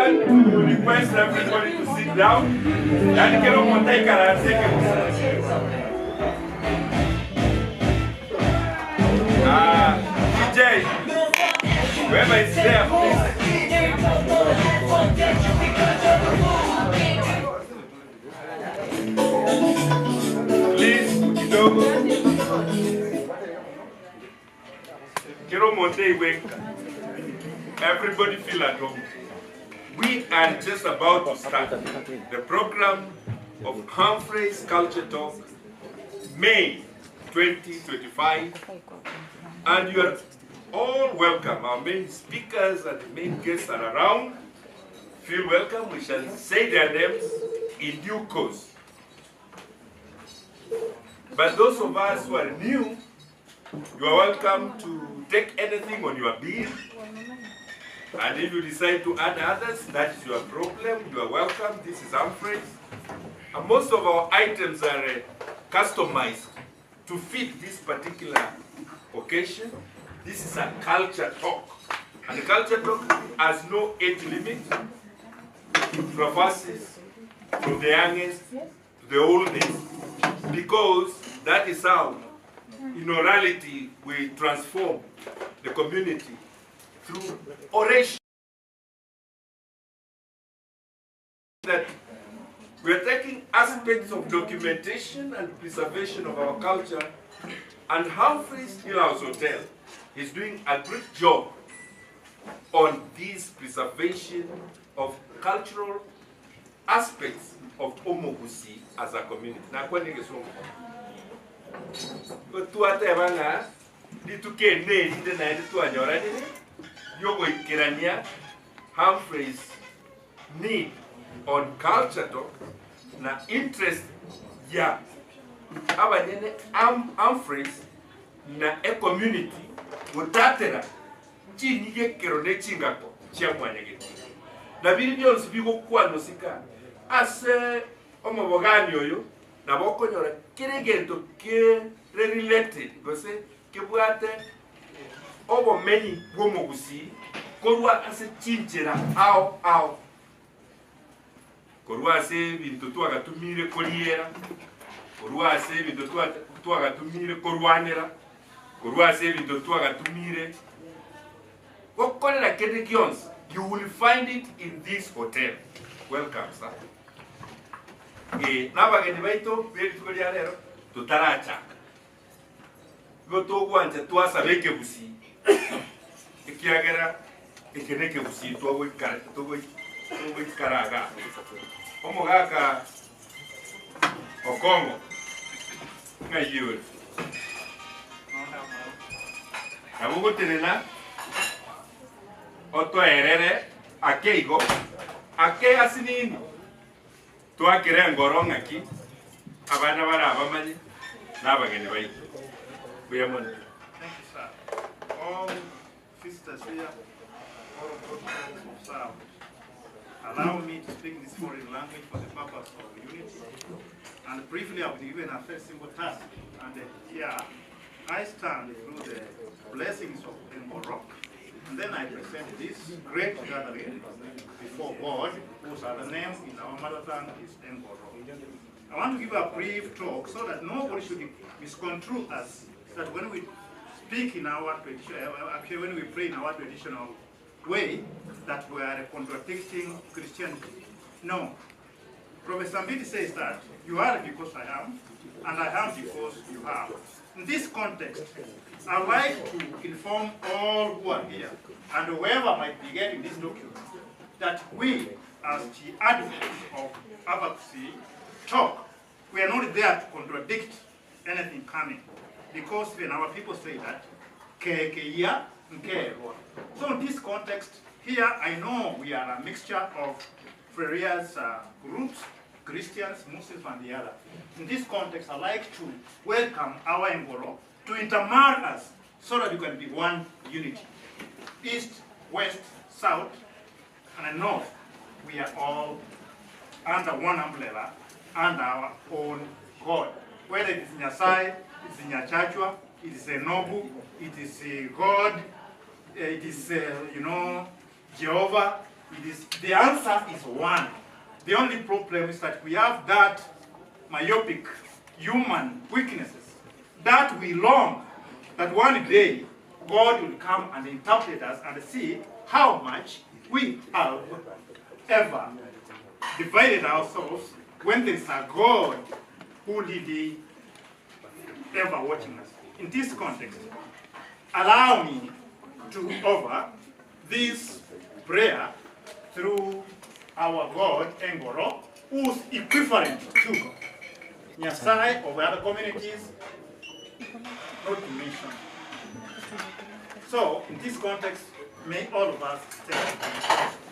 To request everybody to sit down. Yani kero omonto aikaranse ekegusu. Ah, DJ, whoever is there, please. Please, kidogo. Kero omonto aigwe nka. Everybody feel at home. We are just about to start the program of Humphrey's Culture Talk, May 2025, and you are all welcome. Our main speakers and the main guests are around. Feel welcome. We shall say their names in due course. But those of us who are new, you are welcome to take anything on your bill. And if you decide to add others, that is your problem. You are welcome. This is Humphrey's. And most of our items are customized to fit this particular occasion. This is a culture talk. And the culture talk has no age limit. It traverses from the youngest to the oldest. Because that is how, in orality, we transform the community through oration. That we are taking aspects of documentation and preservation of our culture, and Humphreys Hill House Hotel is doing a great job on this preservation of cultural aspects of Omogusi as a community. Nakwanire egesongo mono. Twateba ng'a rituko eri nerinde naende twanyoranire riogoikerania Humphreys need on culture talk na interest ya abanyene Humphreys na ecommunity gotatera chinyigekero ne chingako chia mwanyageti. Na biria bionsi bigokwanwa sika ase omobogani oyo nabo okonyora kera egento kere related gose kebwate obomenyi bw'omogusii korwa ase chinchera ao ao. Korwa ase ebinto twagatumire koriera, korwa ase ebinto twagatumire korwanera, korwa ase ebinto twagatumire gokorera kende gionsi, you will find it in this hotel. Welcome sir. Ee, nabageni baito berituko ria rero totarachaka. Igo togwancha twasaba ekegusii ekiagera eke nekegusii twagoikara togoikara igaa. Omogaka Okong'o ng'ai ore? Nabo ogotenena otoerere ake igo ake asinini Twakera engoro ng'aki abana barabamanye na abageni baito. Mbuya mono. Thank you sir. All visitors here, all protocols observed. Allow me to speak this foreign language for the purpose of unity. And briefly, I will be given a very simple task. And here, I stand through the blessings of Engoro. And then I present this great gathering before God, whose other name in our mother tongue is Engoro. I want to give a brief talk so that nobody should misconstrue us, that when we speak in our tradition, actually when we pray in our traditional way, that we are contradicting Christianity. No. Professor Mbiti says that you are because I am, and I am because you are. In this context, I'd like to inform all who are here and whoever might be getting this document that we as the advocates of Abagusii talk, we are not there to contradict anything coming because when our people say that kekeia nkerwa. So in this context here I know we are a mixture of various groups, Christians, Muslims and the other. In this context I like to welcome our Engoro to intermarry us so that we can be one unity. East, West, South and North, we are all under one umbrella and our own God. Whether it is Nyasaye, it is Nyachachwa, it is Enobu, it is God, it is, you know, Jehovah, it is, the answer is one. The only problem is that we have that myopic human weaknesses that we long that one day God will come and interpret us and see how much we have ever divided ourselves when there is a God who really ever watching us. In this context, allow me to offer this prayer through our God, Engoro, who's equivalent to Nyasaye of other communities, not to mention. So, in this context, may all of us stand.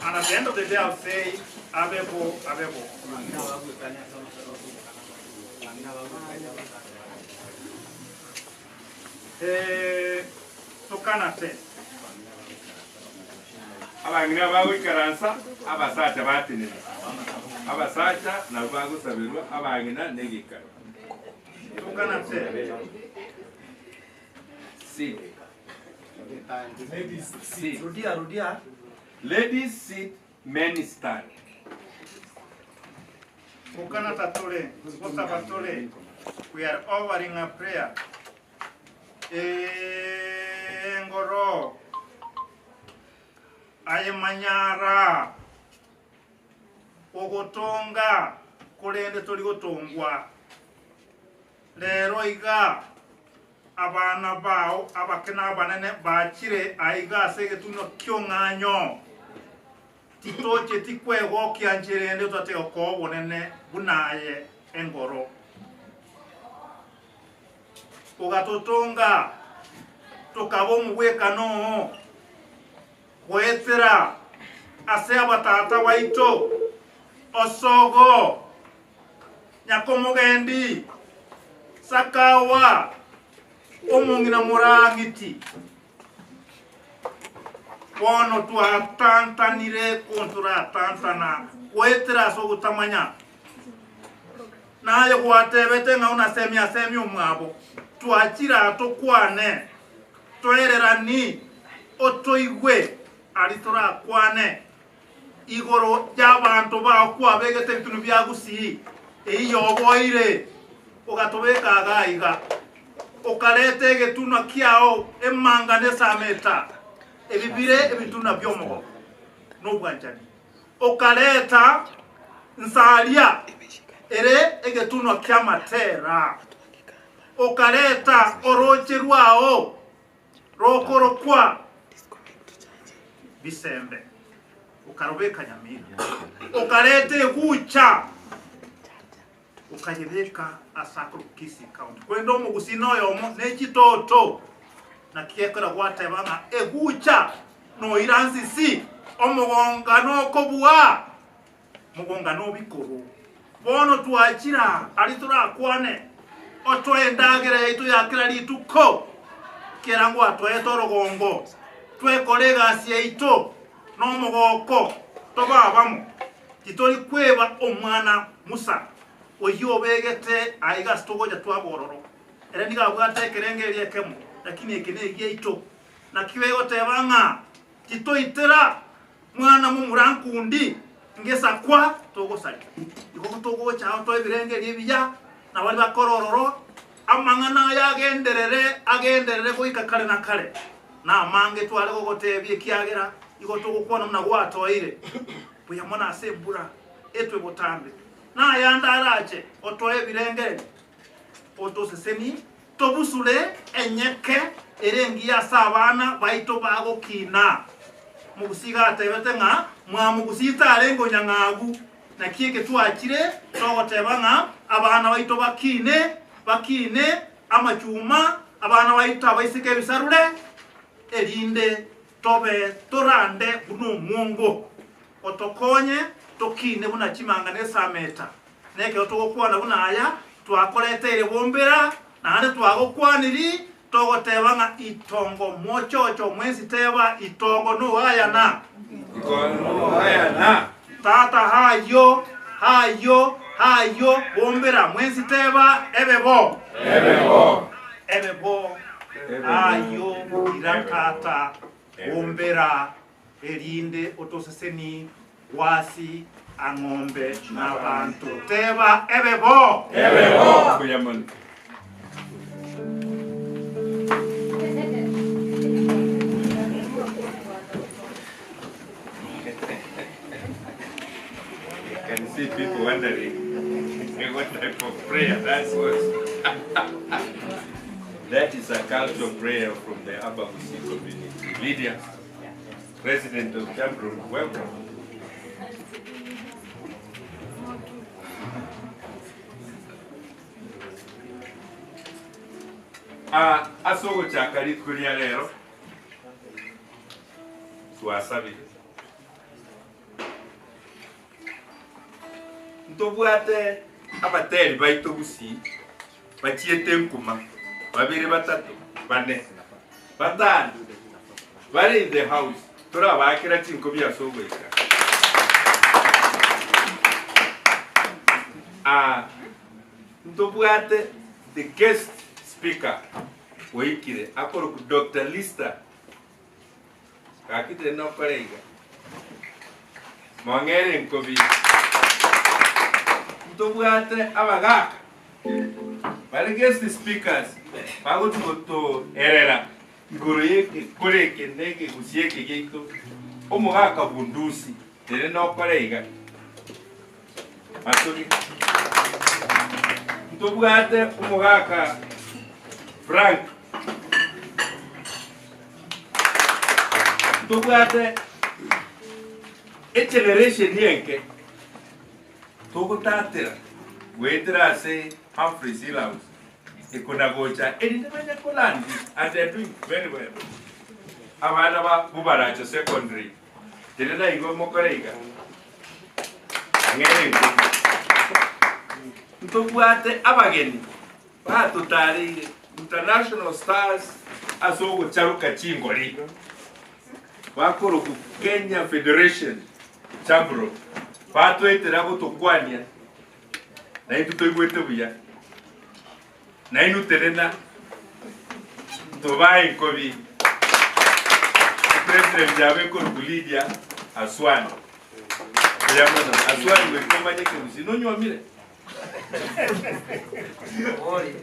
And at the end of the day, I'll say, Abebo, Abebo. Eh, tokanate. Abang'ina bagoikaransa, abasacha batenena. Abasacha nabwo bagosaberwa, abang'ina negekaro. Tokanate. Sit. Ladies, Sit. Rudia, rudia. Ladies sit, men stand. Tokanata tole, Gosaba tole. We are offering a prayer. Engoro. Aye manyara. Ogotonga. Korende tori gotongwa. Rero iga. Abana bao abake na abanene bachire aiga ase egetunwa ki'ong'anyo titoche tikwegokia ncherende tote okoa obonene buna aye engoro ogatotonga tokaba omogwekano oo goetera ase abatata baito osogo nyakomogendi sakawa omong'ina morang'iti bono twatantanire kontoratantana goetera ase ogotamanya naye gwatebete ng'a unasemi asemi omwabo twachira tokwane toererani otoigwe ari torakwane igoro y'abanto bao kwabegete ebitunu bia gusii eiyo oboire ogatobeka agaiga okareta egetunwa kiao emanga nesameta ebibire ebituna byomogo nobwanchani okareta nsaria ere egetunwa kia matera okareta oroche rwao rokorokwa bisembe okarobeka nyamira okareta egucha okanyebeka ase Kisii County kwenda omogusi noyomo nechitoto nakiekora gwateba ng'a egucha noira nsisi omogonga nokobua mogonga nobikoro bono twachira ari torakwane otwendagera yaitu yakira rituko kera ngwatwaete orogongo twekora egasi yaito nomogoko tobabamo titori kweba omwana Musa oyio obegete aiga ase togocha twabororo ere niga abwate ekerengerio ekemo lakini eke na egiaito nakio egoteba ng'a titoitera mwana momura nkundi ngesakwa togosaria igo togocha ao toe ebirengerio ebiya na bari bakora ororo amang'ana aya agenderere agenderere goika kare na kare na amange tware gogotebia ekiagera igo togokwana muna gwatoire buya mono ase embura etwe botambe nayanda arache otoe ebirengerio otoseseni tobusure enyeke ere engiya ase abana baito bagokina. Omogusii iga atebete ng'a mwamogusii tarenge onyang'agu, naki eke twachire togoteba ng'a abana baito bakine, bakine amachuma, abana baito abaiseke ebisarure, erinde tobe torande buna omwongo, otokonye tokine buna chimanga na esameta. Na ekero togokwana buna aya, twakoreteire bombera, naende twagokwaniri, togoteba ng'a itongo mochocho mwensi teba itongo nogayana. Itongo nogayana. Tata hayio, hayio, hayio, bombera mwensi teba ebe bo. Ebe bo. Ebe bo. Ayio ira tata bombera erinde otoseseni gwasi ang'ombe nabanto. Teba ebe bo. Ebe bo. Mbuya mono. I can see people wondering what type of prayer that was. That is a cultural prayer from the Abagusi community. Lydia, president of Cameroon, welcome. Ah, ase ogochaka rituko ria rero twasabire Ntobwate abateri baito gusii bachiete nkuma, babere, batato, bane, batano, bare in the house, torabaakera chinkobi ase ogoika. Ah, ntobwate the guest speaker oikire akorokwa Doctor Lister. Gaki tari nokora iga. Mong'ere enkobi. Ntobwate abagaka bare guest speakers bagochi gotoerera igoro y'egekoro eke na ekegusia eke giaito. Omogaka Bundusi ere nokora iga. Matogi. Ntobwate omogaka Frank. Ntobwate egeneration enke togotatera goetera ase Humphrey Silaus ekona gocha erinde banye ko learn this and they are doing very well. Abana ba Bobaracho Secondary tenena igo mokore iga ang'e enkuku. Ntobwate abageni Batotareire International Stars ase ogocharoka chingori bakorokwa Kenya Federation Chabro batoetera gotokwania naintwe toigwete buya nainwe tenena tobae enkobi President yabo ekorokwa Lydia Aswani buya mono Aswani goika omanye ekegusii nonywomire?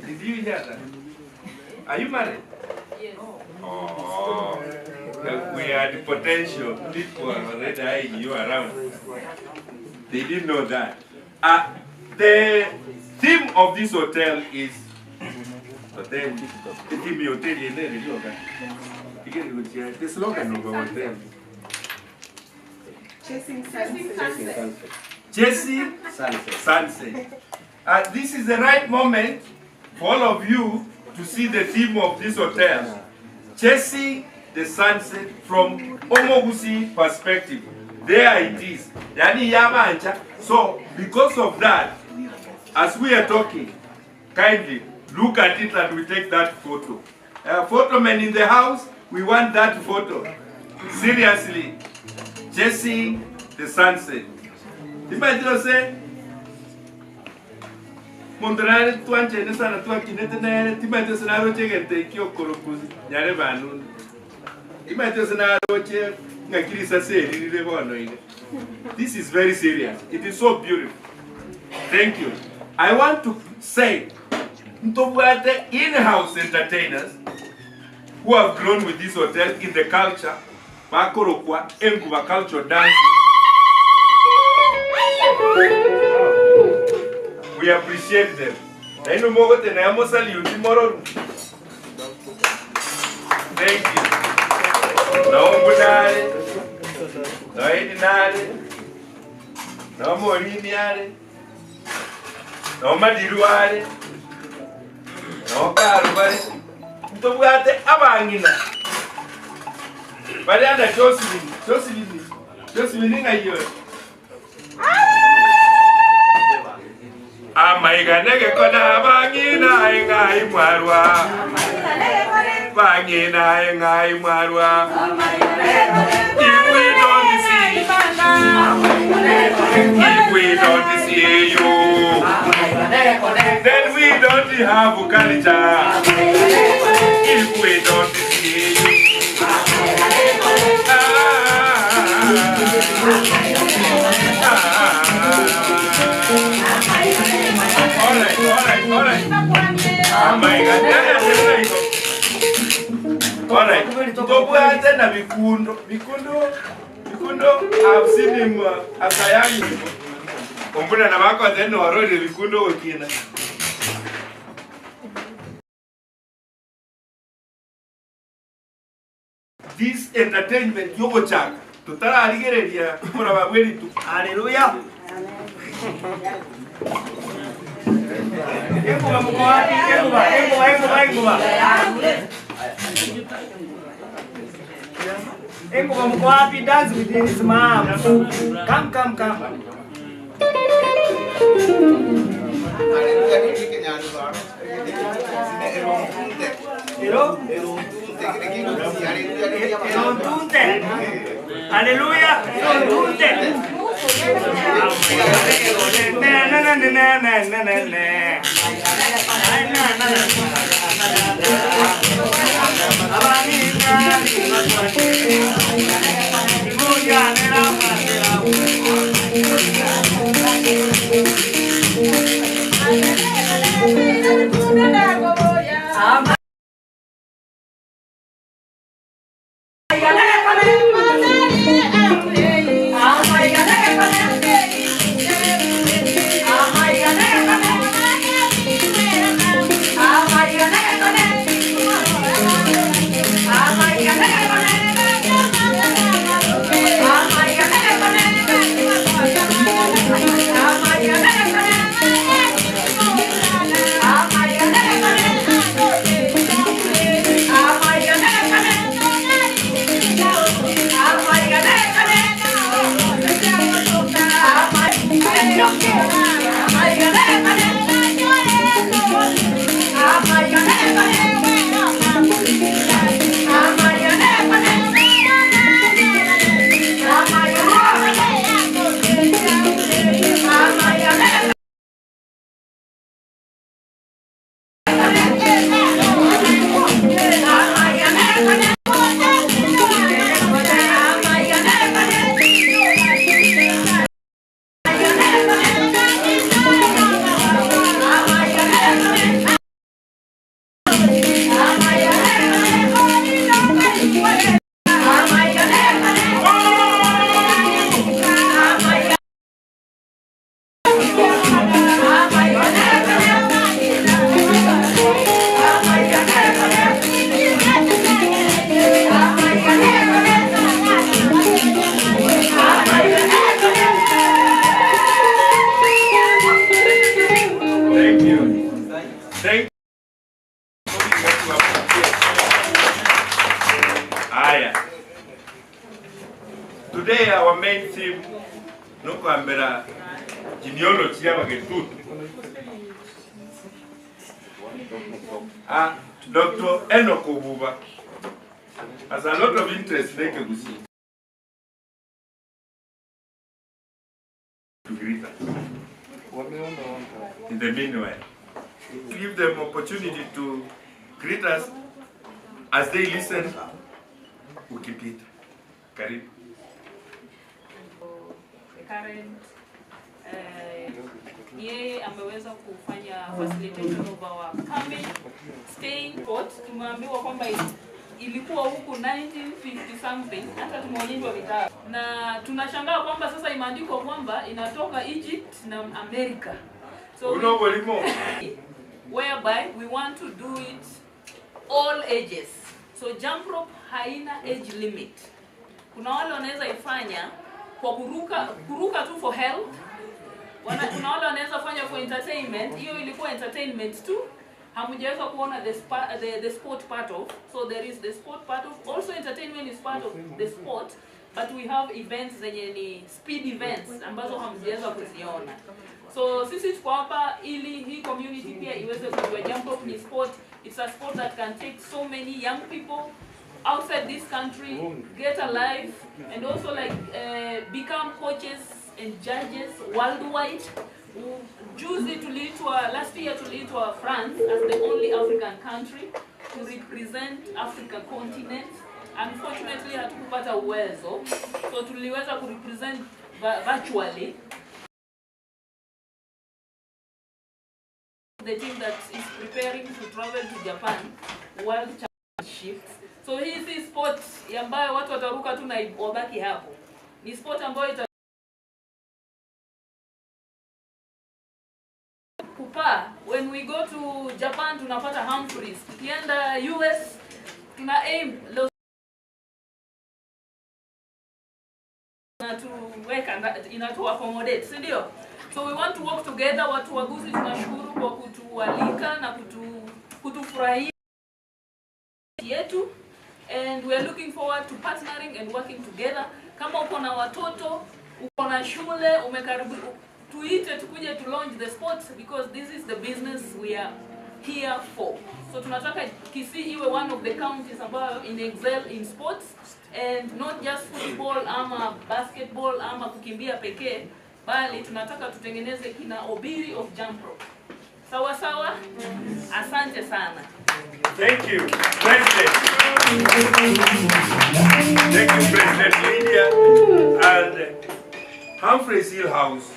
Did you hear that? Are you married? Yes. Oh, we had potential people already eyeing you around. They didn't know that. The theme of this hotel is hotel. The theme of hotel is the slogan of our hotel. Chasing sunset. Chasing Sunset. sunset. This is the right moment for all of you to see the theme of this hotel. Chasing the sunset from Omogusi perspective. There it is. Yani yamancha. So because of that, as we are talking, kindly look at it and we take that photo. Photo man in the house, we want that photo. Seriously, chasing the sunset. Imagine ose monto nare twanchene sana twakinete nere timanyete ase naroche egento ekio okoroku nyare banunu imanyete ase naroche ng'aki risasi eri rire bono iga this is very serious it is so beautiful thank you i want to say ntobwate in-house entertainers who have grown with this hotel in the culture bakorokwa Enguba Cultural Dancing. We appreciate them. Nainwe mogotenena mosalute mororu. Thank you. Nao Mbuna are, nao Edina are, nao Morini are, nao Madiru are, nao Karu bare. Ntobwate abang'ina bare under Josephine, Josephine, Josephine ng'ai oyo? Amaiga negekone abang'ina eng'ai mwarwa Bang'ina eng'ai mwarwa If we don't see If we don't see you Then we don't have culture If we don't see you Tobwate na Bikundo. Bikundo, Bikundo, I've seen him as a young Ombuna na bako then warore Bikundo okina. This entertainment yogochaka totararigereria koraba bweritu. Haleluya. Engoba mukoani, engoba, engoba, engoba, engoba. Engoba mko wapi? Dance with his mom. Come, come, come. Ero? Erontunte. Aleluya. Erontunte. Na na na na na na na na. Ay, na na na. Thank you. Thank Aya. Today our main theme nokwambera genealogy y'abagetutu. Ah, Dr. Enoch Obuba has a lot of interest in Ekegusi. To greet us. In the meanwhile, give them opportunity to greet us as they listen. Ukipita. Karibu. The current yeye ameweza kufanya facilitation of our coming staying port. Tumeambiwa kwamba ilikuwa huku 1950 something, hata tumeonyeshwa vitabu na tunashangaa kwamba sasa imeandikwa kwamba inatoka Egypt na America. So whereby we want to do it all ages. So jump rope haina age limit. Kuna wale wanaweza ifanya kwa kuruka, kuruka tu for health. Kuna wale wanaweza fanya for entertainment. Hiyo ilikuwa entertainment tu. Hamujaweza kuona the sport part of. So there is the sport part of. Also entertainment is part of the sport. But we have events zenye ni speed events ambazo hamjaweza kuziona. So sisi tuko hapa ili hii community pia iweze kujua jump rope ni sport. It's a sport that can take so many young people outside this country, get a life, and also like become coaches and judges worldwide. Juzi tuliitwa, last year tuliitwa France as the only African country to represent Africa continent. Unfortunately hatukupata uwezo, so tuliweza kurepresent virtually. The team that is preparing to travel to Japan World Championships. So hii si sport ambayo watu wataruka tu na wabaki hapo. Ni sport ambayo ita kupaa. When we go to Japan tunapata Humphreys. Tukienda US tuna aim Los inatuweka, inatu accommodate, si ndio? So we want to work together. Watu wa Gusii tunashukuru kwa kutualika na kutufurahia yetu, and we are looking forward to partnering and working together. Kama uko na watoto, uko na shule, umekaribu, tuite tukuje to launch the sport, because this is the business we are here for. So tunataka Kisii iwe one of the counties ambayo in excel in sports, and not just football ama basketball ama kukimbia pekee, bali tunataka tutengeneze kina Obiri of jump rope. Sawa sawa? Asante sana. Thank you, President. Thank you, President Lydia. And Humphreys Hill House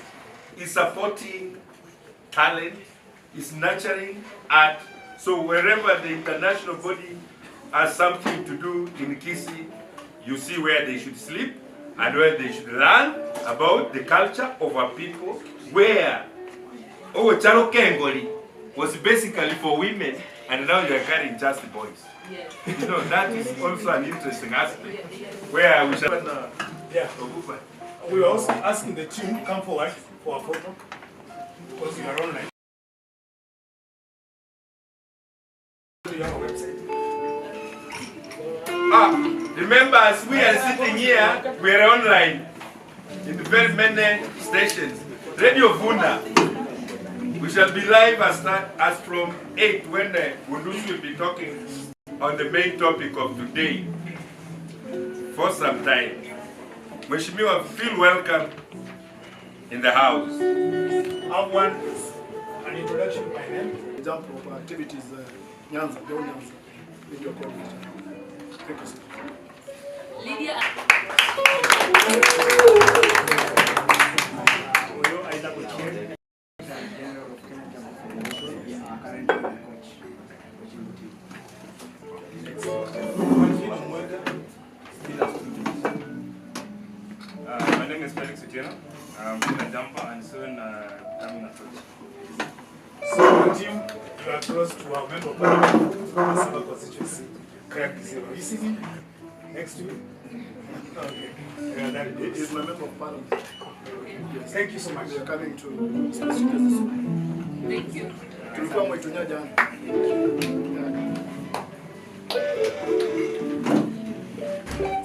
is supporting talent, is nurturing art. So wherever the international body has something to do in Kisii, you see where they should sleep and where they should learn about the culture of our people, where Charo Kengoli was basically for women, and now you are carrying just boys. Yes. You know, that is also an interesting aspect. Where we shall... Yeah. We were also asking the team to come forward for a photo, because you are online. You have a website. Remember, as we are sitting here, we are online in very many stations. Radio Vuna. We shall be live as from 8 when Bundusi will be talking on the main topic of today for some time. Mheshimiwa, feel welcome in the house. I have one, an introduction by name. Jump rope activities, Nyanza, Joe Nyanza, video coordinator. Thank you, sir. Lydia. Oyo Isaac Ochieng. General of Kenya Jump Federation, currently the coach, coaching the team. My name is Felix Otieno. I'm a jumper and soon becoming a coach. So, team, you are close to our member of parliament, Masimba constituency, Craig Kisero. You see him next to you? Okay. Yeah, that He is my member of parliament. Yes. Thank you so much. We are coming to special Thank you. Tulikuwa Mwaitunya jana.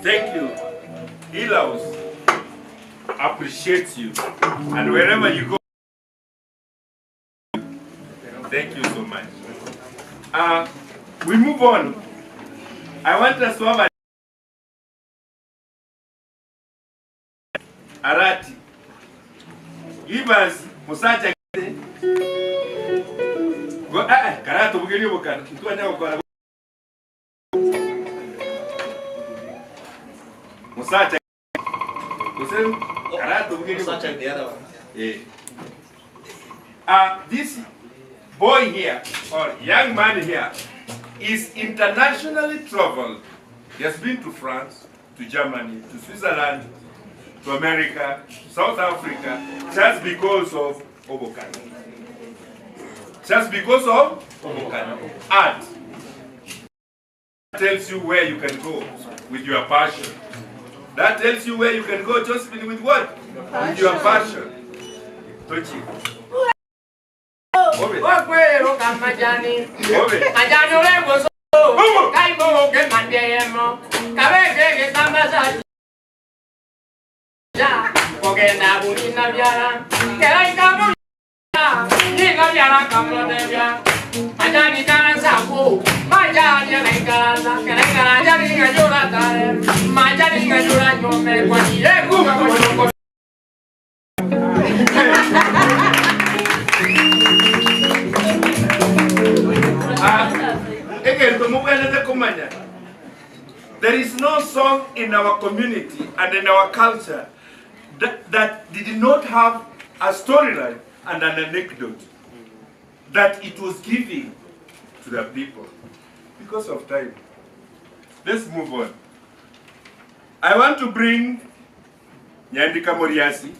Thank you. Hill House appreciates you. And wherever you go, thank you so much. We move on. I want us to have a Arati. Give us Musacha. Go, Karato bugeri bukana. Mtu anao Musacha. Kusem Karato bugeri Musacha the other one. This boy here, or young man here, is internationally traveled. He has been to France, to Germany, to Switzerland, to America, to South Africa, just because of Obokano. Just because of Obokano. Art. Tells you where you can go with your passion. That tells you where you can go, Josephine, with what? With your passion. Tochi. Obe. Obe. Egento mobwenerete komanya, there is no song in our community and in our culture that, that did not have a storyline and an anecdote that it was giving to the people. Because of time. Let's move on. I want to bring Nyandika Moriasi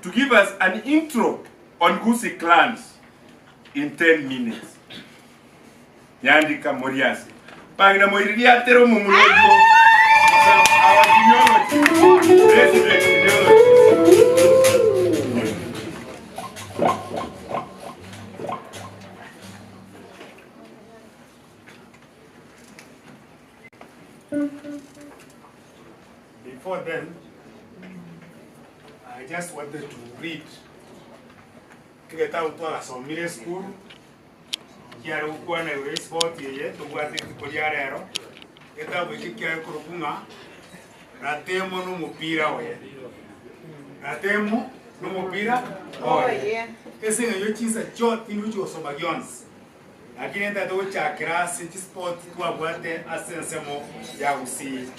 to give us an intro on Gusii clans in 10 minutes. Nyandika Moriasi. Pangina moiriria atero mumulogo. Our genealogy. President genealogy. Before then, I just wanted to read egetabu twagasomire esukuru kiare gokwana igoro ya esport eye tobwate rituko ria rero egetabu eke kiare korokwa ng'a Ratemo na omopira oye Ratemo na omopira oye ase eng'encho chinsa chio tindi gochi gosoma gionsi lakini ntagete gochakera ase chisport twabwate ase ensemo ya Gusii.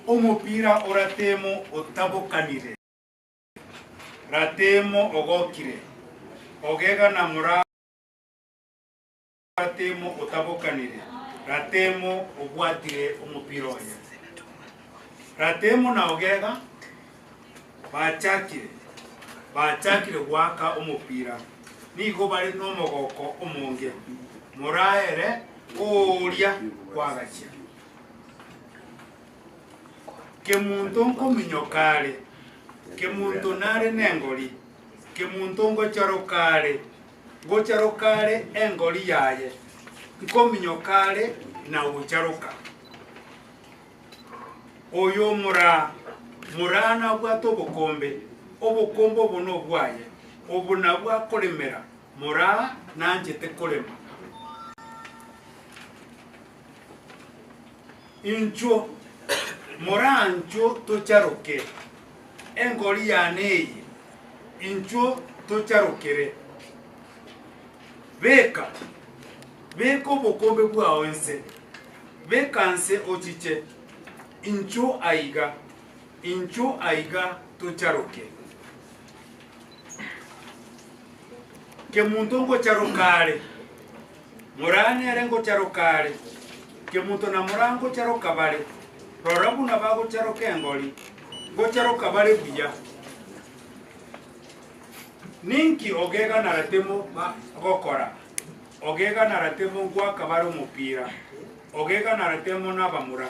Omopira o Ratemo otabokanire, Ratemo ogokire, ogega na moraa Ratemo otabokanire, Ratemo obwatire omopira oye. Ratemo na Ogega bachakire, bachakire goaka omopira, nigo bare nomogoko omonge. Moraa ere oria kwagachia. Kemunto nkominyoka are, Kemunto nare nengori, Kemunto ngocharoka are, Ngocharoka are engori yaye, Nkominyoka are na gocharoka. Oyo moraa, moraa nabwate obokombe, obokombe obo nobwaye, obo nabwo akoremera, moraa nanchete korema. Inchuo, moranchwo tocharoke, engori yane eye, inchuo tocharokere. Beka, beka obokombe bwao inse, beka nse ochiche, inchuo aiga, inchuo aiga tocharoke. Kemunto ngocharoka are, Moraa nere ngocharoka are, Kemunto na Moraa ngocharoka bare, rora buna bagocharoka engori, ngocharoka bare buya. Ninki Ogega na Ratemo bagokora? Ogega na Ratemo ngoaka bare omopira. Ogega na Ratemo nabamura.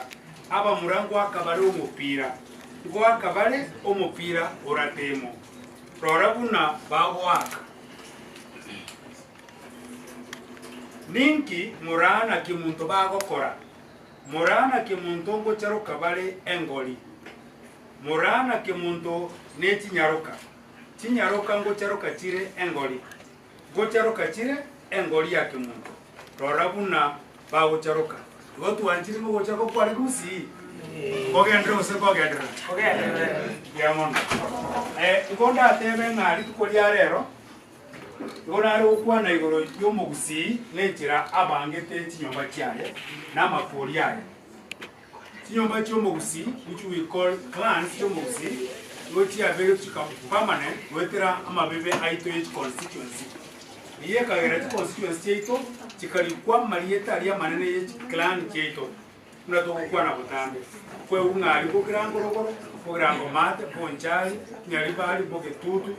Abamura ngoaka bare omopira. Ngoaka bare omopira o Ratemo. Rora buna bagoaka. Ninki Moraa na Kemunto bagokora? Moraa na Kemunto ngocharoka bare engori. Moraa na Kemunto nechinyaroka. Chinyaroka ngocharoka chire engori. Ngocharoka chire engori ya Kemunto. Rora buna bagocharoka. Igo twanchire mogocharoka kware gusii? Kogenderera gose kogenderera? Mbuya mono. Igo ndatebe ng'a rituko ria rero. Igo nare gokwana igoro y'omogusii nenchera abangete chinyomba chiaye na amafori aye. Chinyomba chi'omogusii, which we call clans chi'omogusii, nigo chiabeire chika permanent goetera amabebe aito ye chiconstituency. Eyio ekagera chiconstituency chiaito chikarikwa amarieta aria amanene ye chiclan chiaito buna togokwana botambe. Kwegwa ng'a aria bogirango rogoro, bogirango maate, bonchari, nyaribari, bogetutu,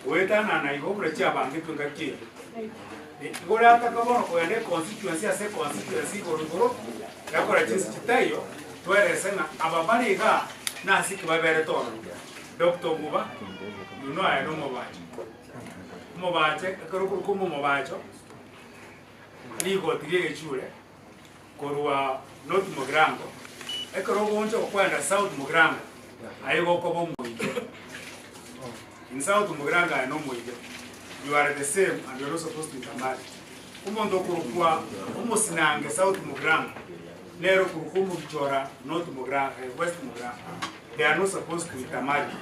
Goetanana igo buna chiabangetwe engaki eyio. Igo orataka bono kogenda econstituency ase econstituency igoro igoro, yakora chinse chitaiyo, twerese ng'a aba bare igaa nase ki baberete ororo. Doctor Obuba, you know aye nomobacho. Omobacho ekero okorokwa omobacho, rigoti ri'egechure korwa North Mugirango, ekero ogoonchoka kwagenda South Mugirango, aye igo okoba omoige. In South Mugirango aye nomoige, you are the same and you are not supposed to intermarry. Omonto okorokwa omosinange South Mugirango, nere okorokwa omogichora North Mugirango, West Mugirango, they are not supposed to intermarry.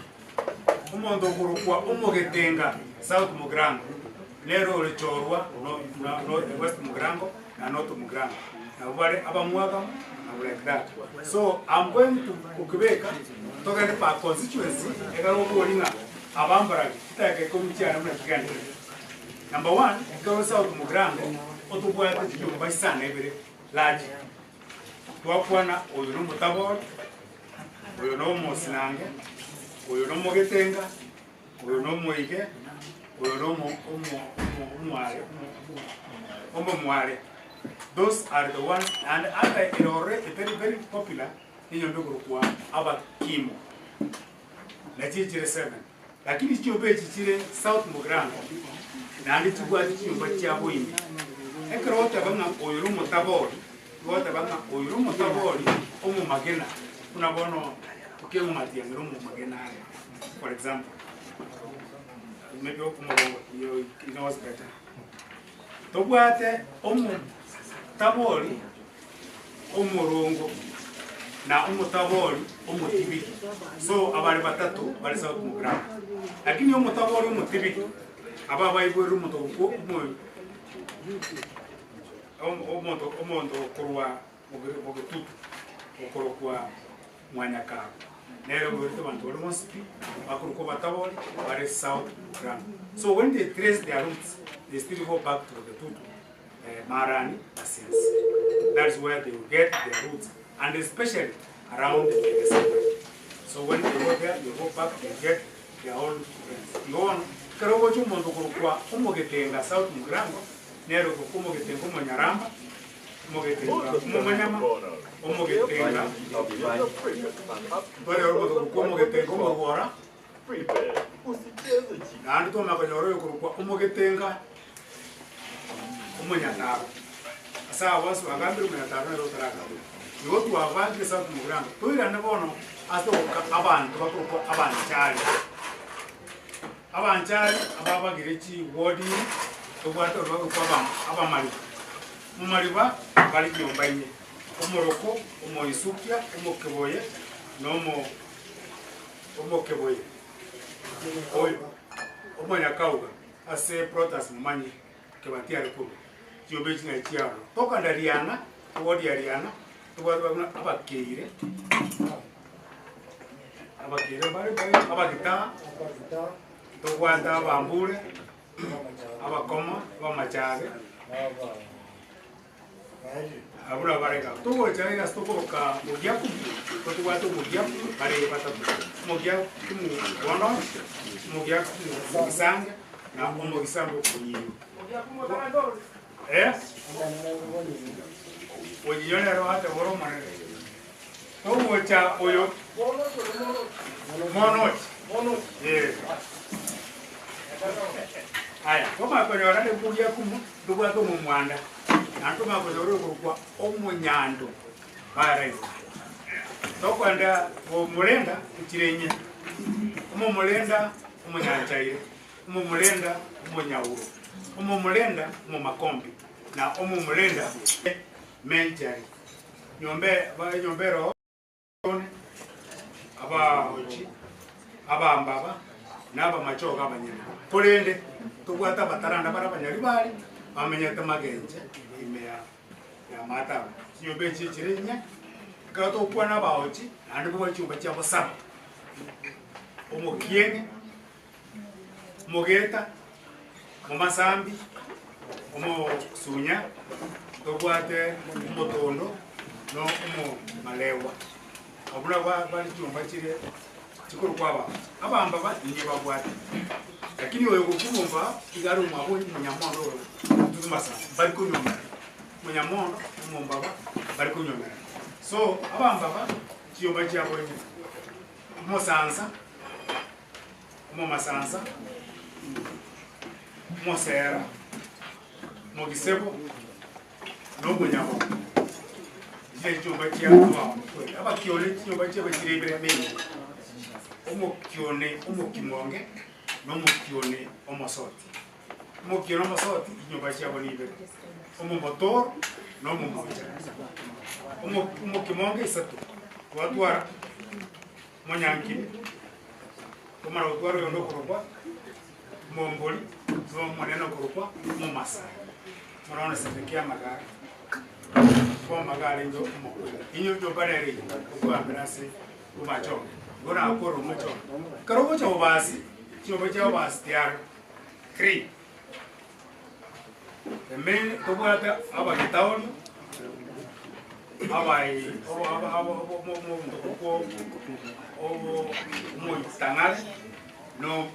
Omonto okorokwa omogetenga South Mugirango, nere ore chorwa West Mugirango na North Mugirango, nabwo bare abamwagamu nabo like that. So I'm going to gokebeka togende per constituency ekero oboria ng'a aba mbarabwo chidakika ikomi chiane buna chigenderete. Number one, ekero ore South Mugirango otobwate chinyomba isano ibere large, twakwana oyo na omotabori, oyo na omosinange, oyo na omogetenga, Oyo nomoige, oyo nomo omo omo omware omomware. Those are the ones and ata ere ororo etari very popular nenyomba ekorokwa Abakimo. Nachio chire seven. Lakini chinyomba echi chire South Mugirango naende chibwate chinyomba chiabo ime. Ekero ogoteba ng'a oyo nomotabori, igo ogoteba ng'a oyo nomotabori omomagena buna bono okeng'umatiang'ira omomagena are. For example, maybe omorongo he knows better. Tobwate omotabori omorongo na omotabori omotibiki. So abare batato bare South Mugirango. Lakini omotabori omotibiki aba abaibwere omonto okwo omo omonto omonto okorwa bogetutu okorokwa Mwanyakaro nere oboerete abanto baria bonsi pi bakorokwa abatabori bare South Mugirango. So when they trace their roots they still go back to Bogetutu, Marani na Siasi. That is where they will get their roots and especially around Egesangani. So when they go there they go back they get their own friends. Igo bono ekero ogocha omonto okorokwa omogetenga South Mugirango nere okorokwa omogetenga omonyaramba omogetenga omomanyama, omogetenga tonyore omonto okorokwa omogetenga omorwora, naende twamanya konyora oyo okorokwa omogetenga omonyataro. Ase aba bonsi bagambire omonyataro nere otaragambwa. Igo twabangire South Mugirango, toirane bono ase ogoka abanto bakorokwa abanchari. Abanchari ababagire chiwodi ime, tobwate oria bakorokwa abamariba. Omomariba bare chinyomba inye, omoroko, omoisukia, omokeboye, na omo omokeboye oyo omonyakauga ase Protas momanyi kebati are korwa chinyomba echi naye chiaroro. Tokogenda Riana, ewodi ya Riana, tobwate buna abakeire, abakeire mbare abagitaa, tobwate abambure. Abakoma b'amachabe, abwo nabare iga. Togocha iga ase tokoroka Mogiakumu, totobwate Omogiakumu bare batato, Omogiakumu Bonochi, Omogiakumu Mogisange, na Omogisambe Okonyinyo. Eh? Onyinyo nere oatebora omonene. Togocha oyo Monochi. Eh. Aya, twamanya konyora nebugia kumu, ntobwate omomwanda, naende twamanya konyora oyokorokwa omonyando baaraigwa. Tokoenda omorenda echire inye, omomorenda omonyanchaire, omomorenda omonyauro, omomorenda omomakombi, na omomorenda menchari. Nyomba enyomba ero one, abaochi, abambaba, na abamachoge abanyene. Korende tobwate abataranda bare abanyaribari bamenyete magenche ime ya y'amato abo. Chinyomba echi chire inye, ekero togokwana abaochi, naende mbabwate chinyomba chiabo saba, omokieni, omogeta, omomasambi, omosunya, tobwate omotondo, na omomalewa. Abwo nabwo bare chinyomba chire chikorokwa abamba. Abamba aba inye babwate. Lakini oyo gokubomba iga are omwabo omonyamondo oro Tutu Masaba mbari konyuomerana. Omonyamondo na omombaba mbari konyuomerana. So abambaba chinyomba chiabo inye omosansa, omomasansa, omosera, omogisebo, na omonyaboko. Chire chinyomba chia abakweri. Abakione chinyomba chiabo chire ibere main. Omokione omokimonge na omokione omosoti. Omokione omosoti chinyomba chiabo ni ibere. Omomotoro na omomocha. Omo omokimonge isato twatwara omonyankini, twamara gotwara oyonde okorokwa omombori, na omonene okorokwa omomasai. Mono Sedekia amagare, bo amagare arenge omokungu. Inwe nyomba nere eyio okoambera ase omachongo, igo nakore omachongo. Ekero ogocha obasi, chinyomba chia obasi tiaro three. The main tobwate abagitaorio, abai obo aba abo obo omo omonto okwo obo omoitang'are no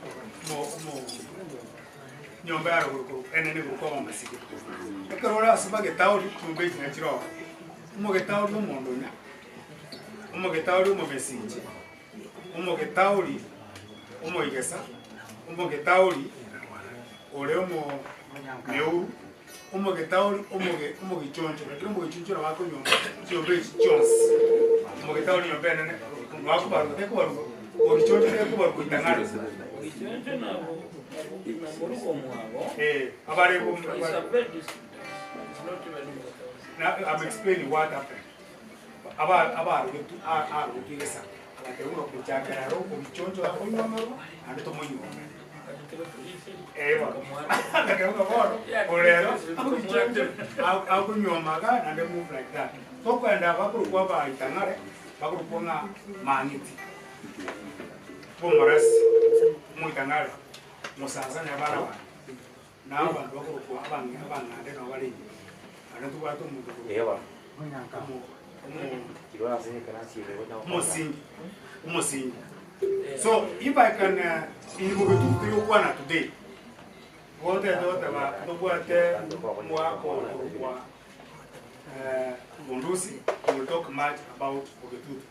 omo omo. Nyomba ya rogoro korwa enene goika omomasige. Ekero ore ase bagetaori, chinyomba echi nachire ororo. Omogetaori omondonya, omogetaori omomesinche, omogetaori omoigesa, omogetaori ore omo meuru, omogetaori omoge omogichoncho, lakini omogichoncho nabo akonyomba chinyomba echi chionsi. Omogetaori nyomba enene, bakobarwa tekobarwa ogichoncho tekobarwa itang'ani. Ogichoncho nabo na moruga omwabo Eh, abare bo- is a very distant. It's not even in the Now, I'm explaining what happened. Aba abarogetu arogetu egesa agateba ng'a gochakera aro ogichoncho akonywomerwa naende tomonywome. Eh, bono. Agateba ng'a bono orero ogichoncho akonywoma iga naende move like that. Tokoenda bakorokwa abaitang'are bakorokwa ng'a mang'iti, bomorasi, omoitang'are, mosansani abana bane. Na abanto bakorokwa abang'ande nabo bare inwe. Naende ntobwate omonto okorokwa omosingi, omosingi. So if I can in bogetutu tori gokwana today, gotete goteba ntobwate omogaka okorokwa Bundusi, he will talk much about Bogetutu.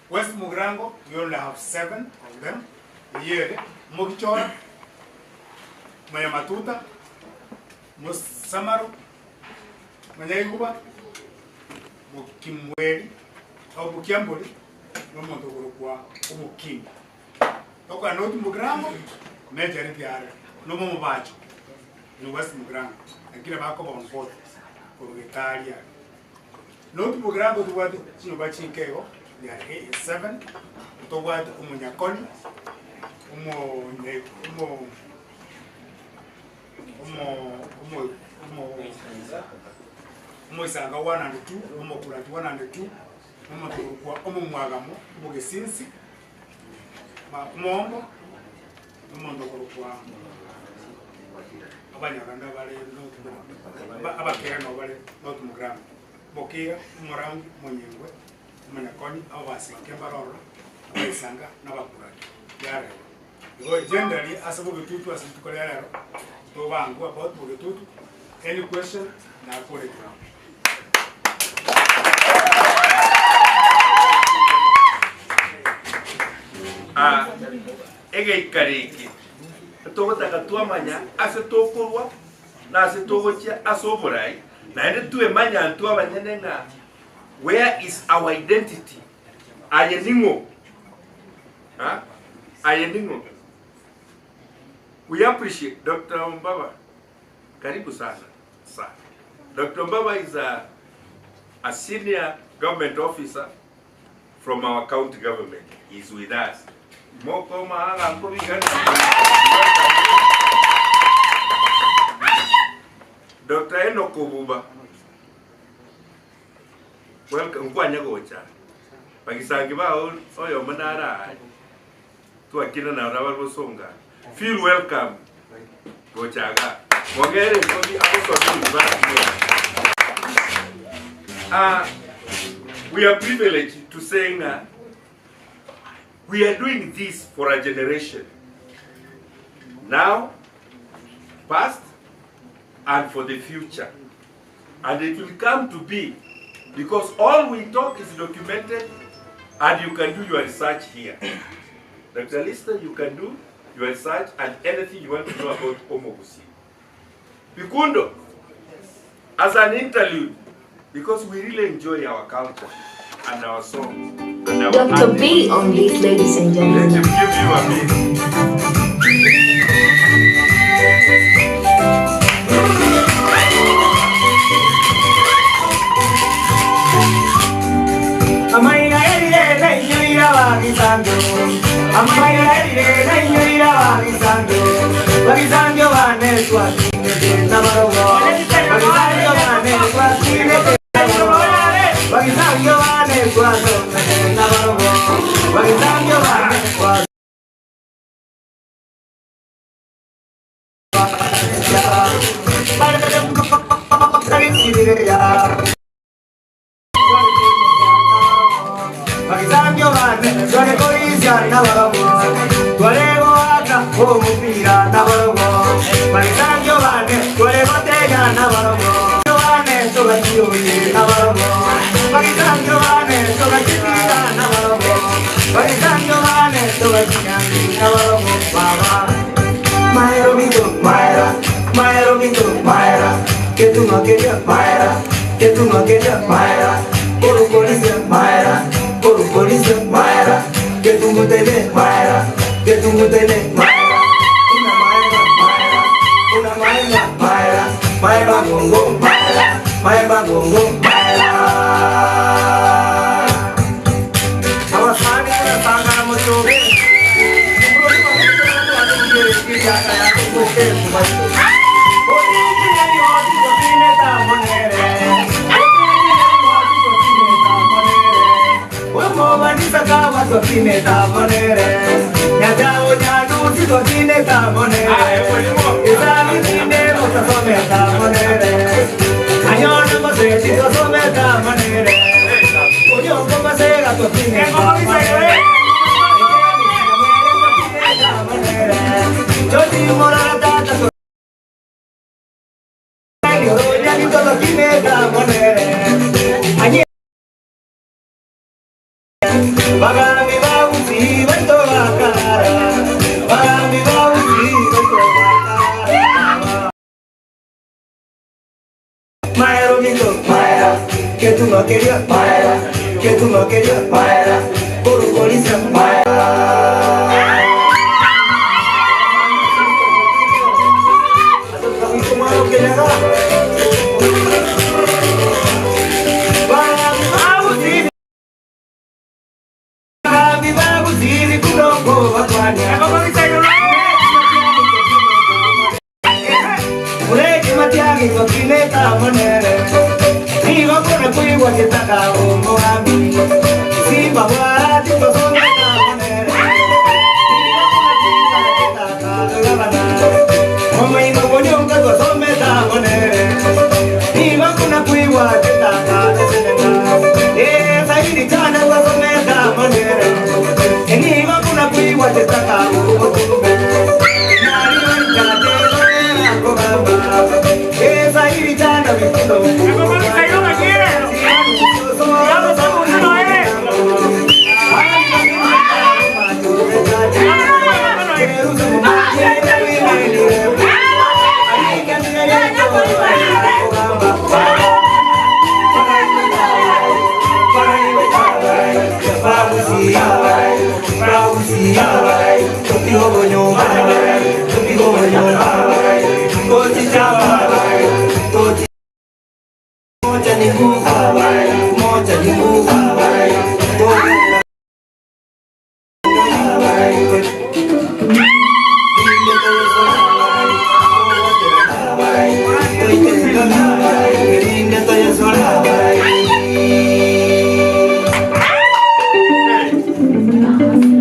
West Mugirango we only have seven of them, eyio ere Mogichora, Monyamatuta, Mosamaro, Monyaiguba, Mokimweri, o Mokiambori, na omonto okorokwa Omokimbi. Tokora North Mugirango, mechari tiare, na omomobacho in West Mugirango, lakini bakoba on both korwa Getari aria. North Mugirango tobwate chinyomba chinke igo, there are seven, ntobwate omonyakoni, omo omo omo omo omo omoisanga 102, omokurati 102, omonto okorokwa omomwagamo, omogesinsi, omombo, omonto okorokwa abanyarwanda bare North Mugirango, abakera nabo bare North Mugirango, Bokiira, Omorangi, Omonyengwe, Omonyakoni, ababasinke mbare ororo, abaisanga, na abakurati. Yarero. Igo generally ase bogetutu ase rituko ria rero, tobangwe about bogetutu, any question nakore ground. Ah, egeikaro eke togotaka twamanya ase tokorwa na ase togochia ase oborai, naende twemanya intwe abanyene ng'a where is our identity, aye ning'o? Ah, aye ning'o? We appreciate Dr. Ombaba, karibu sana sana. Dr. Ombaba is a, a senior government officer from our county government. He's with us. Moko mahala nkobigana. Dr. Enoch Obuba. Welcome nkwanya gocha. Bagisangi bao oyomo nare aa. Twakina na abare bosonga. Feel welcome. Gocha iga. Mogere nkobi agosoma university yonsi. Ah, we are privileged to say ng'a we are doing this for a generation. Now, past, and for the future. And it will come to be because all we talk is documented and you can do your research here. Dr. Lister, you can do your research and anything you want to know about Omogusi. Bikundo, as an interlude, because we really enjoy our culture and our songs and our Dr. artists. B on lead, ladies and Let gentlemen. him give you a bit.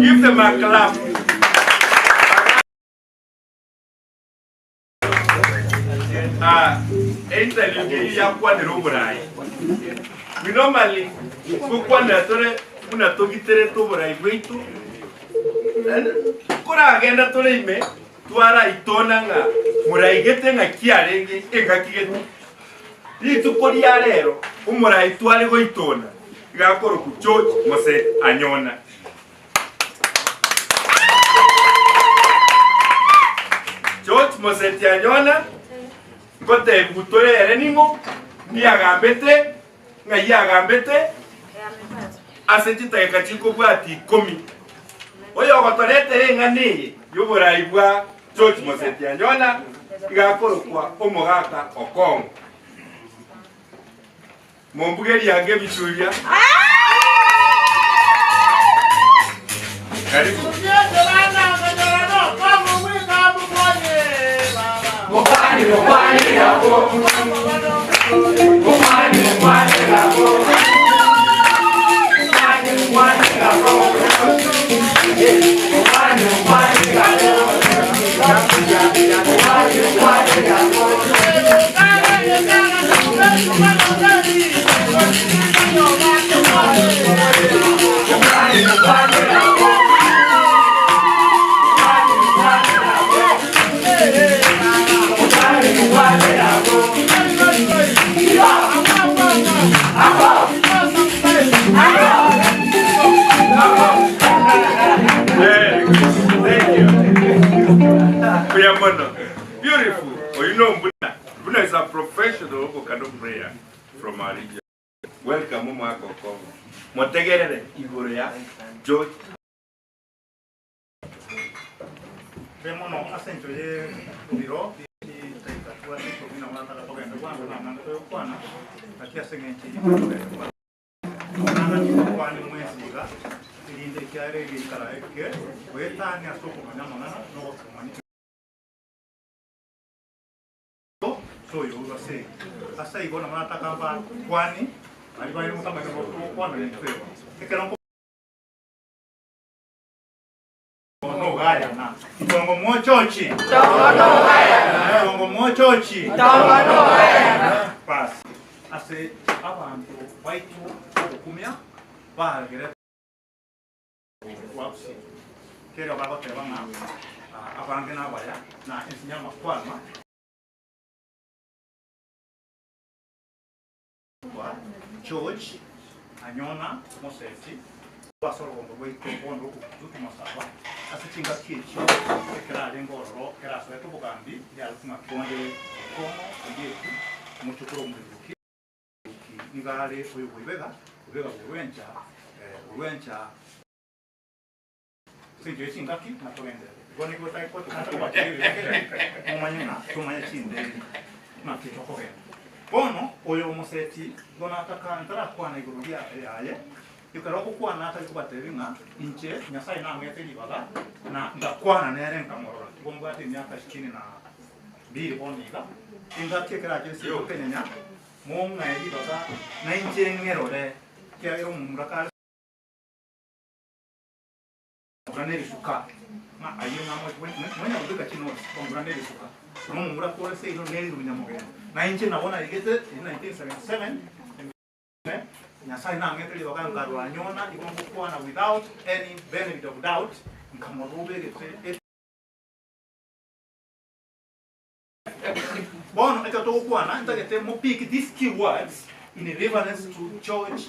Give them a clap. Ah, interlude iyi yakwanire oburayi. We normally gokwanera tore buna togitere toburayi bwaitu. And koragenda tore ime. Twaraitona ng'a moraigete ng'aki arenge engaki gete. Rituko ria rero omorai tware goitona iga akorokwa George Mose Anyona. George Moseti Anyona ngotebiwu tore ere ning'o ndiagambete ng'ai agambete ase chidakika chikobwatia ikomi. Oyogotoretera eng'ana eye y'oborai bwa George Moseti Anyona iga akorokwa omogaka Okong'o. Mombugerie ange ebichuria. Karibu. Very good. Thank you. Mbuya mono. Beautiful. Oyu no Mbuna. Mbuna is a professional Obokano prayer from our region. Welcome omwaka okongo. Motegerere igoro ya George. Mbuya mono ase enchera ye biro chitaika tubwate ikomi na morataka togende bwango na amang'ana toyokwana, naki ase eng'encho eyio togende bwango. Omwana timokwane mwensi iga, erinde ekiagera egeikara eke goetania ase okomanya amang'ana na ogotomanya toyourwa ase ase igo nabo nataka mbakwani baria bare motamanyete gokwana nintwe ekero nogayana Tongo mwochochi Tongo mwochochi Basi ase abanto baito bogokumia bagere Wapsi kero bagoteba ng'a abange nabaya na ensinya amakwama George Anyona Moseti ase orogongo rwaito bono rokogutu masaba ase chingaki echio ekero arenge ororo ekero asoete obogambi riare ng'a konde Okongo Ondieki omochokoro omoiroki nigo are oyo bw'ibega obega bw'orwencha orwencha Ase enchera ye chingaki na togenderere. Igo nigo momanye ng'a tomanye chinderi naki tokogenda. Bono oyo omoseti igo nataka ntarakwana igoro yaye, ekero ogokwana atari kobatebia ng'a inche Nyasae nang'ete ribaga na ngakwana nere nkamorora. Igo mbwate emiaka sitini na mbiri bono iga, engaki ekero achire ase okenyenya, mong'ae ribaga nainche ng'erore, ekiagera omomura kare. Ongura nerisuka, ng'a ayio ng'a mwanya gobeka chinotes, ongura nerisuka, nomomura kore seino neriru nyamogendo. Na inche nabo narigete in 1977, Nyasaye nang'ete ribaga nkarora nyona igo ngokwana without any benefit of doubt, nkamorora obegete. Bono ekero togokwana ntagete mo pick these key words in reference to George.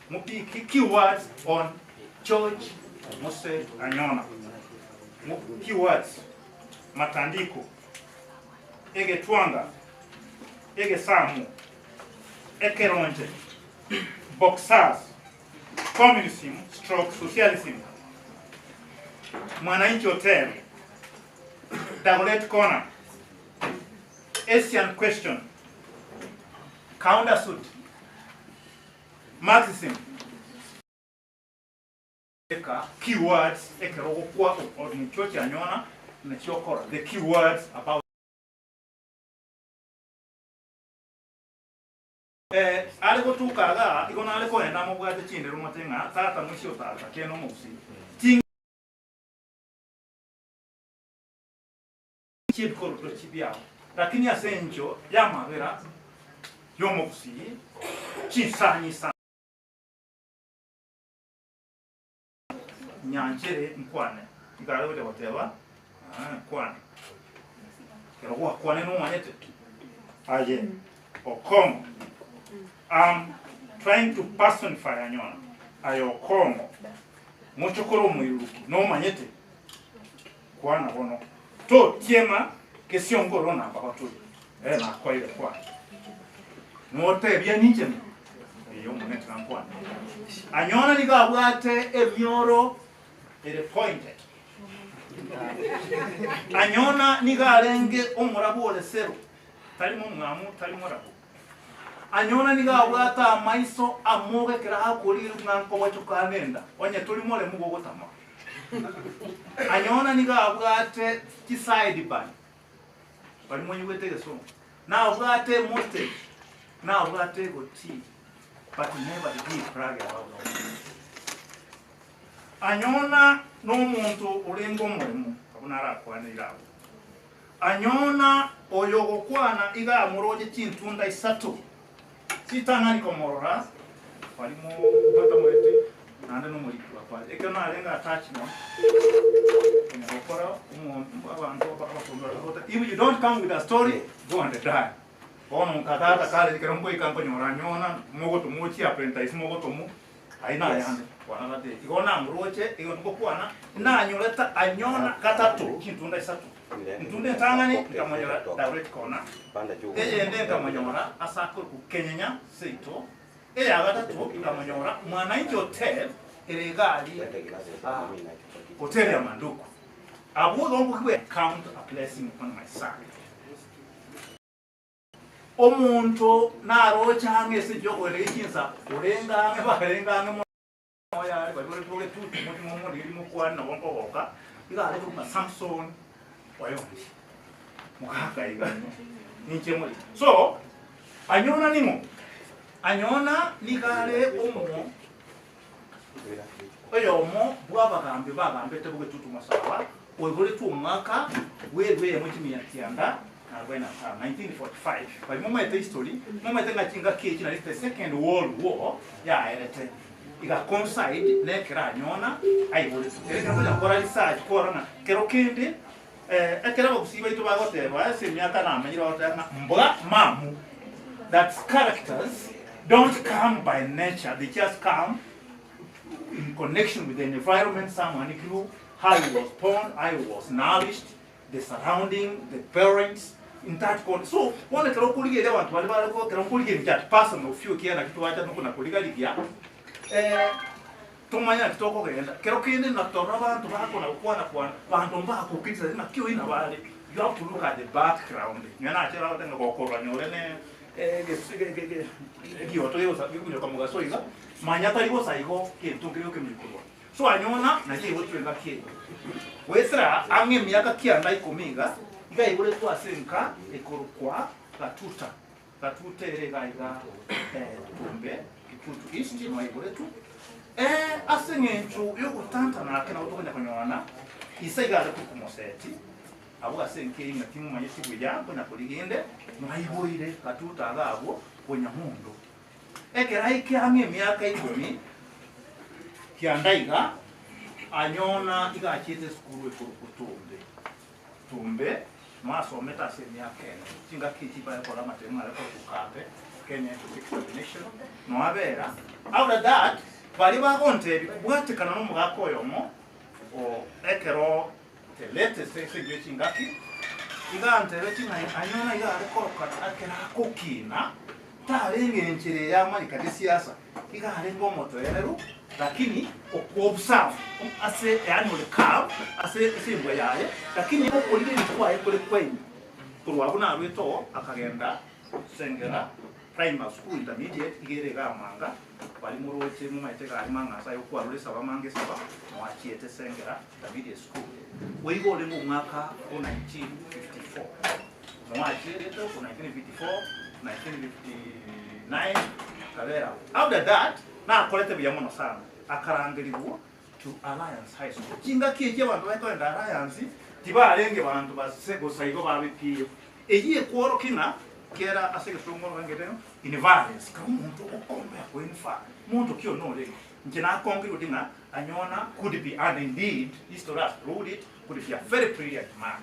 Mopiki keywords on George Mose Anyona. Keywords matandiko, egetwanga, egesamu, ekeronche, boxers, communism stroke socialism, Mwananchi Hotel, Dagoretti Corner, Asian question, Countersuit, Marxism. Beka keywords ekero ogokwa omochie anyona naki okora the keywords about. Eh, are gotuka igaa igo nare koenda amobwate chindero mote ng'a tata moisie otata kende omogusii. Ting. Chi'ebikoroto chibiao, lakini ase engencho y'amabera y'omogusii, chinsani isano. Nyanchere nkwane. Iga are gocha goteba, Ah, nkwane. Kero gwakwane nomanyete? Aye, Okong'o. I'm trying to personify Anyona. Aye Okong'o, mochokoro omoiruruki, nomanyete? Kwana bono. Totiema gesiongoro namba baturi. Eh, nakoeire kwana. Notebia ninche ng'o? Ee, Omonene tiga nkwane. Anyona nigo abwate emioro ere pointed. Anyona nigo arenge omorabu ore sero, tari momwamu, tari morabu. Anyona nigo abwate amaiso amoge ekero akorigereria buna nkobochoka nenda, onye tori moremu gogotama. Anyona nigo abwate chiside burn, baria monyigwete egesongo, nabwate emustache, nabwate egotii, but never did he brag about those things. Anyona nomonto orenge omoremu, abwo narakwane ira abwo. Anyona oyogokwana iga amoroche chintunda isato, chitang'ani komorora, barimo batamoeti, naende nomoriki bwakwane. Ekero narenge attachment, konya gokora omonto abanto abasombi baria if you don't come with a story, go and die. Bono nkatata kare ekero nkoika nkonyora anyona, mogotomwa ochia apprentice mogotomwa, Ayio nayande kwana gati, igo namoroche, igo ngokwana, nanyorete anyona gatato chintunda isato. Ntunda entang'ani nkamonyora Dagoretti Corner, eyende nkamonyora ase akorokwa Kenyenya seito, eya gatato nkamonyora Mwananchi Hotel ere iga aria Hotel ya Manduku. Abwo igo ngokigwa count a blessing on my side. Omonto naroche ang'e ase enchera y'okoenda gie chinsa, orenge ang'e barenge ang'e mono oyare baria bare togetutu moche momorigererie mokwane nabo nkogoka, iga arenge buna Samson oyondi mogaka iga ninche more. So, anyona ning'o? Anyona nigo are omo oyomo bw'abagambi bagambete bogetutu mosawa, oiboretwe omwaka bw'erwe eyemo chimia kianda na arobaini na tano, 1945. Baria momaete history, momaete ng'a chingaki echi nari the second world war yaerete, iga coincide nekero anyona aiboretwe. Ere ekero nkonya gokora research kwarora ng'a kero kende ekero abagusii baito bagoteba ase emiaka namenyire bagoteba ng'a mbwa mamu, that characters don't come by nature, they just come in connection with the environment someone grew, how he was born, how he was nourished, the surrounding, the parents, in that con so bono ekero okorigereria abanto baria bare ekero nkorigereria that personal few ekiagera naki twacha nokona korigarigia tomanye naki tokogenda. Kero kende na torora abanto bakona gokwana kwana, banto mbakokirisaria naki oyio nabo are, you have to look at the background. Nonya nachera agoteba ng'a gokorora nyore ne egioto gegosa gekominyoka mogaso iga, manya tari bosa igo gento nkere gokeminyokorwa. So anyona naye aiboretwe engaki eye. Goetera ang'e emiaka kianda ikomi iga, iga aiboretwe ase enka ekorokwa Gatuta. Gatuta ere iga iga Tumbe, Kitutu East nigo aiboretwe. Ase eng'encho y'ogotantana ake nabo tokonya konyora ise iga are korokwa Moseti, abwo ase enka eyio ng'a timomanyeti buya konya korigia inde, mwaiboire Gatuta iga abwo Bonyamondo. Ekero aike ang'e emiaka ikomi kianda iga, anyona iga achiete esukuru ekorokwa Tumbe. Tumbe noasomete ase emiaka ene, chingaki echi bare kora amatemo are korokwa Kape, Kenya Entrance Examination, noabera. After that, baria bagontebia kobwatekana nomogaka oyomo o ekero the latest ase enchera chingaki, iga antebetie ng'a anyona iga are koroka ekero akokina, Tarenge enchera eye amanyekane siasa, iga arenge omotoereru, lakini okoobserve ase yaani ore calm ase ase embwa yaye, lakini okorigereria kwaye kore kwaime. Korwa abwo narwete oo akagenda Sengera Primary School Intermediate iga ere iga Amanga, baria moroche momaete iga aria Mang'ansa aye okwarure esaba Manga esaba, noo achiete Sengera Intermediate School. Oiga orenge omwaka o 1954. Mwachierete oko 1954, 1959 akabera abwo. After that nakorete buya mono sana akarangerigwa to Alliance High School. Chingaki echio abanto bakoenda Alliance tibarenge banto base bosa igo babe pi. Eyio ekworokia ng'a. Kera ase egesongo orogengete inference, kera omonto okombea ko infer, monto ki one orenge? Inche nakongerwe di ng'a Anyona could be and indeed history has proved it, could be a very brilliant man.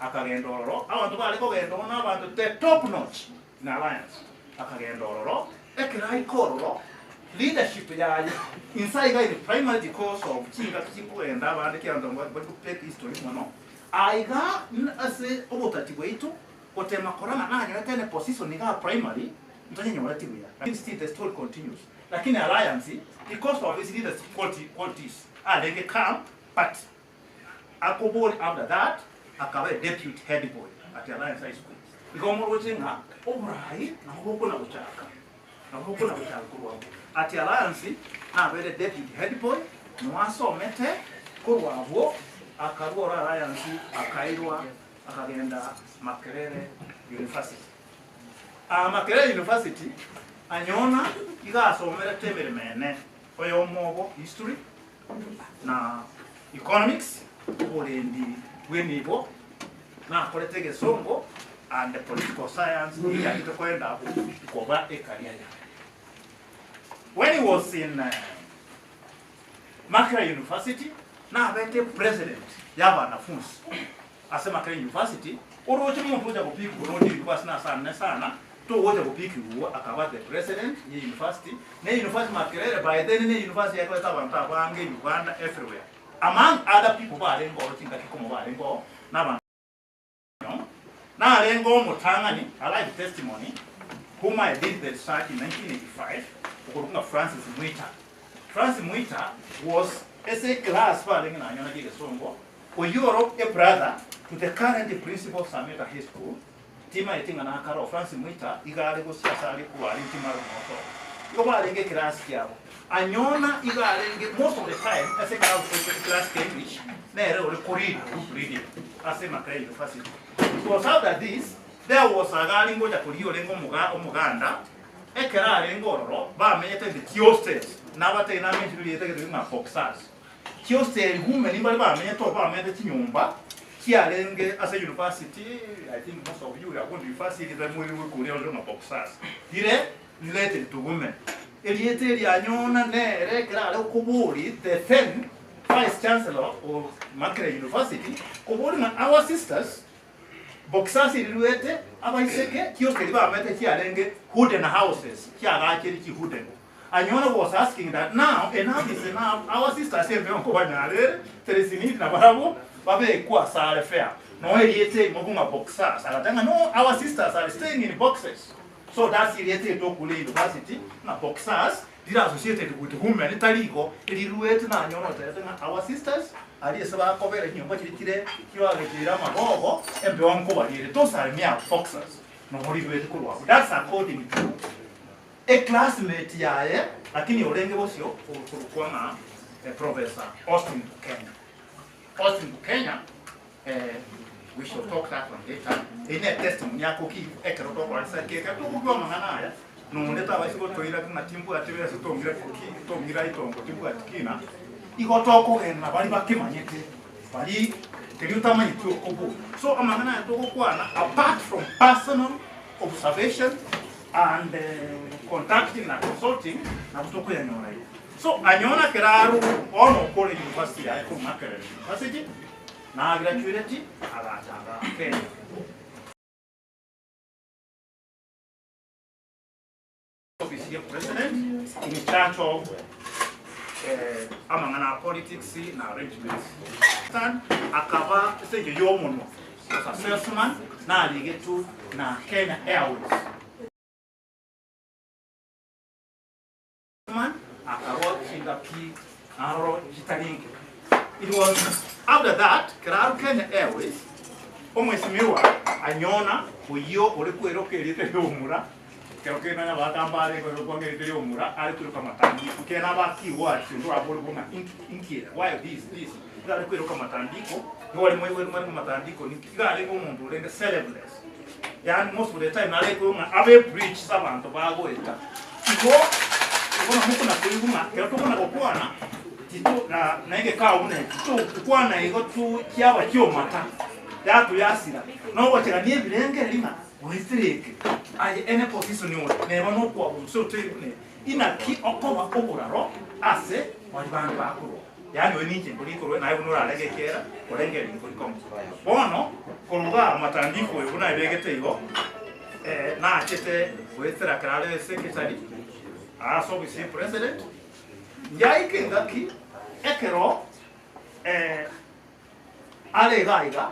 Akagenda ororo, abanto bare kogenda ororo na abanto the top notch in alliance. Akagenda ororo, ekero aika ororo, leadership yaye inse aiga in primary because of chingaki chikogenda abande kianto bari go pick history mono, aiga ase obotati bwaito gotema korora ng'a nanyorete ene position igaa primary, ntonyenyoreti buya. Lakini still the story continues. Lakini Alliance because of his leadership qualities arenge calm but akobori after that akaba a deputy head boy at Alliance High School. Igo moroche ng'a oborai nabo bokona gochaka nabo bokona gochaka korwa abwo. At Alliance nabere deputy head boy noasomete korwa abwo akarwa oro Alliance akairwa akagenda Makerere University. Aa Makerere University anyona iga asomerete emeremo ene, oyomo obo History na Economics, oborendi bw'enibo, nakorete egesongo and Political Science eyio yachete koenda abwo koba ecareer yaye. When he was in Makerere University nabete president y'abanafunsi Ase Makerere University, oroche monto ocha gopikigwa noche university nase anene sana, togocha gopikigwa akaba the president ye university, ne university Makerere by then ne university yakorete abanto abange Uganda everywhere. Among other people barenge oro chingaki komo barenge oo na abanto narenge omotang'ani, a live testimony, whom I did the research in 1985, okorokwa ng'a Francis Mwita. Francis Mwita was ase eclass barenge nanyora egesongo, Oyio oro a brother to the current principal of Sameta High School, timaeti ng'a nakare o Francis Mwita iga are gosia ase are korwa are ntimare omoto. Igo barenge ekerasi kiabo. Anyona iga arenge most of the time ase ekerasi kia English nere ore ko read group reading ase Makerere University. It was after this there was a gari ngocha koria orenge omoga omoganda ekero arenge ororo bamenyete in the hostels nabatebie namentionire rieta gete ng'a boxers. Chioseri women mbare bamenyete oo bamenyete chinyomba chiarenge ase university, I think most of you are going to university erieta mwairwe koria rire ng'a boxers rire related to women. Erieta eri anyona nere ekero are kobori the then vice chancellor of Makerere University kobori ng'a our sisters boxers riruete abaiseke chioseri bamenyete chiarenge wooden houses chiagachire chi wooden. Anyona was asking that now enough is enough our sisters embeo nkobanyarere there is need nabarabwo babekwe asare fair noe erieta erimo bung'a boxers agateba ng'a no our sisters are staying in boxes so that's erieta eri tokure university ng'a boxers rire associated with women tari igo eriruete nanyora otebete ng'a our sisters aria ase bakobera chinyomba chiria chire chiroagechire amagogo embeo nkobariere those are mere boxers nogo riruete korwa abwo that's according to A classmate yaye lakini orenge bosio okorokwa ng'a Professor Austin Bukenya. Austin Bukenya we shall talk that one later. Eye ne testimony akoki ekero tokora research ekero tokobua amang'ana aya nonde tabaisa gotoira ng'a timbwati besa tong'ira ki tong'ira itongo timbwati kina igo tokogenda baria bakemanyete bari keria otamanyeti okobua. So amang'ana aya togokwana apart from personal observation and contacting na consulting nabo tokoyanyora igo. So anyona ekero arwe bono okore university yaye korwa Makerere University na graduate agacha aga Kenya. Office ye president in charge of amang'ana a politics na arrangements. Akaba ase engencho y'omonwa was a salesman narigetwe na Kenya Airways. Man akarwa chingaki naroro chitaringe. It was after that kero arwa Kenya Airways omwesimigwa anyona oyio ore kweroka erieta ri'omura kero kende onye abagaka mbare kwerokwa ng'a erieta ri'omura are kweroka matandiko kende nabakigwa ase orabore buna inki ere why this this iga are kweroka matandiko nigo bare mwaigwete mwarenge matandiko ninki iga arenge omonto orenge selfless Yaani most of the time nare koigwa ng'a abe preach ase abanto bagoeta. Igo igo nabo mokona koigwa ng'a ekero tokona gokwana tito na na egekao buna eki togokwana igo tu kiaba kiomata yatoyasira nogochegania ebirengererio ng'a goetera eke. Aye any position ore neba nokwabusa otebe buna inaki okoba oboraro ase baria bande bakorwa. Yaani oyo ninche nkori korwa naye buna orarege ekiagera korengereria nkori komo. Bono korwa igaa amatandiko oyo buna aebegete igo, nachete goetera ekero are secretary ase ofisi ya president, yaika engaki ekero are igaa iga,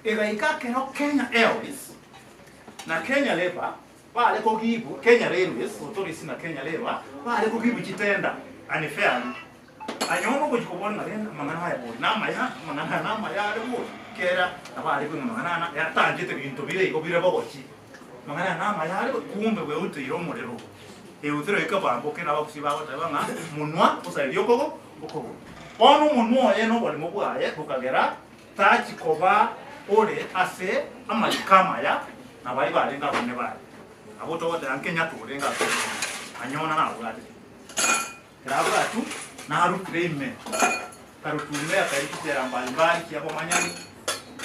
egaika ekero Kenya Airways na Kenya Labour Bare kogibu Kenya Railways Authority na Kenya Labour bare kogibu chitenda unfairly. Anyone ogochia kobora ng'a rende amang'ana aya bori namaya, amang'ana aya namaya are bori, ekiagera nabo are koigwa amang'ana aya na yatanchete binto bire igo bire bogochi. Amang'ana aya namaya are bori, kumbe bweuteire omorero. Euteire ekebamboke na abagusii bagoteba ng'a monwa osaerie okogo okogoro. Bono omonwa oye na oborimo bwaye bokagera Tachi koba ore ase amariko amaya na baria barenge abanene baye. Abwo togoteba nkenya torenge ase omonene, anyona nabwatete. Ekero abwatwa, narutire ime, akarutwa ime akairwa chichela mbali mbali chi'abamanyani,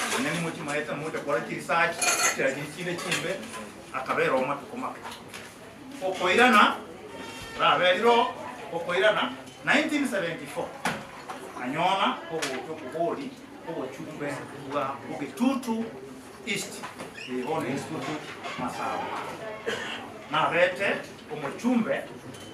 abamanyani mochimaete mocha kora chiresearch, chichela chiria chinde chimbe, akabera oo matuko make. Okoirana, oraberire oo, okoirana 1974, anyona ogocha okobori obochumbe bwa Bogetutu East, eye bono Gitutu Masaba. Nabete omochumbe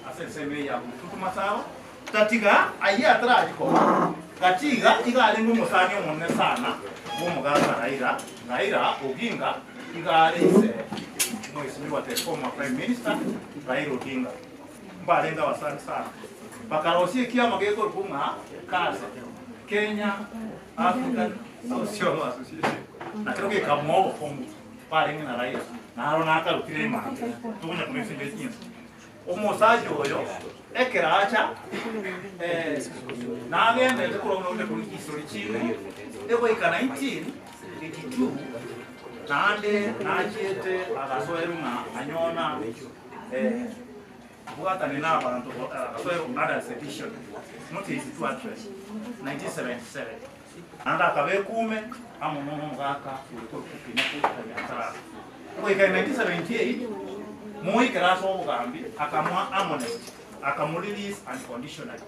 ase ensemo eye ya Bogetutu Masaba, tatiga ayio atarachia koba, gatiga iga arenge omosani omonene sana bw'omogaka Raila, Raila Oginga iga are ise Mheshimiwa the former Prime Minister Raila Odinga. Mbarenge abasani sana. Bakarosia ekiama gekorokwa ng'a KASA, Kenya African Social Association. Nakero gekamoa obokongu barenge na Raila. Naro nakarutire emambia tokonya komesinga chinsa. Omosacha oyo ekero acha nagenderete korwa buna onde korwa chistori chinde, egoika 1982 naende nachiete agasoerwa ng'a anyona bwatane na abanto agasoerwa under sedition not 82 actually 1977 naende akaba ekume amo nomogaka ore korokwa Kenyatta Nyantarara. Goika 1978 Moi ekero ase obogambi akamoa amnesty akamorelease unconditionally.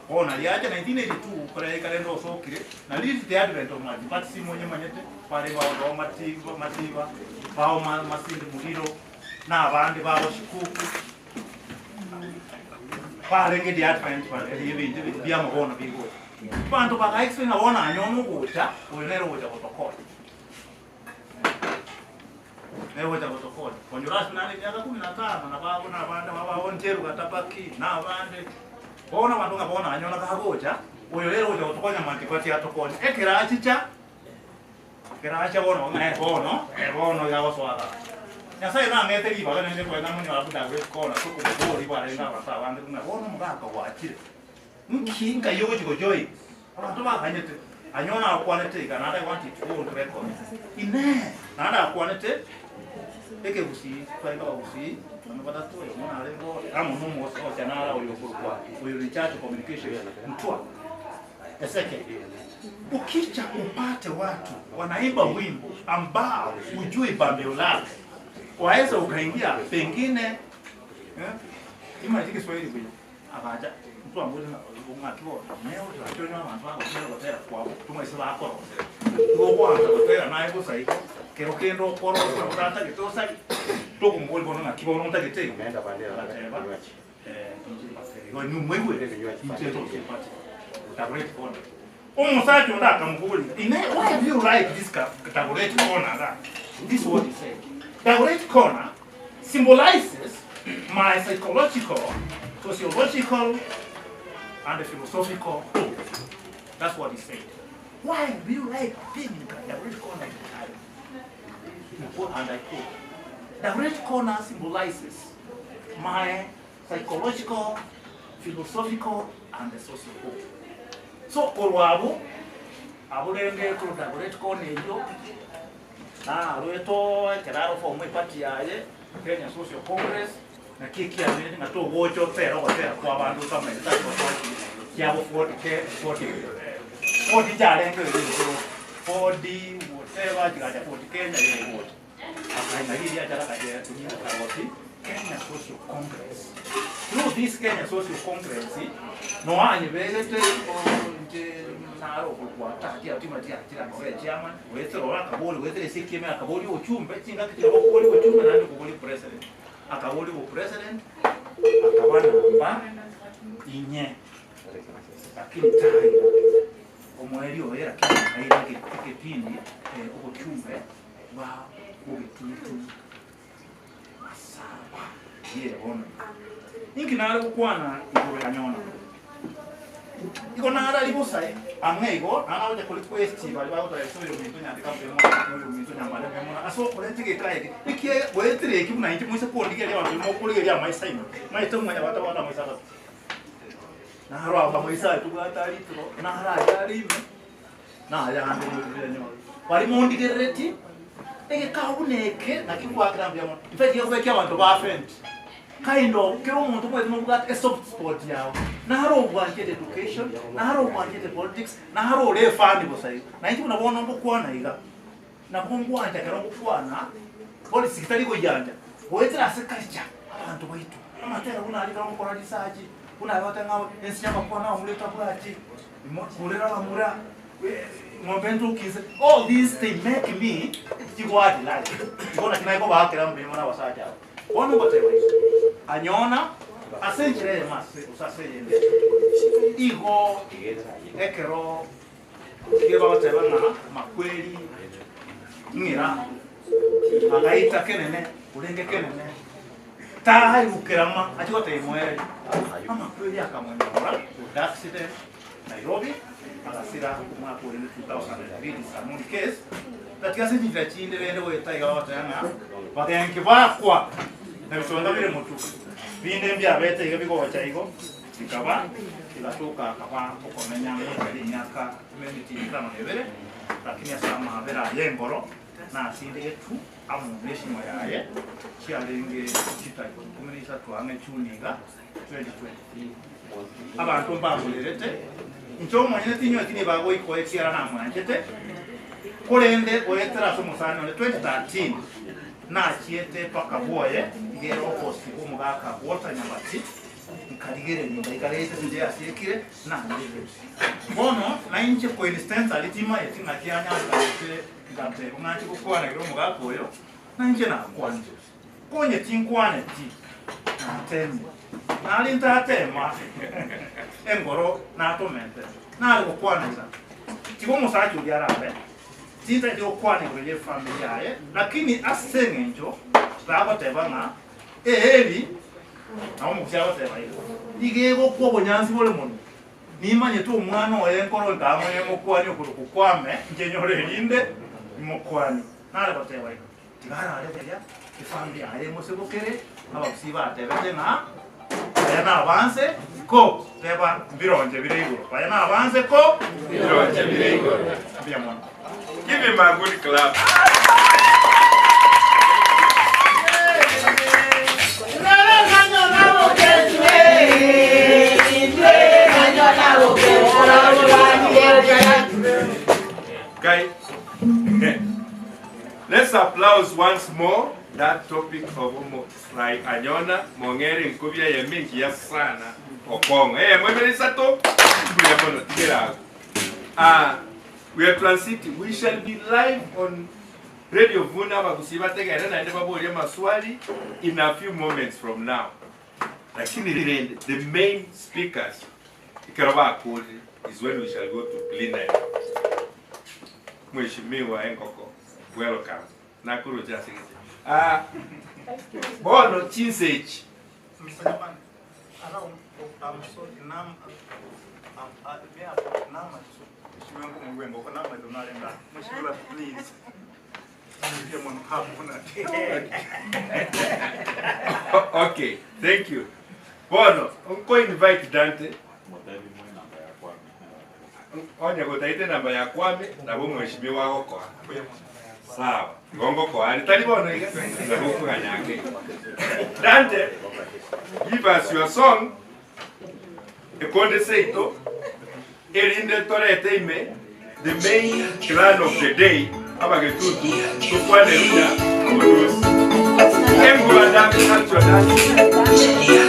Bono aria acha 1982 kore yaika rende osokire na lead the advent of multiparty simonyemanyete bare bao matiba matiba bao masinde muliro na abande babo shikuku barenge the advent ebinto biamo bono bigocha abanto bagaexplain ng'a bono anyone ogocha oyo nere ogocha gotokonya. Nere ogocha gotokonya. Konyora ase nare emiaka kumi na tano, na babo na abande aba babo Njeru Gatabaki, na abande. Bono abanto ng'a bono anyora kagocha, oyo nere ogocha gotokonya multiparty atokonye. Ekero achicha, ekero acha bono ng'a eh bono, eh bono iga agosoa igaa. Nyasaye nang'ete ribaga naende nkoenda monyore abwo Dagoretti Corner ase okoboboria bwarenge abanto abange buna bono omogaka gwachire. Nki nkai ogochia gojoin? Abanto baganyete. Anyone akwanete iga naende I want it to go on record. Inee! Naende akwanete ekegusii twarenge abagusii bano batato oyomo narenge ore amo nomogocha nara oyo okorokwa oyo in charge of communication Mtwa Ezekiel. Ukicha upate watu wanaimba wimbo ambao hujui pambio lake, waeza ukaingia pengine eh, imanyete Kiswahili buya Agacha, ntwamboria ng'a ng'aki bono, nere otorache onyore abanto bagotera ogotera kwabo, tomaise bakorosera. Igo ogoansa gotera naye bosa igo, kero kende okorosia otatagete osarie, tokomoboria bono ng'aki bono otagete igo? Agateba, inche igo inwe moigwere, inche tochimpati, Dagoretti Corner. Omosacha onde akamoboria, Inee, why do you like this Dagoretti Corner iga? This is what he said, Dagoretti Corner symbolizes my psychological, sociological, and philosophical hope. That's what he said. Why do you like being in Dagoretti Corner at the time? And I quote, Dagoretti Corner symbolizes my psychological, philosophical, and social hope. So, korwa abwo, abwo rende korwa Dagoretti Corner eyio, Narwete oo ekero aroform eparty yaye, Kenya Social Congress, naki ekiamire ng'a togocha otere ogotera kwa abanto otamaete tari gosoa chiabo Ford ke Ford Ford charenge erio igoro Ford whatever chigacha Ford Kenya eye gocha. Akaina riria achara akayetumia akarosi Kenya Social Congress. Through this Kenya Social Congress, no anyebegete inche naro okorokwa tati atima tiachire akaba echairman, goetera oro akabori goetera ase ekiema akabori obochumbe, chingaki chiria bakobori obochumbe naende okobori president. Akabori obopresident, akaba namba inye, lakini taira omoerio oye lakini akaira egepindi obochumbe bwa bogetutu asaba ye bono. Inki nare gokwana igoro ya nyona? Igo narari bosa ang'e igo, naende nagocha kori quest baria bagoteba ase oyominto nyandika mbuya mono, oyominto nyambare mbuya mono, ase okoreta egeka eke, ekiagera goetera eki buna inche moise kondigereria abanto mokorigereria amaiso aino, maete mwanyabanto abande amaiso ababe. Naro amaiso aye tobwate aria itoro, naro aria are ime, Nayande mobiranyore baria mondigereretie, egekao buna eke nakio ngoakera mbuya mono. In fact gekoba ekia abanto ba faint. Kind of kera omonto omanyete nobwate esoft spot yao. Naro obwanchete education, naro obwanchete politics, naro ore efani bosa igo. Na inche buna bono ngokwana iga, nabo ngwancha ekero ngokwana, politics tari koyiancha, goetera ase culture, abanto baito. Amatera buna aria ekero ngokora research, buna aria ogoteba ng'a ense ya amakwana abamura etabwati. Kurera abamura, ng'ombe entoki inse, all these they make me chigwati life. Igo naki naye kobaakera mbuya mono abasacha aba. Bono ngoteba iga, anyona ase enchera eyemo ase gose ase eyende, igo ekero iga bagoteba ng'a makweri ng'ira agaita kenene, orenge kenene, Tari gokerama achie gotebia moerio, amakweri akamonyora with accident Nairobi, agasira omwaka orenge 2003 Samuni case, gati ase chinchera chinde rende goeta iga bagoteba ng'a bagenki bakwa na bisonda bire motwe, binde mbiabete iga bigocha igo bikaba bigatoka akaba okomenya ngochia emiaka emetienyi etano na ebere, lakini ase amabera aye engoro nasindegetwe. Amo nesimo yaye chiarenge chitariki ikomi na isato ang'e Juni iga 2023. Abanto mbamorerete, inche omonyene tinyweti nigo agoikwa ekiagera namwanchete, korende goetera ase omosani one 2013 nachiete mpaka bwoye iga ere obosi bw'omogaka Walter Nyabati, nkarigereria ngaikarete inche yasiekire nanyerire. Bono nainche coincidentally timayeti ng'aki anyansanete. Ngateba, Ng'anche gokwanera omogaka oyo, na inche nakwanire. Konye tinkwaneti, natemire. Nari ntatema engoro natomente, nare gokwana iga. Tiga omosacha oria arabe, tintagete gokwana igoro y'efamiri yaye, lakini ase eng'encho bagoteba ng'a eeri, nabo omogusii agoteba iga, iga egokwa obonyansi bore mono. Nimanyete omwana oye nkoro nkamoe mokwanie okorokwa kwame, inche nyore erinde imokwanie. Nare goteba iga, tiga arare buya, efamiri yaye emosebokere, abagusii batebete ng'a baya nabanse ko, teba mbironche bire igoro, baya nabanse ko, Mbironche bire igoro. Mbuya mono. Give him a good clap. Guy, let's applause once more that topic of Omorai Anyona Mong'ere Nkobia ya Mingi sana Okong'o. Eh, mwebere isato mbuya mono tigera ago. Ah, We are transiting, we shall be live on Radio Vuna abagusii bategere naende baborie amaswali in a few moments from now. Lakini rende the main speakers ekero bakorire is when we shall go to plenary. Mheshimiwa Enkoko, welcome. Nakoroche ase gete. Ah, bono chinsa echi Mr. Nyamani, allow, I'm sorry, nam, I'm, I, may I, nama, Okay, thank you. Bono, nko invite Dante. Onye gotaete namba ya Kwame, nabo mheshimiwa agokoa. Sawa. Igo ngokoa are tari bono iga, nabo okoganya ake. Dante, give us your song. Ekonde seito, erinde torete ime the main clan of the day. Abagetutu tokwane buya oboruosi. Enguba dance culture dance.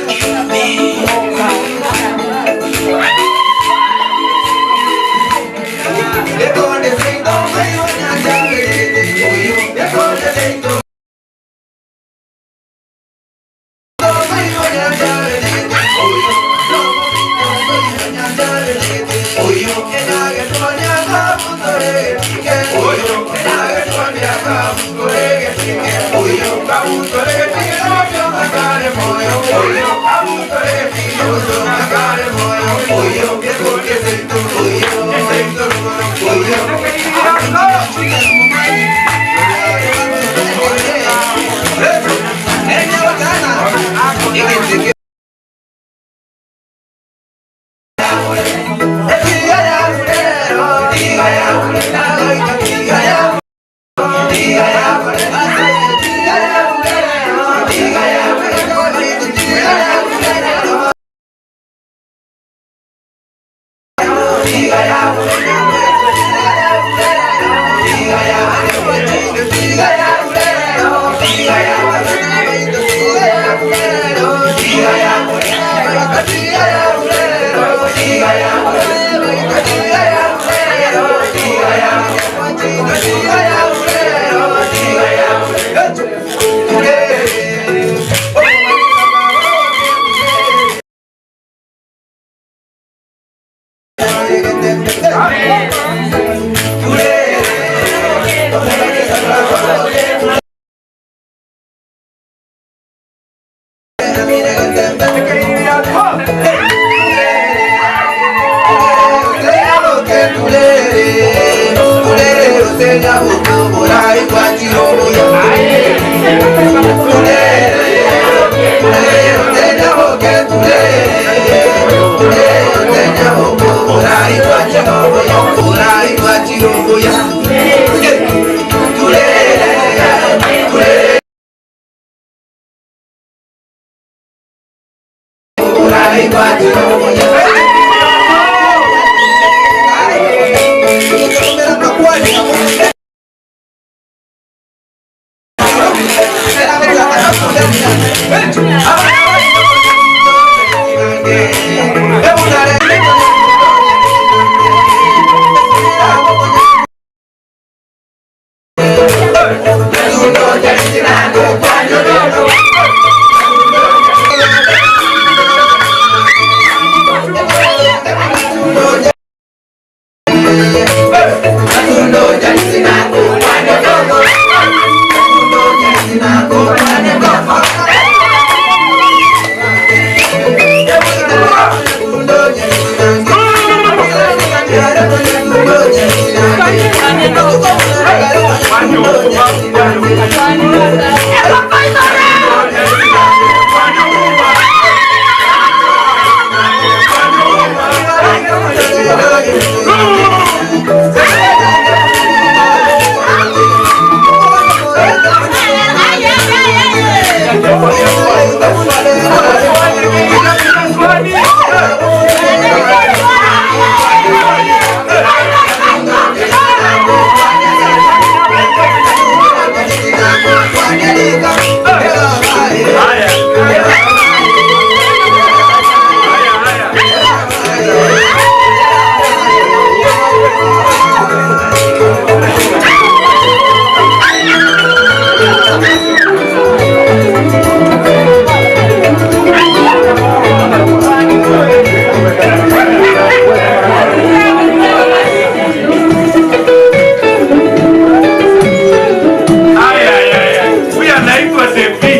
Huyu anaitwa Devi.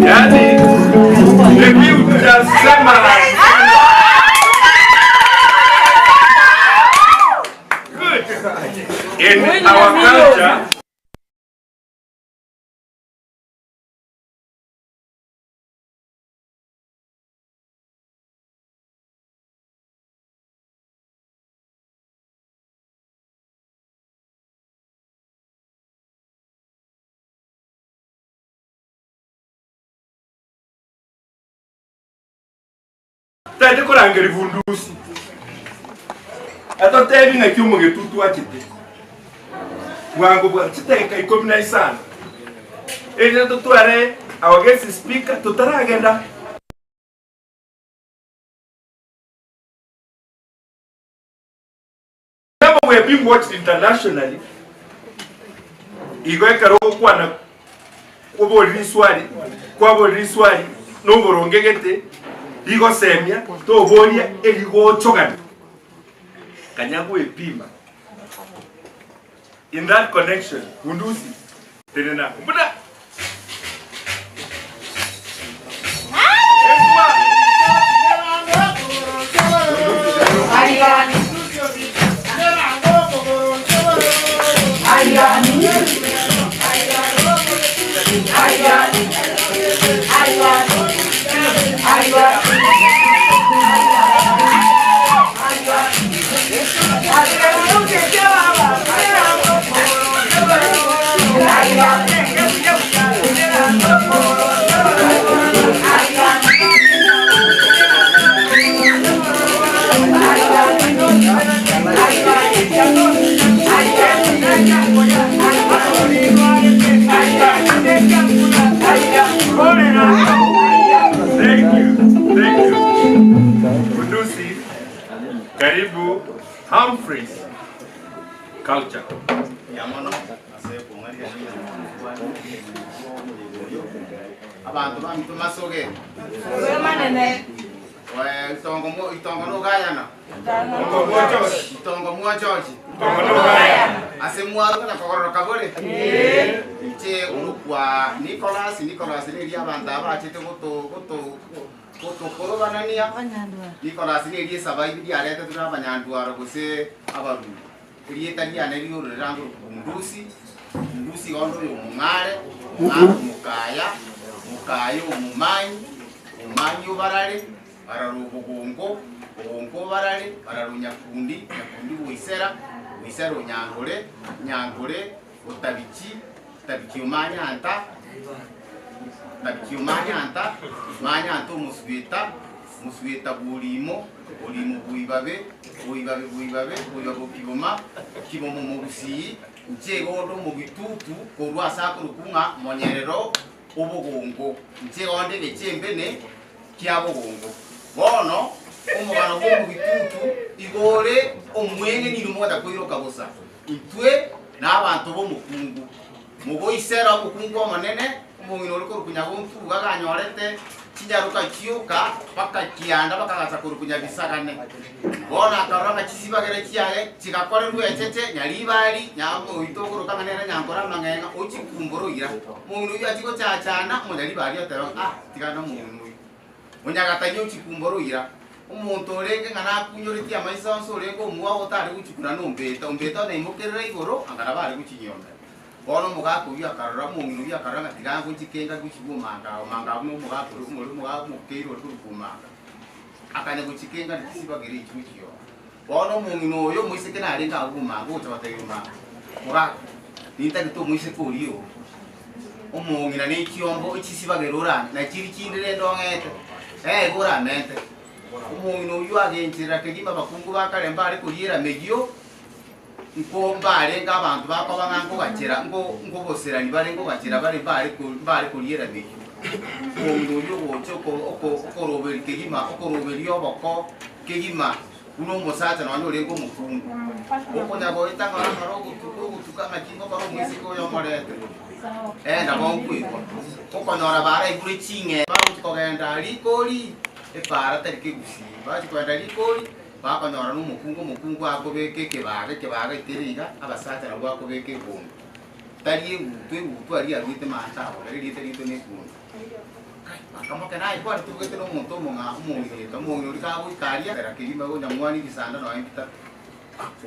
Yaani Devi utasema Good. In our culture Tete korangeri bundusi. Atotebi ng'aki omogetutu achete. Bwango bwa chidakika ikomi na isano, erinde totware our guest speaker totaragenda. Remember we are being watched internationally. Igo ekero ogokwana kwobori riswali, kwabori riswali noboronge gete rigosemia toboria erigochogania. Kanya gwepima. In that connection, Bundusi, tenena buna Thank you. Thank you. Bundusi, karibu Humphreys Culture. Abanto baminto masoge. Eh, itongo mwo- itongo nogayana. Itongo mwochochi. Ase mwaro na kogororoka bore. Inche orokwa Nicholas, Nicholas neria abanto aba bachete goto goto gotokorobanania. Nicholas neria esabaibi riaretetwe na abanyandwaro gose abarumi. Erieta riane riororera ngorokwa Bundusi, Bundusi igo onde oyo omong'are, omong'are omokaya, omokaya omomanyi, omomanyi obarare, barare obogongo, bogongo obarare, barare onyakundi, nyakundi boisera, boisera onyangore, nyangore otabichi, otabichi omanyanta, otabichi omanyanta, manyanta omosweta, omosweta bw'orimo, orimo bw'ibabe, bw'ibabe bw'ibabe, bw'ibabe okiboma, kiboma omogusii, inche igo onde omogitutu korwa ase akorokwa ng'a monyerero obogongo, inche igo onde egechembene kia bogongo. Bono omogano bw'omogitutu igo ore omweng'e nigo mogotaka koiroka bosa. Intwe nabanto b'omokungu. Mogoisera omokungu omonene, omong'ina ore korokwa Nyagontuga aganyorete chinyaroka chioka bakakianda bakagacha korokwa Nyabisagane. Bono akarora ng'a chisibagera chiaye chigakorerwa echeche Nyaribari, oito okoroka ng'a nere Nyankore amang'eng'a, ochikumbora oira. Omong'ina oyio achia gochachana, omonyaribari oteba ng'a ah, tiga nomong'ina oyio. Onyagataia ochikumbora oira. Omonto orenge ng'a nakunyoretie amaiso onsi orenge omwao otare gochikura nombeta, ombeta onaimokerera igoro anga nabo are gochinyomera. Bono omogaka oyio akarora, omong'ina oyio akarora ng'a tiga ngochike ng'a gochigwa omanga aa, omanga abwo nomogaka ore omore omogaka omokeire ore korokwa omanga. Akanya gochika engani chisibagere echio gochioka. Bono omong'ina oyo omoiseke narenge agwo omanga ogocha gotebia omanga, Mogaka, nintagete omoiseke oria oo. Omong'ina ne chiombo chisibagere orane, na chiria chinde rende ong'ete, ee, igo oramente. Omong'ina oyio agencherera kegima abakungu ba kare mbare koriera emeyio, nko mbarenge abanto bakoba ng'a nkogachera, nko nkoboserani bare nkogachera bare mbare ko mbare koriera emeyio. Omong'ina oyio ogocha oko oko okoroberia kegima, okoroberia oboko kegima buna omosacha nonya orenge omokungu. Okonya goeta ng'ora ng'ora ogotuka ogotuka ng'aki ngokora omoiseke oyo omorete. Ee, nabo nkoigwa. Okonyora baraigure ching'e bagochia kogenda rikori, epaara tari kegusii. Bachia kogenda rikori, bakonyora na omokungu, omokungu akobeka ekebaga, ekebaga ekere iga, abasacha nabwo bakobeka egondo. Tari egutu, egutu aria aruete maate abwo, nari erieta riaito na egundo. Kai, bakamoka naye kware tobugete na omonto omong'a omong'ina, omong'ina oria kagoika aria, era kegima gonyamwania ebisanda nonya bitato.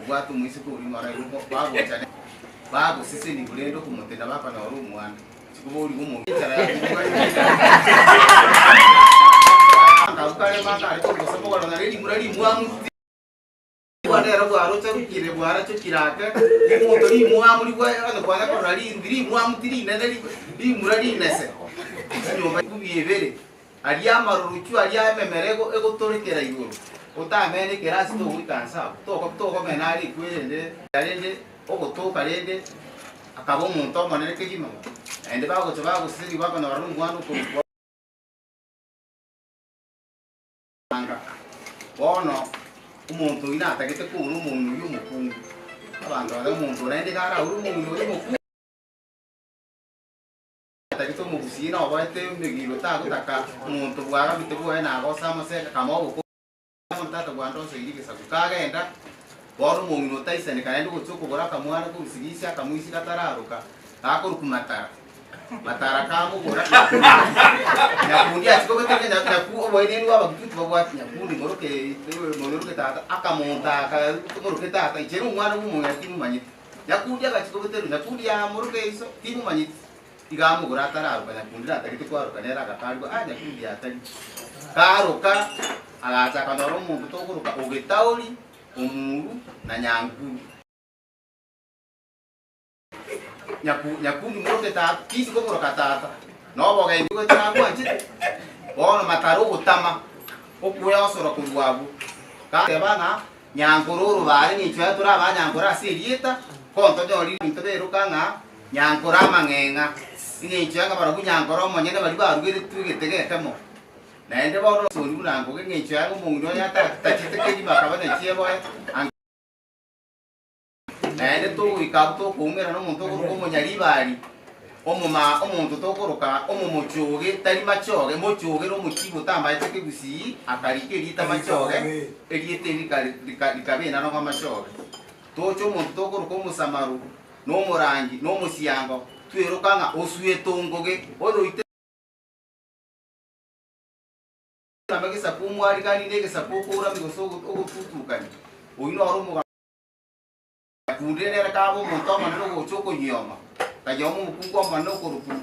Obwate omoiseke oria ng'ora igo bagochane, bagosesenigwa rende okomotenda bakonyora omwana. Chikoborigwa omonto enchara ya Abwo kare makare korusa mogorona rimura rimwamu ti. Nero bwarochokire bwarachokire ake, omonto rimwamu rigwe onye kwana korora rirubi rimwamu ti rinene rimura rinese. Chinyomba biebere. Aria amaruruchu aria ememera egotorekera igoro, otamene ekerasi togoika nse abwo, togomena are ekwe rende, rende ogotoka rende. Akaba omonto omonene kegima, naende bagocha bagosesenigwa bakonyora nomwana okorokwa Anga. Bono omonto oyio natagete koura omong'ina oyio omokungu. Abanto baria omonto oria naende iga araure omong'ina oyio omokungu. Atagete omogusii na oboete emegiro tagotaka omonto bwagambete bwoye nagosa amaseke kama oboko tata bwandoseiri egesaku kagenda bono omong'ina otaisaneka naende ogochia okogora akamwana korusigisia akamoisia katararoka gakorokwa matara matara kamogora nyakundi achia kobeteka nyaku oboenenu bwa abagitutu babwate nyakundi moroke moroke tata akamontaka moroke tata inche na omwana bwa omong'ina timomanyete. Nyakundi agachia kobeterwa, Nyakundi yamoroka iso, timomanyeti. Iga amogora atararoka, Nyakundi natagete kwaroka nere agakarigwa, ah Nyakundi atari. Karoka, agacha akanyora omonto tokoroka Ogetaori, Omuru, na Nyankuru. Nyaku Nyakundi moroke tata, tindi komoroka tata, nobogenki goetera agwanchete. Bono matara ogotama, okweosora korwa abwo. Gateba ng'a Nyankore orobare ng'encho yaye tore abanyankore ase erieta, ko ntonyorire ebinto beroka ng'a Nyankore amang'eng'a, eng'encho ya ng'a barabwo Nyankore omonyene baria barugeretwe egetega ekemo. Naende bono osori buna Ngoge eng'encho yaye omong'ina oye atachete kegima akaba nechieboe, ange Naende togoika abwo tokoumera nomonto okoroka omonyaribari, omoma omonto tokoroka omomochoge, tari machoge, mochoge nomochibo otamaete kegusii, akarika erieta machoge, erieta eri rika rika rikaba enaro ng'a machoge. Toche omonto tokoroka omosamaru, na omorangi, na omosiango, tweroka ng'a osuete ongoge, oyoite. Egesaku omwarigani na egesaku okourami gose ogotutukania, oyio noro omogambi. Nyakundi nere kabe omonto omonene ogocha okonyioma, kanyoma omokungu omonene okorokwa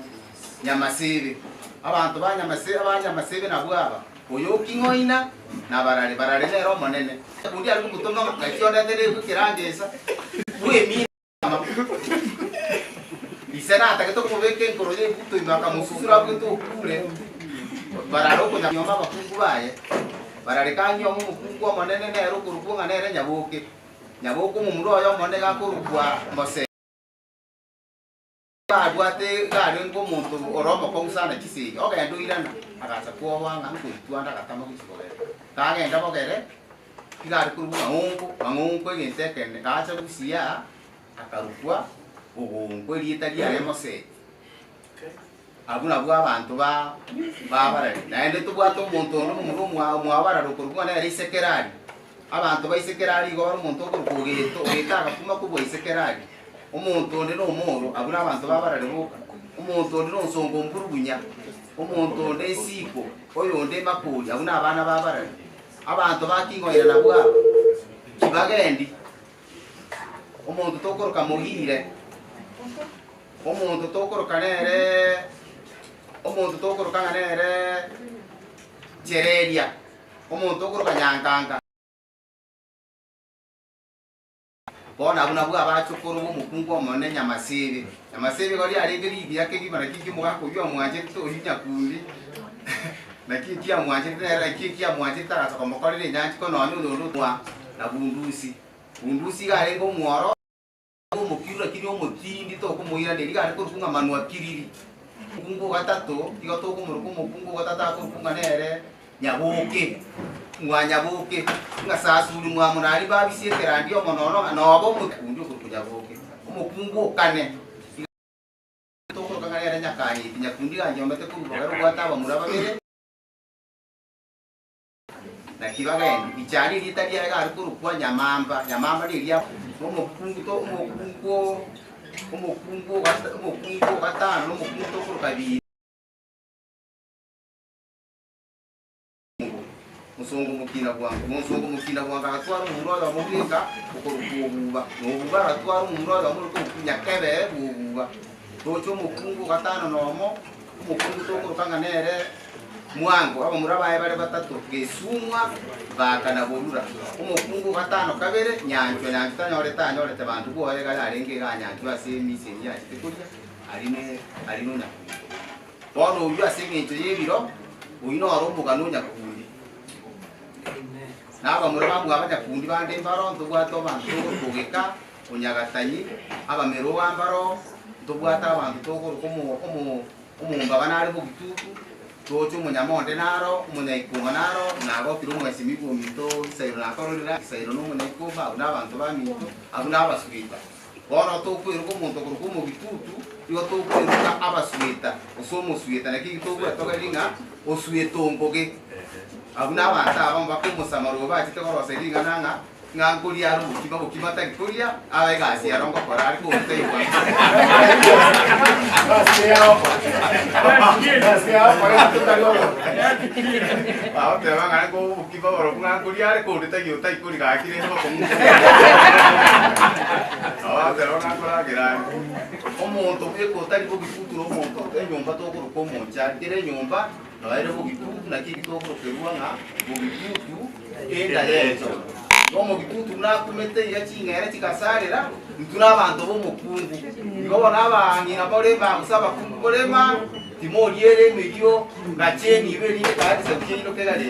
Nyamasebe. Abanto ba Nyamasebe, aba Nyamasebe nabwo aba, oyo oking'oina na Barare, Barare nere omonene. Nyakundi are komotoma ng'a naki ondetere ekerangesa bw'emina. Ise natagete komobeka enkoro y'ebuto ime akamosusura abwete okure, Barare okonyoma abakungu baye. Barare kanyoma omokungu omonene nere okorokwa ng'a nere Nyaboke. Nyaboke omomura oye omonene gakorokwa Mose. Abwate iga arenge omonto ore omokong'u sana chisegi, ogenda oirana, agacha kwoboa ng'a nkoitwa ande agatama gochia bogere. Kagenda bogere, iga are korokwa ng'aongo, ng'aongo egento ekene, gacha gusii aa, akarokwa bogongo erieta riaye Moseti. Abwo nabwo abanto ba babarari. Naende tobwate omonto onde omomura omwa omwabarari okorokwa ng'a nere Isekerari. Abanto ba Isekerari igo bare omonto okorokwa Ogeto, Ogeto agakuma kobua Isekerari. Omonto onde nomoro, abwo nabanto babarari boka. Omonto onde nonsongo mburugunya, omonto onde Isiko, oyonde Makori, abwo nabana babarari. Abanto ba King'oina nabwo aba, Kibagendi, omonto tokoroka Mogire. Omonto tokoroka nere, omonto tokoroka ng'a nere Chereria, omonto okoroka Nyankanga. Bono abwo nabwo abachokoro b'omokungu omonene Nyamasebe. Nyamasebe igo riarenge rigiya kegima naki inki omogaka oyio amwancherete oyio Nyakundi, naki inki amwancherete nere naki inki amwancherete agacha komokorera enyanchi ko nonya oyonde otwa na Bundusi. Bundusi iga arenge omworo. Omokiri lakini omotindi tokomoiraneria, iga are korokwa ng'a manwa kiriri. Omokungu o gatato igo tokomoroka omokungu o gatato akorokwa ng'a nere Nyaboke, mwanyaboke, ng'a Sasuri mwamonari babisie ekerandi omonono ng'a noba omokundi okorokwa Nyaboke. Omokungu o kane iga tokoroka ng'a nere Nyakanyiti, Nyakundi iga anchomete korwa bogere obwate abamura babere. Naki bagendi, Ichani erieta riaye gare korokwa Nyamamba, Nyamamba neria omokungu to omokungu omokungu omokungu o gatano na omokungu tokoroka Biri. Mosongo mokina bwango, mosongo mokina bwango agatwara omomura oyomo bweka okorokwa Obuba, na Obuba agatwara omomura oyomo ore korokwa Nyakebe bw'Obuba. Tocha omokungu o gatano nomo, omokungu tokoroka ng'a nere Mwango, abamura baye bare batato, Gesumwa, Baka na Borura. Omokungu o gatano kabere, Nyanchwa. Nyanchwa tanyorete anyorete banto bwoye iga yarenge iga Nyanchwa ase emisi eyio yachete koria, aria ne aria nonyakundi. Bono oyio ase engencho y'ebiro, oyio noro omogano o Nyakundi. Na abamura bamwabo Nyakundi bande mbaro, ntobwate abanto togokogeka, Onyagatanyi, abameroa mbaro. Ntobwate abanto tokoroka omo omo omongabana are bogitutu, toche omonyama onde naro, omonyaikonga naro, nagokire omwesimigwa ominto Gisairo nakororire Gisairo na omonyaikomba, abwo nabanto baminto, abwo nabasueta. Bono tokweroka omonto okorokwa omogitutu, igo tokweroka abasueta, gose omosueta, naki eki togwetogeria ng'a osueta omboge. Abwo nabanto abamo bakomosamara oyo bachete korosia ring'ana ng'a Ng'a nkoria are obokima, bokima tari koria, aba egasi ero ngokora are koruta igwa. Bagoteba ng'a ngo obokima borobwo ng'a nkoria are konde taiyo otaikori gaki rende bokong'u. Bagoteba ng'a nkoragera are. Omonto bweka otari bogitutu na omonto enyomba tokoroka omonchari, kera enyomba noere bogitutu naki eki tokorokerwa ng'a bogitutu enda y'encho. Nomogitutu buna akumete iga ching'ere chigasarera, intwe nabanto b'omokungu. Igo bono abang'ina morema gose abakungu morema, timoriera emeyio, gacha enibo erinde kare egesaku kiaino kegare.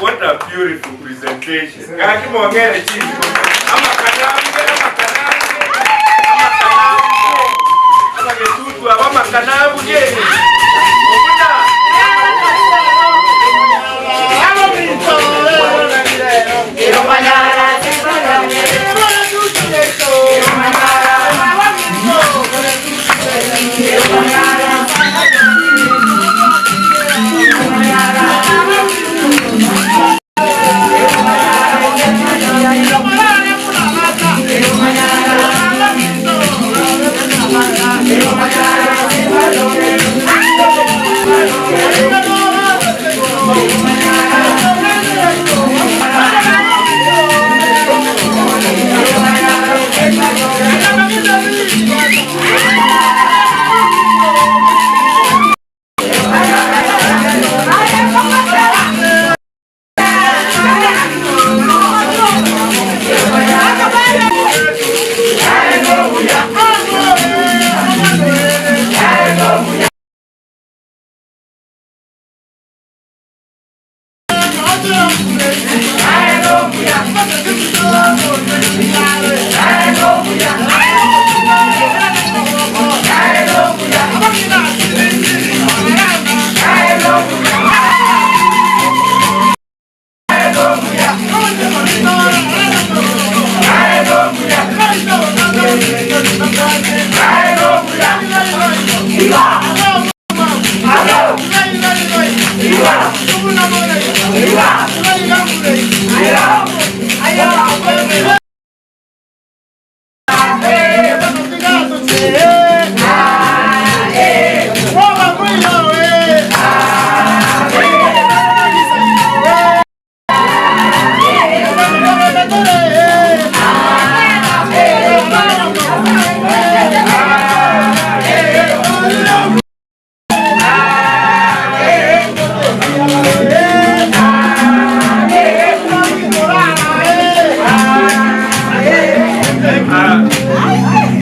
What a beautiful presentation. Gaki mwongere chini. Amakanambe, amakanambe, amakanambe. Abagetutu aba amakanabu gene. Obuta.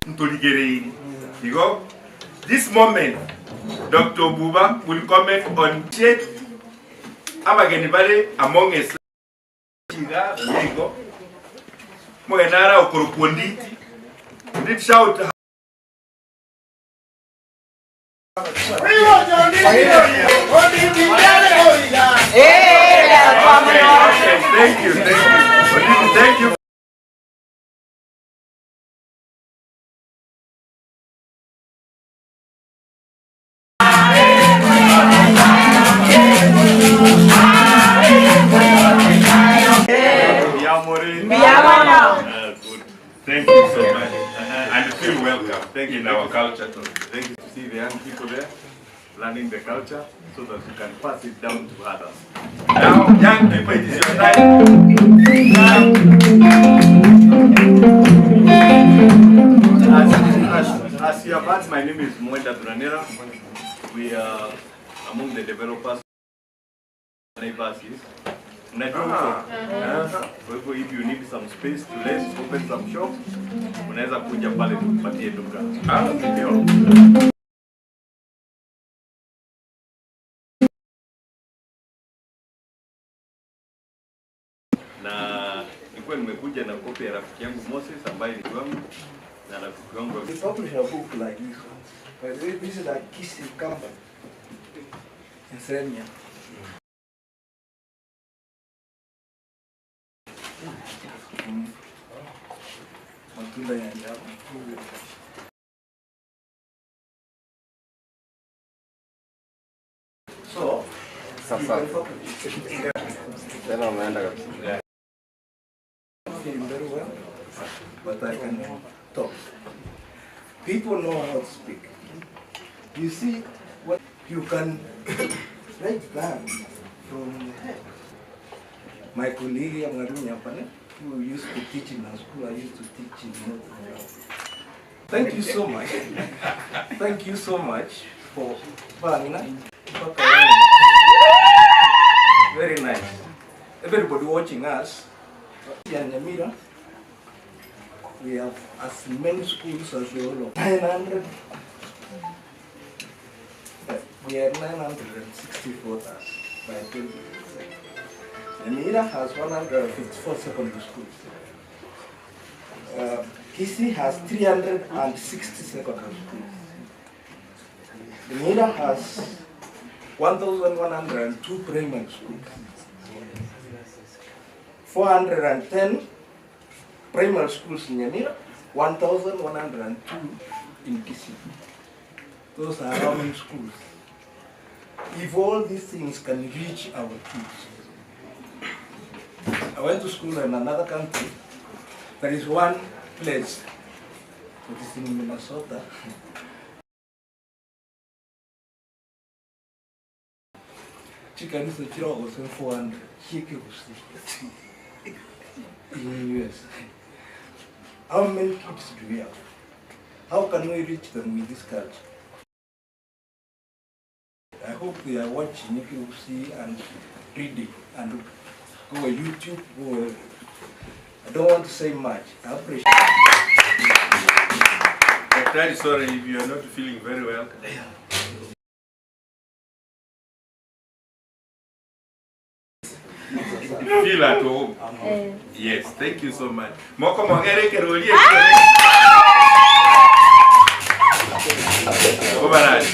Ntorigereiri. Igo, this moment, Dr. Obuba will comment on shape abageni bare among us iga buya igo. Omogeni ara okorokwa Onditi. Onditi shout. Okay, okay, thank you, thank you. Onditi, thank you. Good. Thank you so much. And feel welcome Thank you. in our culture too. Thank you to see the young people there learning the culture so that you can pass it down to others. Now, young people, it is your time. As you have heard, my name is Mwenda Thuranira. We are among the developers Naivas is. Unajua huko? Eh, Kwa hivyo if you need some space to rent, open some shop, unaweza kuja pale tukupatie duka. Ah. Ndio. Copy ya rafiki yangu Moses ambaye ni wangu na rafiki wangu wa We publish a book like this one. But this is a Kisii company in Senia. Matunda ya njano. So, Sasa. you can publish. Tena umeenda kabisa. Feeling very well, but I can talk. People know how to speak. You see, what you can write down from the head. My colleague Mwalimu Nyampane, who used to teach in our school, I used to teach in North Nairobi. Thank you so much. Thank you so much for Bangna. Very nice. Everybody watching us, in Nyamira, we have as many schools as the whole of 900. We are 964,000 by 2027. Nyamira has 154 secondary schools. Kisii has 360 secondary schools. Nyamira has 1,102 primary schools. 410 primary schools in Nyamira, 1,102 in Kisii. Those are how schools. If all these things can reach our kids. I went to school in another country. There is one place that is in Minnesota. Chikanisa chirogo 400. Chike kusi. In US. How many kids do we have? How can we reach them with this culture? I hope they are watching see and reading and go on YouTube. Go. I don't want to say much. I appreciate. Daktari, sorry if you are not feeling very well. Feel at home. Yes, thank you so much. Moko mogere kerolie. Obaraj.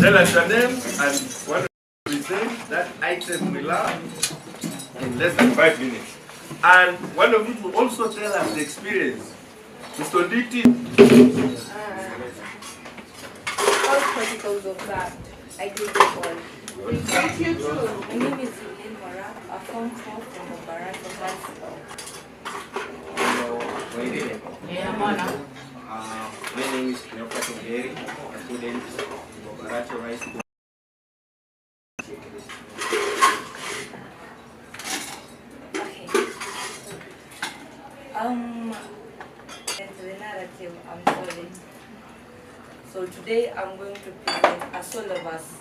Tell us your name and what we say that item we love in less than 5 minutes. And one of you will also tell us the experience. Mr. Nditi. All protocols observed. I greet you all. We greet you too. My name is Lynn Mora, a form 4 from Barato High School. My name is Cleopa Tongeri, a student of Barato High School. Okay. And the narrative, I'm sorry. So today I'm going to present a solo verse,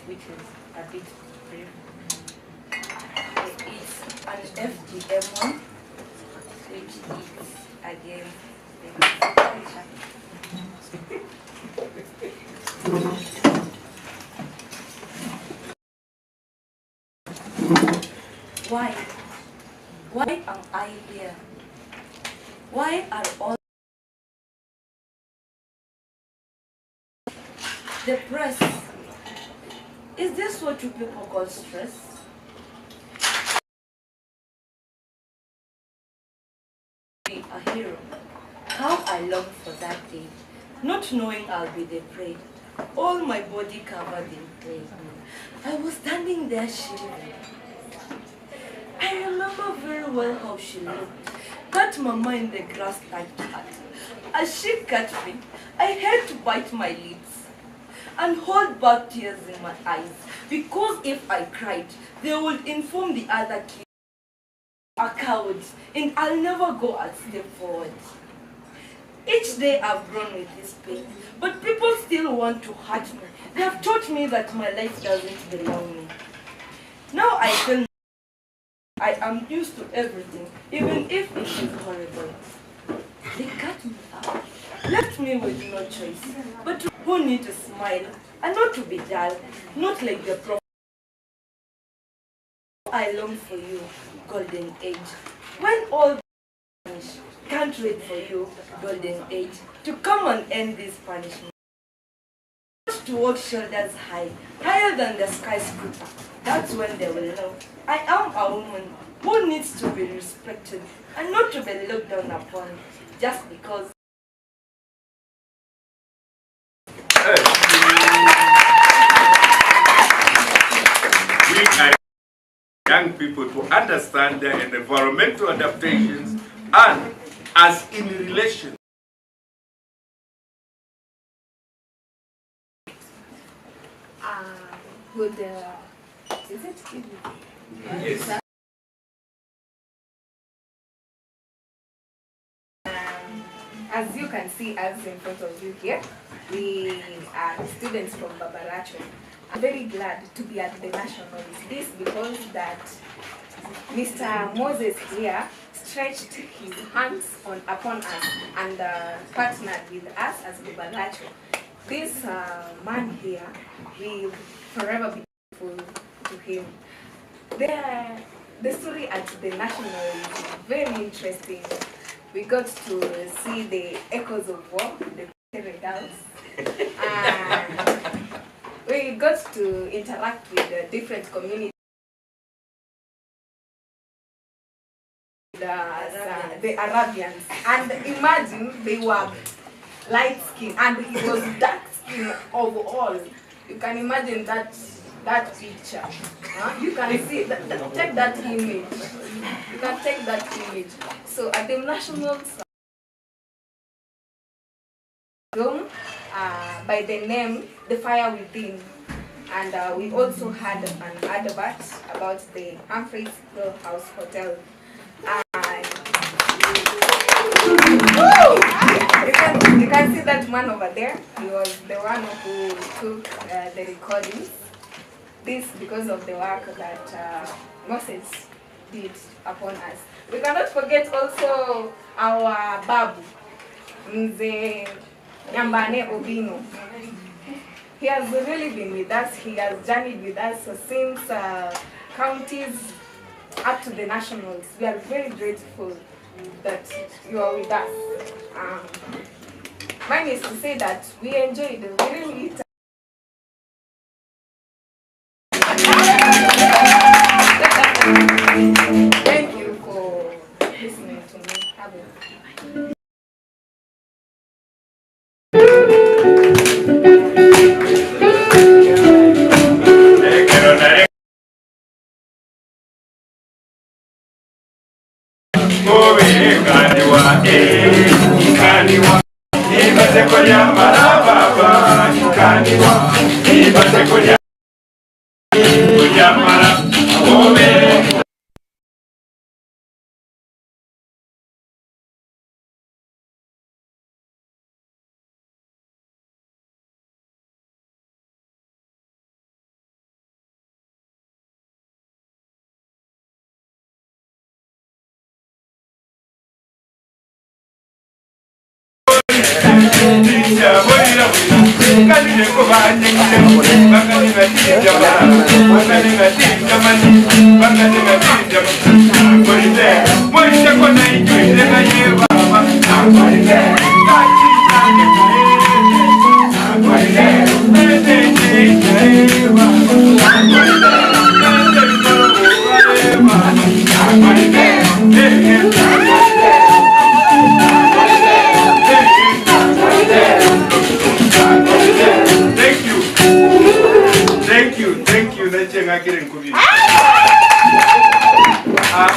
which is a bit brief. It's an FGM one, which is against the culture. Why? Why am I here? Why are all the press? Is this what you people call stress? Be a hero. How I long for that day, not knowing I'll be the prey. All my body covered in clay. I was standing there shivering. well how she looked. That mama in the grass like hat. As she cut me, I had to bite my lips and hold back tears in my eyes because if I cried, they would inform the other kids a coward and I'll never go a step forward. Each day I've grown with this pain, but people still want to hurt me. They have taught me that my life doesn't belong me. Now I feel I am used to everything, even if it is horrible. They cut me up, left me with no choice, but to who need to smile and not to be dull, not like the prophet. I long for you, golden age, when all vanish, can't wait for you, golden age, to come and end this punishment. To walk shoulders high, higher than the skyscraper. That's when they will know I am a woman who needs to be respected and not to be looked down upon just because. We are young people to understand their environmental adaptations and as in relation Good, is it evening? Yes. As you can see us in front of you here, we are students from Babaracho. I'm very glad to be at the Nationals. This because that Mr. Moses here stretched his hands on upon us and partnered with us as Babaracho. This man here will forever be grateful to him. The story at the National is very interesting. We got to see the echoes of war, the girls. And we got to interact with the different communities. The Arabians. And imagine they were light skin and he was dark skin of all. You can imagine that picture. Huh? You can see that, take that image. You can take that image. So at the National Film, by the name The Fire Within, and we also had an advert about the Humphreys Hill House Hotel. You can see that man over there. He was the one who took the recordings. This because of the work that Moses did upon us. We cannot forget also our babu, Mzee Nyambane Obino. He has really been with us. He has journeyed with us since counties up to the nationals. We are very grateful that you are with us. Mine is to say that we enjoyed really Thank you for listening to me. Have a Thank you.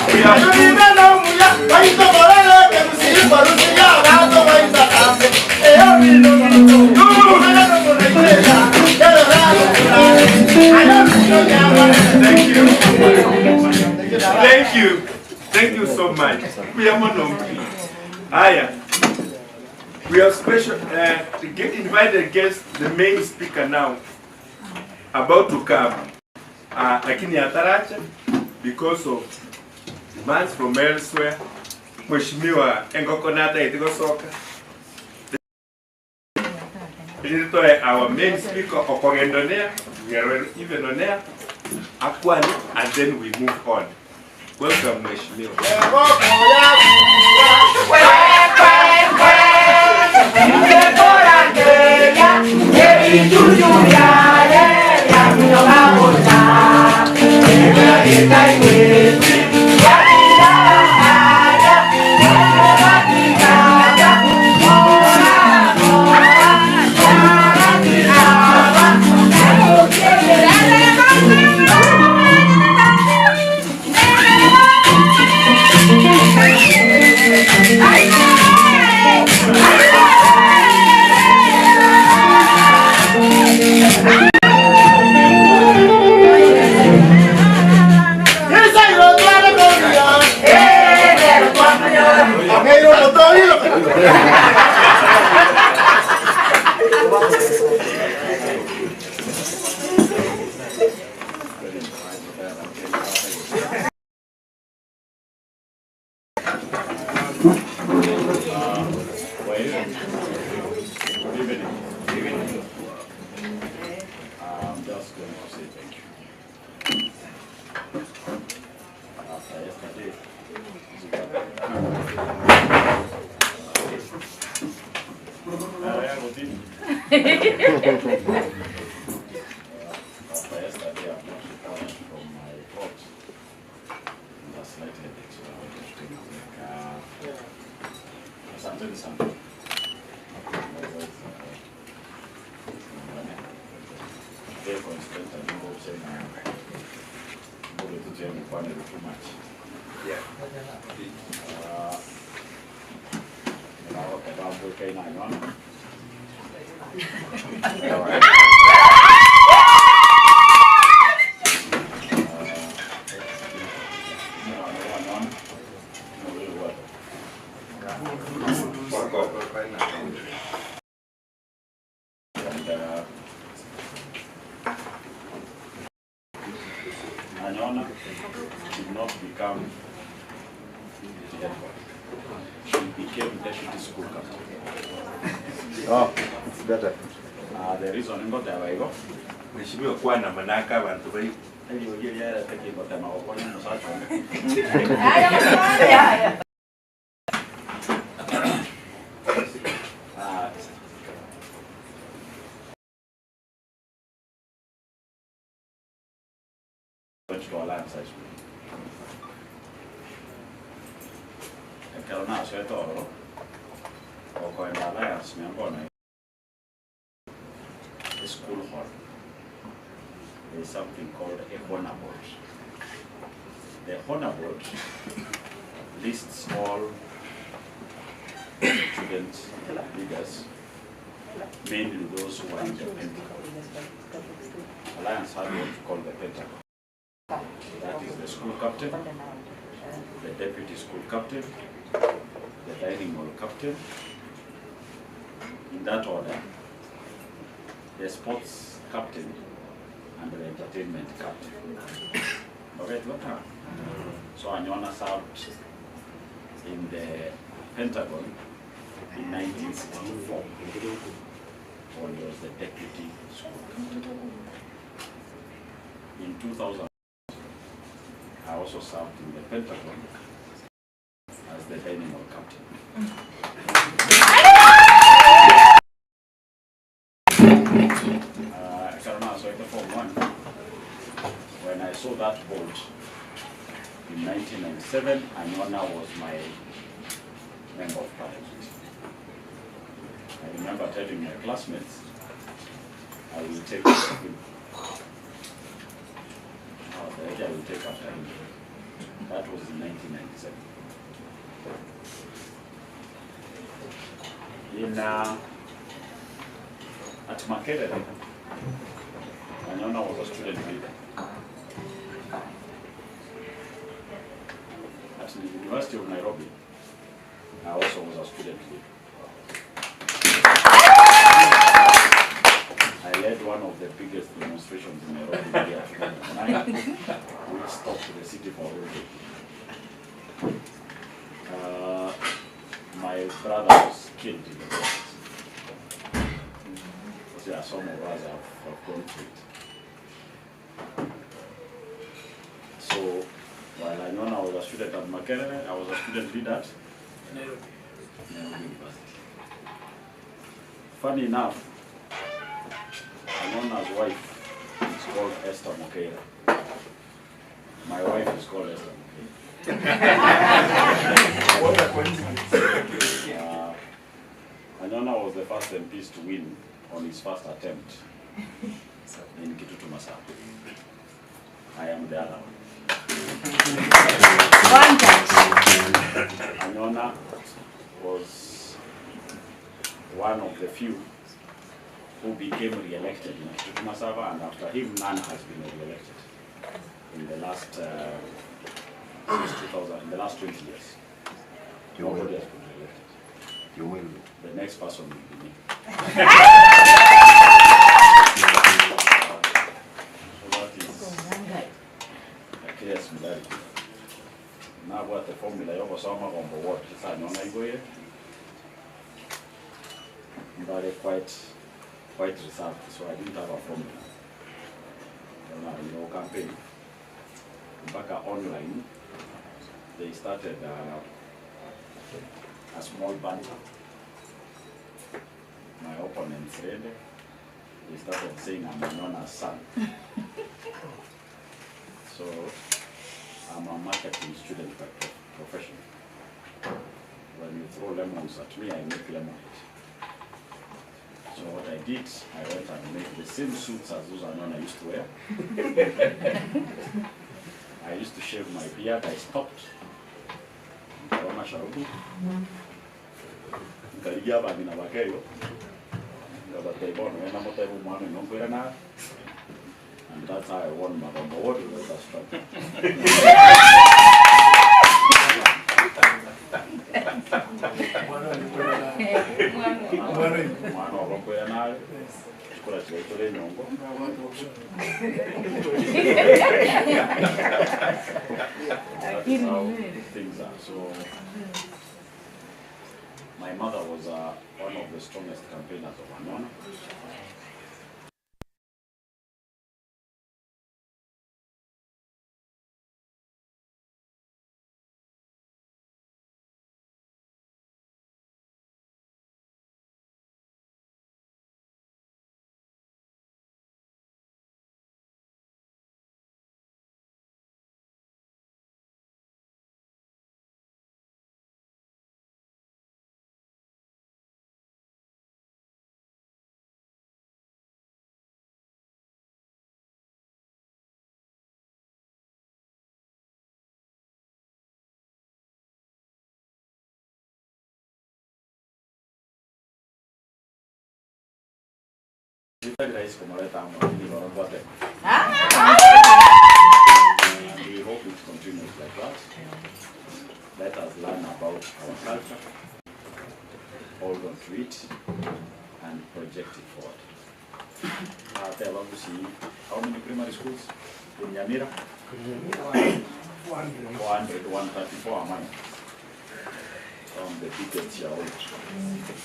We are Thank you. Thank you so much. Mbuya mono. Haya. We have special to get invited guest, the main speaker now, about to come. Lakini ataracha because of demands from elsewhere. Mheshimiwa Engoko nataete gosoka. Ritoe our main speaker okogenda on air, we are even on air, akwane and then we move on. Welcome Mheshimiwa. Good evening. Good evening. I'm just going to say thank you. After yesterday, After yesterday, I've not recovered from my throat. And a slight headache, so I wanted to take a break. Asanteni sana. Very constant and too much. Yeah. And Anyona did not become the head boy. She became deputy school captain. Oh, it's better. The reason ngoteba igo Mheshimiwa kwana manaka abantu bari eriogi riarete kingotema gokonya omosacha one. Went to Alliance High School. Ekero nasoete ororo, okoenda Alliance niambona a school hall. There is something called a honor board. The honor board lists all student leaders, mainly those who are in the Pentagon. Alliance had what we call the Pentagon. That is the school captain, the deputy school captain, the dining hall captain, in that order, the sports captain, and the entertainment captain. Okay, what? So Anyona served in the Pentagon in 1964 when he was the deputy school captain. In 2000, I also served in the Pentagon as the dining hall captain. Ekero nasoete Form 1, when I saw that board in 1997, Anyona was my member of parliament. I remember telling my classmates, I will take after him. The I will take after him. That was in 1997. In at Makerere, Anyona was a student leader. At the University of Nairobi, I also was a student leader. I led one of the biggest demonstrations in Nairobi in the year 2009, which stopped the city for a whole day. My brother was killed in the process. So yeah, some of us have gone through it. So while Anyona was a student at Makerere, I was a student leader at Nairobi. Nairobi University. Funny enough, Anyona's wife is called Esther Mokeira. My wife is called Esther Mokeira. What a coincidence. Anyona was the first MPs to win on his first attempt in Kitutu Masaba. I am the other one. One touch. Anyona was one of the few who became re-elected in Kitutu Masaba, and after him, none has been re-elected in the last since 2000, in the last 20 years. You will. Nobody has been re-elected. You will be. The next person will be me. So that is a clear similarity. Nabwate formula yogosoma gombo ward sanyona igoire mbare quite reserved, so I didn't have a formula. Now, you know, campaign mpaka online they started a small banter. My opponents said they started saying I'm Anyona's son. So I'm a marketing student by profession. When you throw lemons at me, I make lemonade. So what I did, I went and made the same suits as those Anyona used to wear. I used to shave my beard, I stopped. Nkaroma sharubu. Nkarigia abang'ina bakeyo. Ngabataiba ono ena motaiba omwana oino nkwera naye. And that's how I won Magombo Ward without a struggle. Mwana wakonkwera naye. Chikora chigaitore enyongo. That is how things are. So my mother was one of the strongest campaigners of Anyona. Sitaki rahisi kumleta ama lakini wanafuata. And we hope it continues like that. Let us learn about our culture, hold on to it, and project it forward. There are see how many primary schools in Nyamira? 400, 134 are mine. From the biggest shareholder.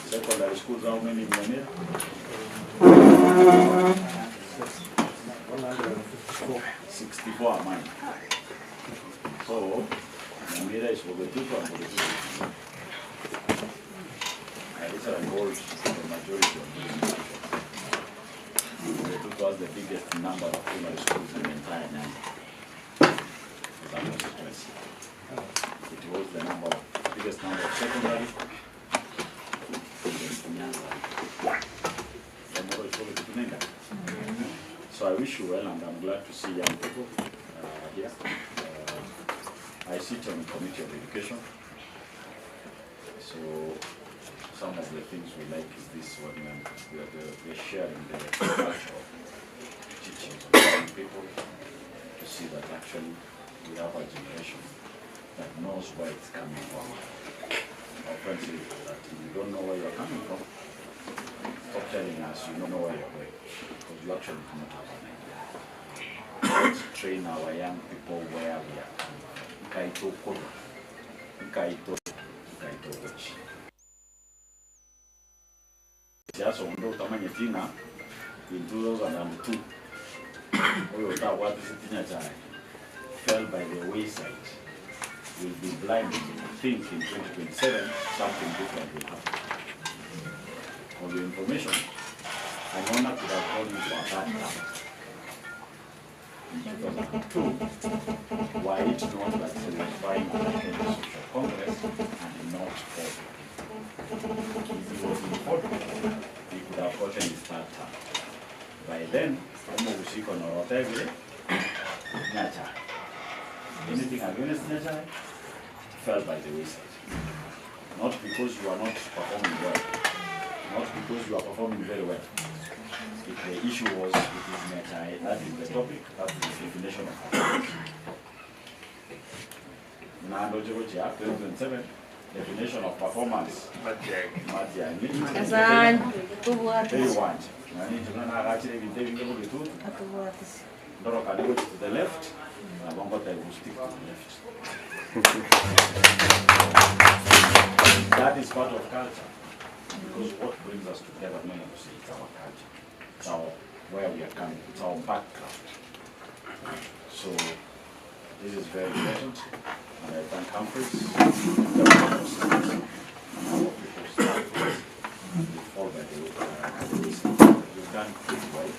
Secondary schools, how many in Nyamira? 64 are mine. So, Nyamira is Bogotutu and Bogotutu. I literally hold the majority of these institutions. Bogotutu has the biggest number of primary schools in the entire Nyanza. As a constituency. It holds the biggest number of secondary in Nyanza. So I wish you well, and I'm glad to see young people here. I sit on the Committee of Education. So some of the things we like is this one, we're sharing the culture of teachings of young people to see that actually we have a generation that knows knows where it's coming from. Our friend says that if you don't know where you're coming from, stop telling us you don't know where you're going, because you actually do not have an idea. Let's train our young people where we are coming from. Nkaito korwa, nkaito, nkaito gochi. Siasa onde otamanyeti ng'a in 2002 oyo otabwateseti Nyachae fell by the wayside will be blind to think in 2027 something different will happen. For your information, Anyona could have gone into a third term in 2002 were it not that he was vying for the Kenya Social Congress and not for If he was in Ford, he could have gotten his third term. By then, Omogushiko Norotevile, Nyachae. Anything against Nyachae fell by the wayside. Not because you are not performing well, not because you are performing very well. If the issue was it is Nyachae, that is the topic, that is the definition of performance. Nando Georgia, 2027, definition of performance. Matiang'i. Asante. Tubwate. Very want. Nani tuna agachire ebinto ebinge bugitutu. Ndoro karibu to the left, na bongo they will stick to the left. That is part of culture. Because what brings us together, no one will say it's our culture. It's our where we are coming, it's our background. So this is very important, and I thank Humphreys, the and our people start this, and they fall by the wayside. You've done pretty well,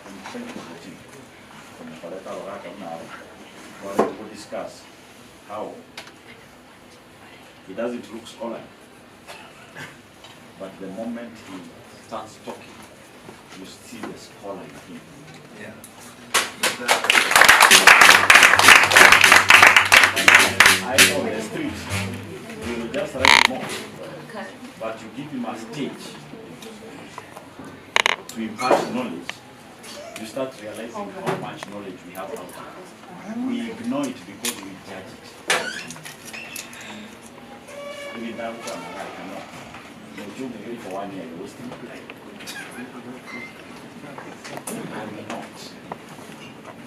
and thank you to the team. From the Paleta Loraka now, we will discuss how he doesn't look scholarly, but the moment he starts talking, you see the scholar in him. Yeah. I know the street, you will just write more, but you give him a stage to impart knowledge, you start realizing how much knowledge we have out there. We ignore it because we judge it. Even that one, I cannot. The job for 1 year, you're wasting time. I will not.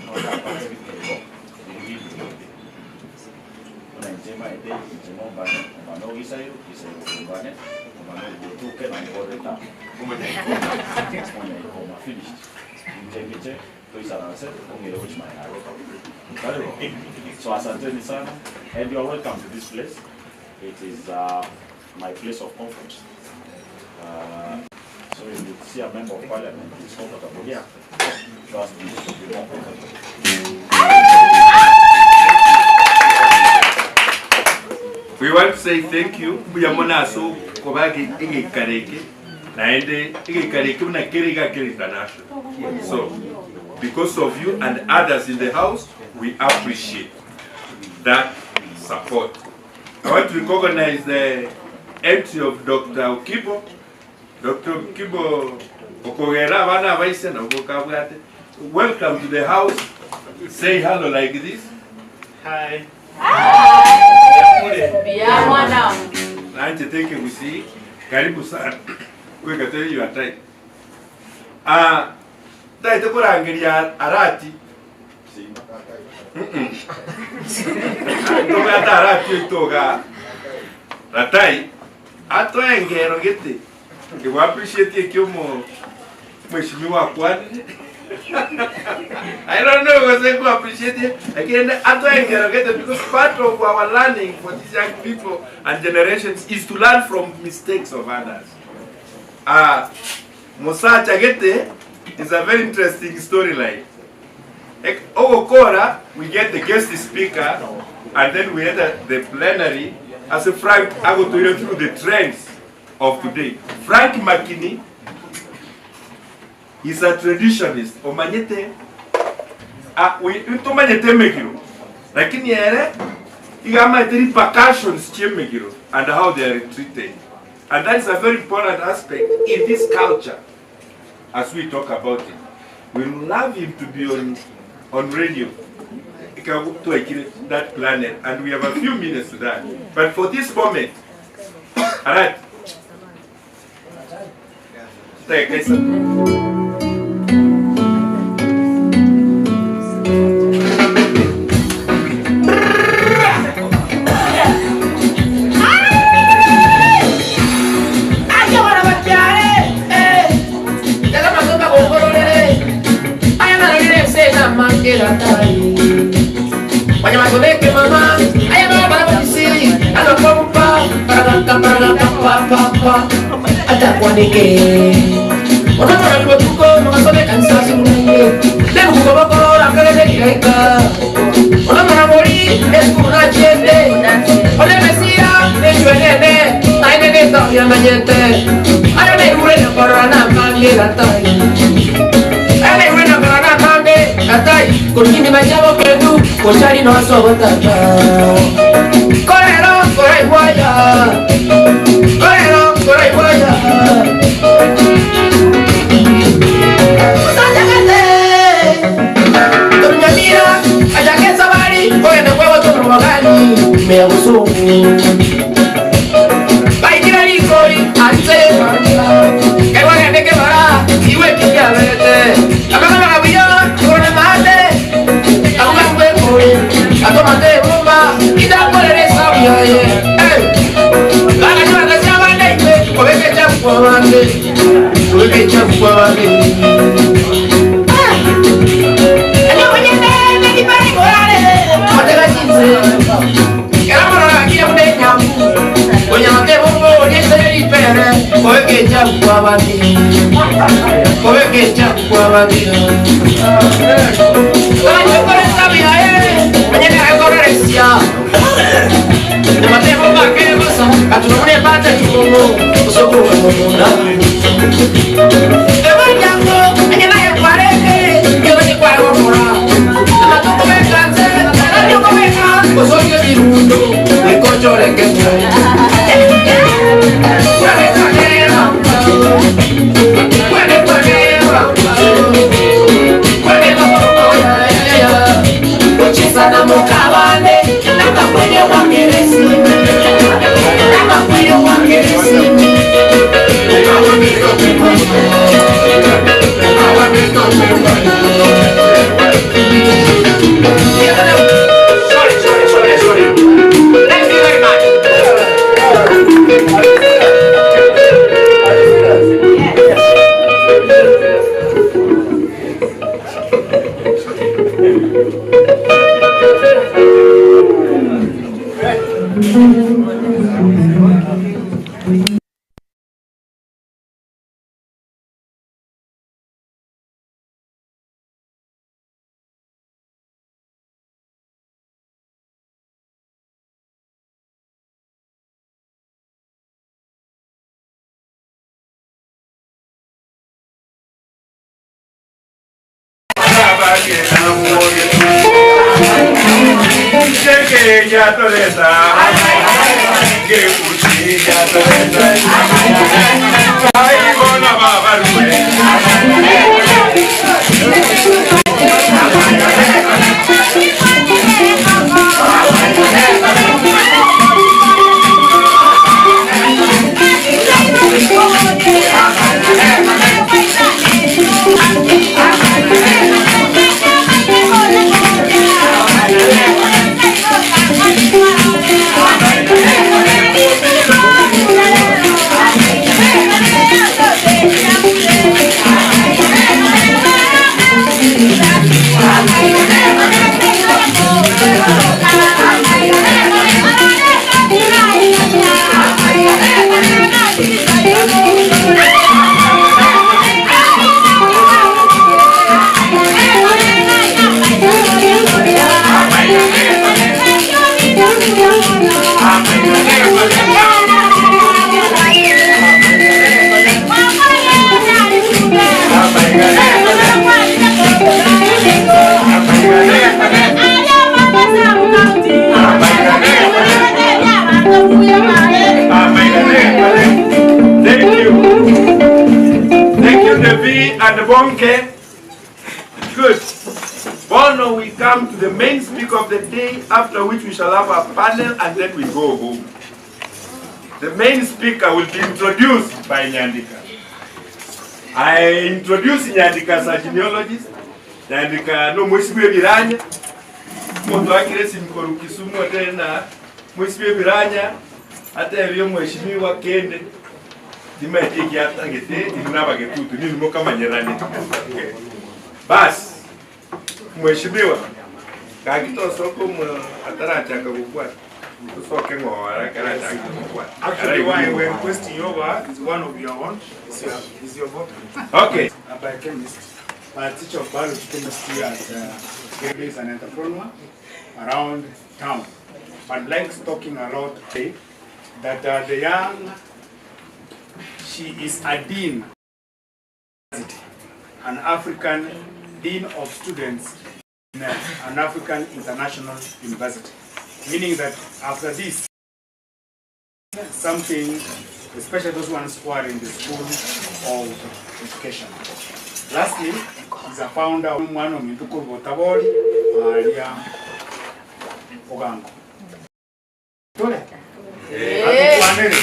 Not that particular. Unajema ede njema mbane mbane isayo isayo mbane mbane utuke na ngoreta kumenya ikoma finished mtengeche toisaranse ongere kuchimaya. So asanteni sana and you are welcome to this place. It is my place of comfort. So if you see a member of parliament is comfortable here, trust me, it will be more comfortable. We want to say thank you. Mbuya mona aso kobaki igikareke naende igikareke una keriga keri international. So because of you and others in the house, we appreciate that support. I want to recognize the entry of Dr. Okibo. Dr. Okibo Okogera abana baise na okokabwate. Welcome to the house. Say hello like this. Hi. Ya mwana. Nanje thank you kusi. Karibu sana. Kweka tell you time. Taite kurangiria arati. Togata arati toga. Ratai atoengero gete. Ngiwa appreciate ekyo mheshimiwa kwani. I don't know whether you appreciate it. Again, atoengero gete because part of our learning for these young people and generations is to learn from mistakes of others. Musa Chagete is a very interesting storyline. Ogokora, we get the guest speaker, and then we enter the plenary as a Frank, I go to you through the trends of today. Frank Makini is a traditionalist. Omanyete, we megiro. Lakini ere, igama repercussions chie megiro and how they are treated. And that is a very important aspect in this culture as we talk about it. We love him to be on radio. Ekero twaikire that planet and we have a few minutes to that. But for this moment, alright. Chidakika isato. Thank you. Thank you, Devi and Bonke. Good. Bono, we come to the main speaker of the day, after which we shall have a panel and then we go home. The main speaker will be introduced by Nyandika. I introduce Nyandika as a genealogist. Nyandika no mwesibu ebiranya. Omonto akire esimi korwa Kisumu otebe ng'a mwesibu ebiranya atebie omweshimiwa kende timaeti eki atagete inwe nabagetutu ninwe mokamanyerane. Bas mweshimiwa gaki tosoka omo atarachaka gokwana tosoke ng'ora ekero achakire gokwana. Actually, why we're requesting Yoba is one of your own, is your, is your vote. Okay. A biochemist, a teacher of biology chemistry at uh, is an entrepreneur around town, but likes talking a lot eh, that uh, the young, she is a dean, an African dean of students in an African international university, meaning that after this, something, especially those ones who are in the school of education. Lastly, is a founder of Mwana Mintuko Botaboli, Alia Ogango. Tole. Atupanere.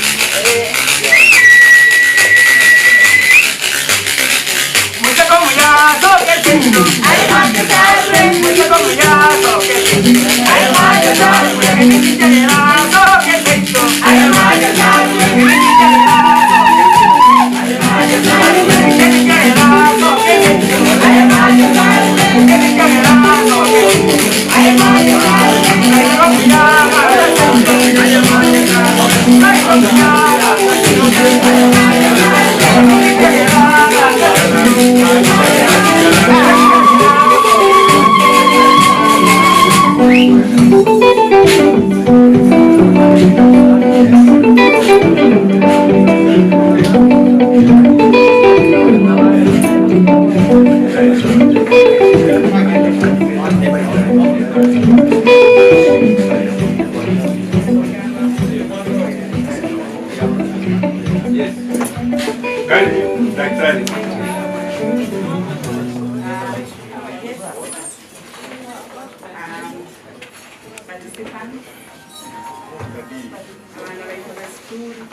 Yes. Karibu daktari. Participants, abana baitũ ba cukuru,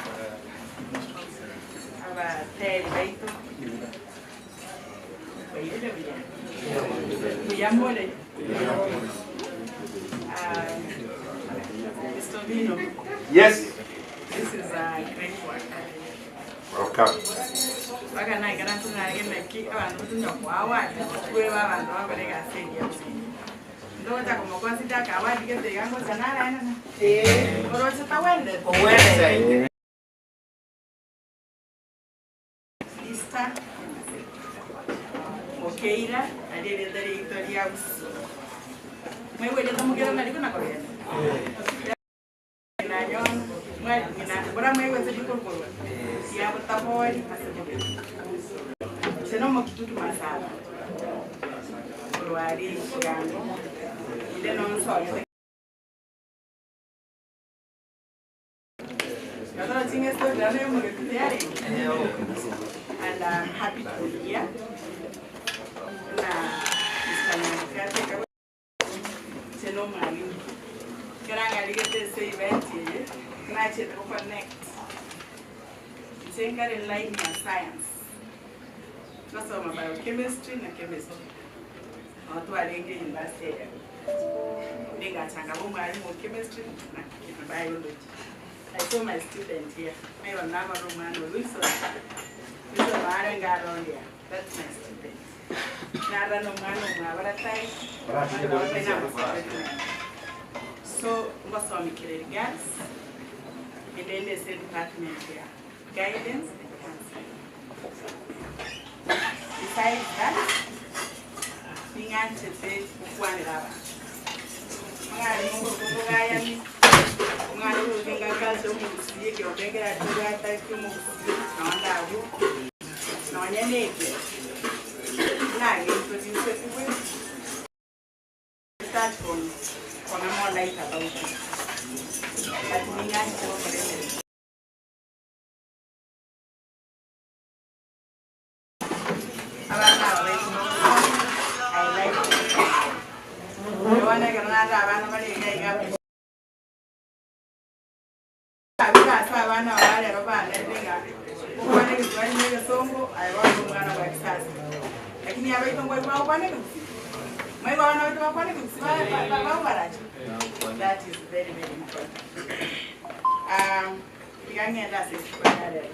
abateri baitũ, bairire buya, buya more. Mr. Obino. Yes. This is a great work. Welcome. Bakanaikara ntunarege abantu tunyakwa award kwe abantu bakorega seria ndota komokonsi taka award gete gango sanara ena eh oroche tawende Owende. Lista Mokeira ariere ria usi mwewele tamugera nariko nakogenda bora mweweze bikorwa ya butabori seno mokitutu masaba rwari gango inde non so And I'm happy to be here. Na Mr. Nyamukate seno mwalimu. Keranga ligete se event ye. Nachete ko connect. Nchengare line ya science. Nasoma biochemistry na chemistry. Watu walenge university ya. Ningachanga bo mwalimu wa chemistry na biology. I saw my student here. Maybe Nama Romano Wilson. Wilson Marenga around here. That's my student. Nara no mwana mwabaratai. So, ngosomikire regards. And then the same department here. Guidance and counseling. Besides that, ninganchete kukwanira abantu. Mwalimu ngokugayani. Umwana uruvinga kazi omugusiye kyobengera tugata kyumugusiye nawandabo. Nawanya neke. Nange introduce kuwe. Start from from more light about it. But ninganchete kukoremere. Abana aba I like it. Abwo ase abana aba ba rero banarire ng'a gokwana egeswahili na egesongo aye bono nomwana bwa kisasa. Lakini abaito nkwaigwa bagokwana ekegusii? Mwaigwa abana baito bagokwana ekegusii ba- ba- bagobaracha? That is very very important. Ah, tiga ng'ende ase rituko ria rero.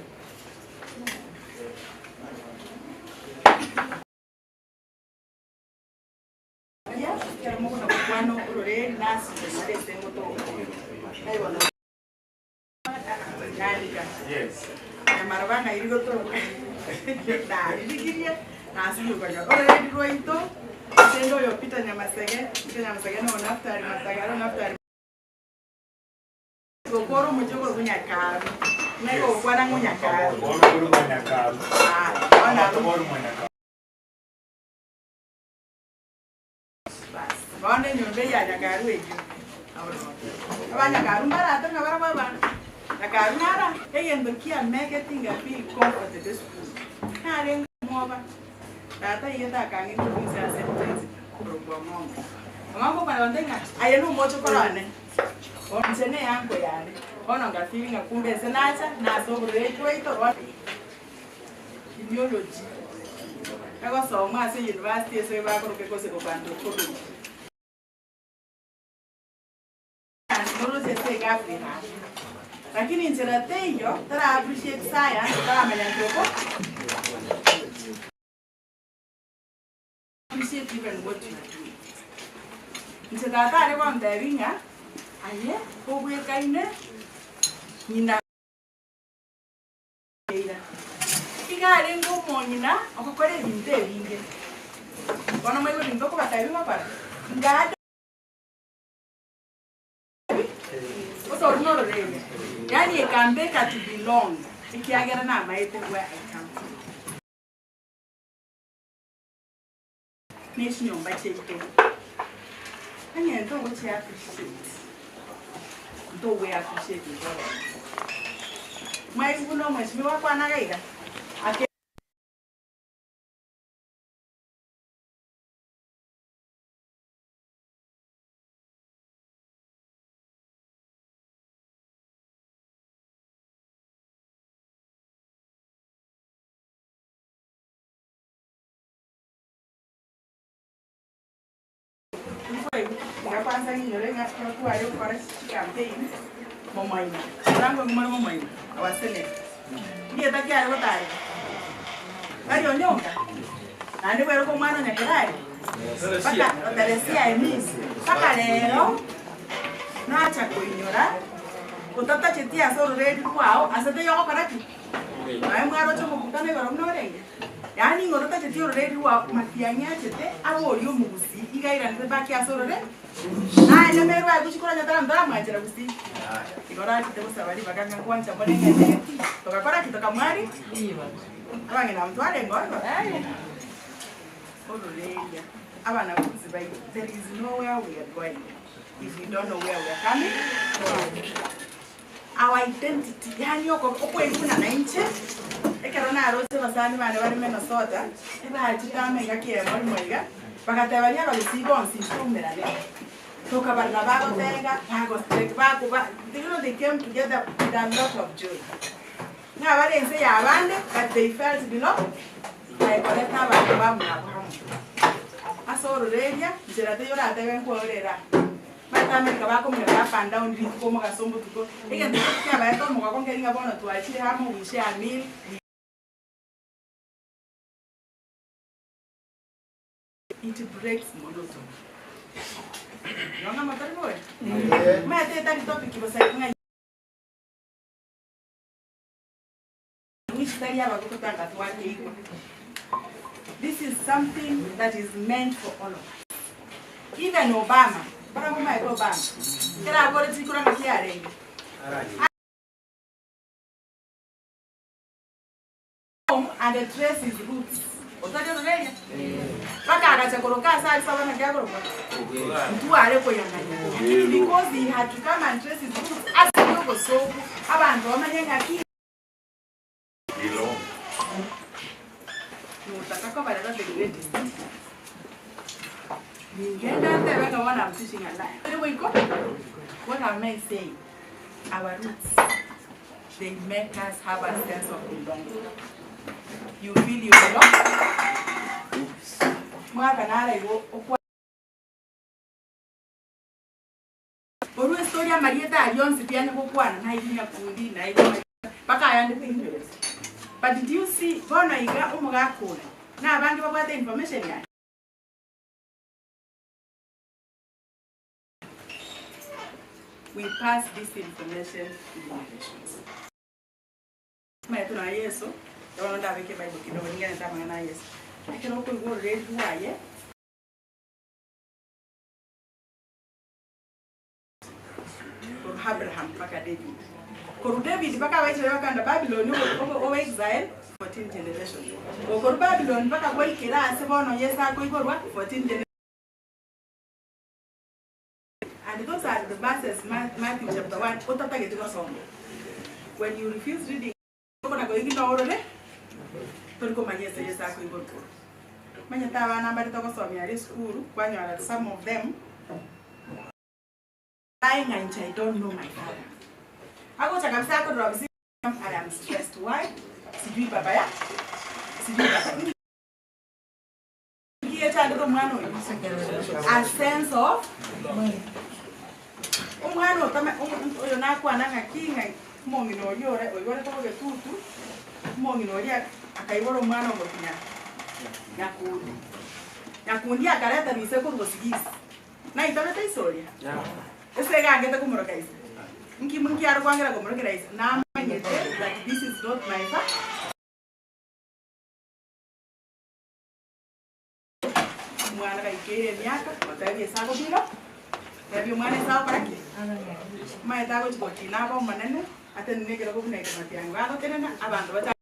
Aria ekero mogona gokwana ororeri nase ase engotoka. Naigwa Nandika. Nyamaroba ng'ai rigotoka. Naririgirie, nasinywa konyora. Ororeri rwaito, ase ende oyo Peter Nyamasege, Peter Nyamasege noyo Naftali Matagaro, Naftali Gokora omochie okorokwa Nyakaru. Ng'ai gokwana ng'o Nyakaru? Ah, bono abwo. Bono enyomba eye ya Nyakaru eyio, Abanyakaru mbarate ng'a barabwo abana, Nyakaru nara egento kiamegeti nga feel comfortable esukuru, narenge omwoba, tata aigete akang'ina oboise ase etensi korokwa Ong'ongo. Ong'ongo okwana gontebia ng'a aye nomochokoro one, inche ne euncle yane, bono nga feel ng'a kumbe ase nacha nase oborwaire bwaito bono. Emiology, egosomwa ase university ase bakoroka ekose korokwa anthropology. Noroche ase egabu ere abwo. Lakini nchera teiyo tara appreciate science taramanya anthropology. Appreciate even what you are doing. Inche tata are gontebia ng'a aye obwekaine ng'ina. Eira. Iga arenge omong'ina ogokora ebinto ebinge. Bono mwaigwa ebinto okobatebia gokora? Ngade Gose oru nororende. Yaani ekambeka to belong ekiagera namaete where I come from. Ne chinyomba chiaito onye ntogochi appreciate ntogwe appreciate intwe abanyene. Mwaigwa buna omweshimiwa akwanaga iga? Ake. Iga kwanza ng'inyore ng'a ekero tware gokora chicampaign momoima, morango more momoima, our senator, ndieta ki are gotarera? Tari onyonka? Naende bwere ko omwana o Nyakerari? Mpaka Teresia I mean, mpaka rero nacha koinyora otatacheti ase ororeri rwao ase teiyo ogokora ki? Naye mwaroche omokutano igoro buna orenge? Yaani ing'o otacheti ororeri rwao matiang'i achete abe oria omogusii iga airanete back ase orore naye nyamerwa aye gochia koranya taramwanchera gusii igo orachete gosaba ribaga ng'a nkwancha more ng'ende geti togakora ki tokamwari abang'ina aba ntwarenge ororo ororeria abanafunzi baito there is nowhere we are going if we don't know where we are coming from. Our identity, yaani okoiguna nainche, ekero naroche abasani bane bare Minnesota, ebachete amo engaki eyemo rimo iga, bagatebania abagusii bonsi ntoumerane. Tokabarora bagotenga, bagote bakoba you know they came together with a lot of joy. Ng'a bare ense ya abande but they felt belong aye koreta abanto bamwabo amo. Ase ororeria, nchera teiyo oratebe nkworera. Omanyete America bakominyoka up and down rituko omogaso obotuko, egento ekio kiabaete omogoko nkeri ng'a bono twachire amo we share a meal, we. It breaks monotony. Igo ng'a motori bori? Omanyete etari topic bosa ng'a which tari abagototanga twakeigwa. This is something that is meant for all of us. Even Obama, barabwo maete Obama, ekero aboreti rikura ng'aki yarenge? Home and trace his roots. Otari ororeria? Mpaka agacha koroka ase aria saba naki akorokwa? Ntware koyang'anya. Lakini because he had to come and trace his roots ase obosoku, abanto bamanye ng'aki. Notaka koba rero the greatest. Ningenda ntebe ng'a bono I'm teaching a lie. Ere boiko? What am I saying? Our roots. They make us have a sense of belonging. You feel you belong. Mwaka nara igo okwa Orwa estory amarieta aria onsi pi anya gokwana naigwe nyakundi naigwe marieta mpaka ayande tinyoreti. But did you see bono iga omogaka oyo na abange babwate information yaye? We pass this information to generations. Omanyete nonya Yeso, bono ndabeke ebible kidogo ningenete amang'ana a Yeso. Ekero okoigwa ororeri rwaye. Korwa Abraham mpaka David. Korwa David mpaka Abaisraeli bakagenda Babylon obo exile 14 generations. Gokorwa Babylon mpaka goikera ase bono Yeso akoiborwa 14 generations. And those are the verses Matthew chapter 1 otatageti gosoma. When you refuse reading okona koigwa norore tori komanya ase Yeso akoiborwa korwa. Manyete abana mbare togosomia aria esukuru kwanyora some of them lying ng'a inche I don't know my father. Agocha kabisa akorora gose I am stressed why? Sijui baba ya sijui baba. Inki gechandete omwana oyo? A sense of omwana otame oyo nakwana ng'aki ng'a omong'ina oria ore oiborete bogetutu, omong'ina oria akaibora omwana omotinya nyakundi. Nyakundi akareta rise korwa bosigisi. Naitabete ise oria? Ase egangete komoroka ise. Nki nki are kwangera komorokera ise? Namanyete that this is not my fa. Omwana gaikeire emiaka, gotebia ase agobira, tebia omwana ase agokora ki? Omanyete agochi gokina abe omonene, atenene ekerogo buna eke matiang'i bagotenena, abanto bacha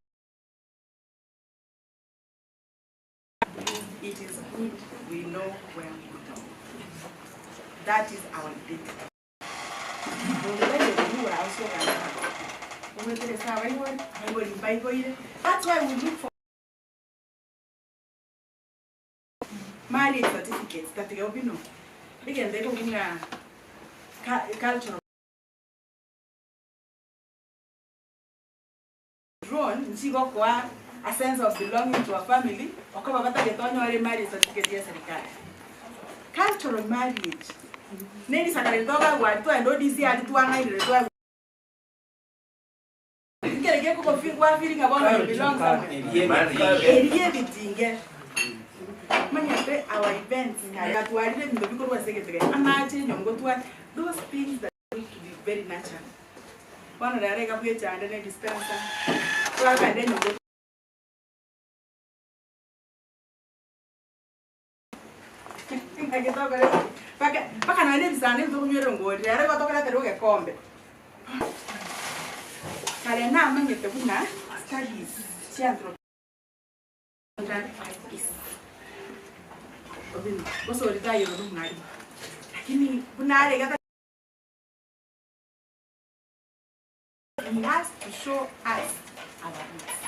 It is good we know where we belong. That is our identity. Monto taiyo okoigora ase ogancha ogwetere ase abaibori, abaibori mbaiboire. That's why we look for Marriage certificates tatiga bino egento ekobua ng'a cultural drone nchigokoa a sense of belonging to a family okoba batagete onyore marriage certificate ya eserikari. Cultural marriage ne risakara eri tokagwa twaenda ODC aria twang'ainire twa. Nkere gekogo gwafeel ng'a bono you belong somewhere. Eria ebitinge. Manyete our events kare gatwarire ebinto bikorwa ase egento geke, amache, enyongo tware, those things that look to be very natural. Bono rero iga bwechande na edispenser, twakande enyongo. Naki tokore mpaka mpaka nonya na ebisanda ebi tokonywera engori rero igo tokoreterwa egekombe. Kare namanyete buna studies chia anthropology gose oria tayerora omwalimu lakini buna are iga he has to show us our roots.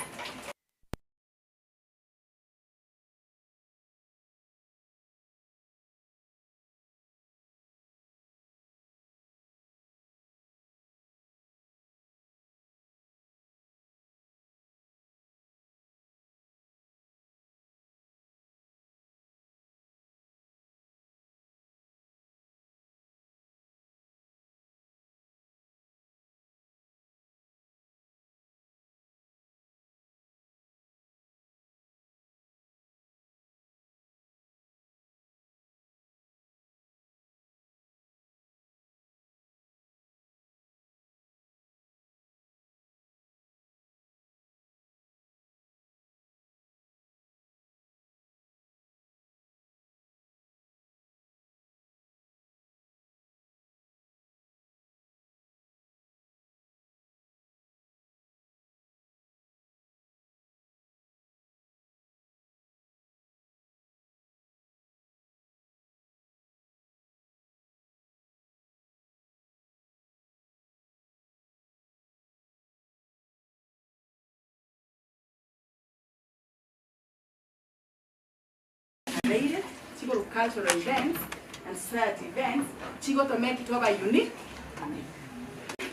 Abeire chikorwa cultural events and society events chigotomeki twaba unique.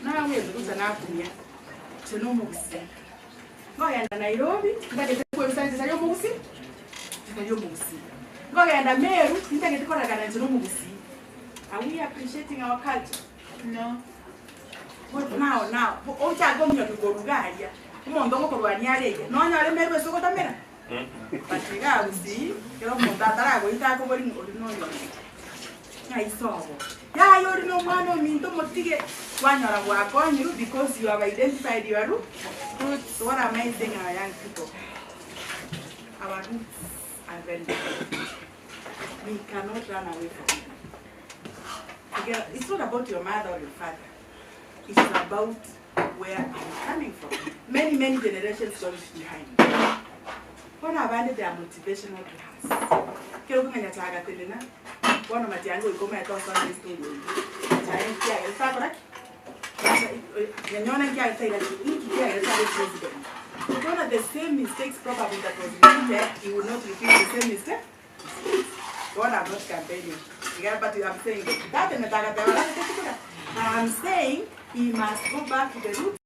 Nagwete gocha nakumia. Inche nomogusii. Nkogenda Nairobi, ntagete kwebisa inche tari omogusii, inche tari omogusii. Nkogenda Meru, ntagete korakana inche nomogusii. Are we appreciating our culture? No. But now, now, ochake omonyoki korwa iga aria, omonto ogokorwania are iga, nonyore Meru ase ogotamera? But iga Gusii, ekero omonto ataragoita akobori ng'a oria noyo one. Ng'a ise obo. Yaya oria na omwana ominto motige, kwanyora gwakonyirwe because you have identified your roots. So what am I saying our young people? Our roots are very important. We cannot run away from them. Together, it's not about your mother or your father. It's about where I'm coming from. Many, many generations gone behind. Bono abande they are motivational to us. Kero okong'anya chagatenena, bono matiang'i goika omanyete osome estory eyio. Nyasaye nki agerete akora ki? Nyanyona nki agerete aira ki? Nki kiagerete abe president? Bono the same mistakes probably that was repeated, he will not repeat the same mistake. Bono I'm not campaigning. Iga but I'm saying tatenete agateba rande techikora. I'm saying he must go back to the roots.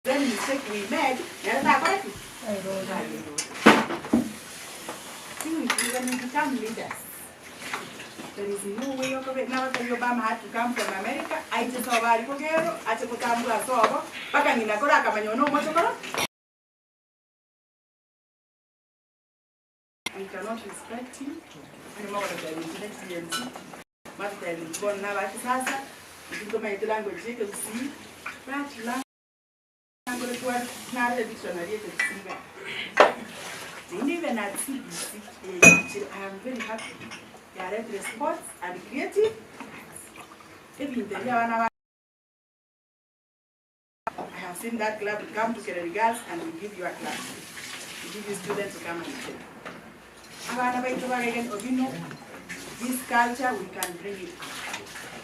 Any mistake we made, nere takore ki? Tayerora. When we become leaders, there is no way okobe nabatebi Obama had to come from America, aiche sobo aria bogero, ache gotambua ase obo, mpaka ng'ina kore akamanya one omochokoro. We cannot respect him, onye mogototebia intwe ne chi-Gen Z, mwatotebia intwe bono na aba kisasa, intwe ntomanyete language ya ekegusii, that language tware narore dictionary ya ekegusii igaa. Naende even at CBC eye yachire I am very happy, yaretire sports and creative arts, ebinto ebi abana ba. I have seen that club come to Kereri Girls and we give you a club. We give you students to come and play. Abana baito bagegen obino, this culture we can bring it up.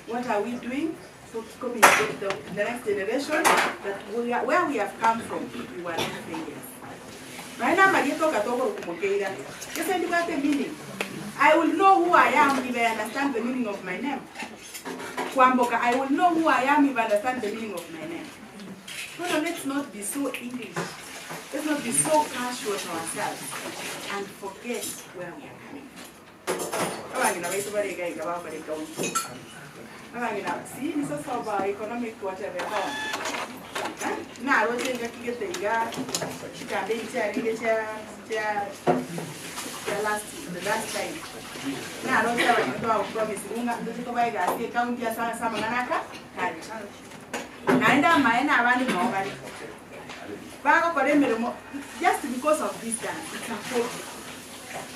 What are we doing? So to communicate the, the next generation that we are, where we have come from, we were not failures. Naye namarieta okatokoro kumokeira. Gese ndibwate meaning. I will know who I am if I understand the meaning of my name. Kwamboka, I will know who I am if I understand the meaning of my name. Bono let's not be so English. Let's not be so casual to ourselves and forget where we are coming from. Abang'ina baito bare iga iga bakora ekaunti. Abang'ina see ni source of our economic whatever economy. Eh? Naroche engaki gete iga chicampaign chiarenge chia chia chia last the last time. Naroche abang'ina twagopromise ng'a ntoche tobae egasi ekaunti ase ase amang'ana aka kare. Naende amaene abande nao bare bagokora emeremo just because of this dance, it's a hobby.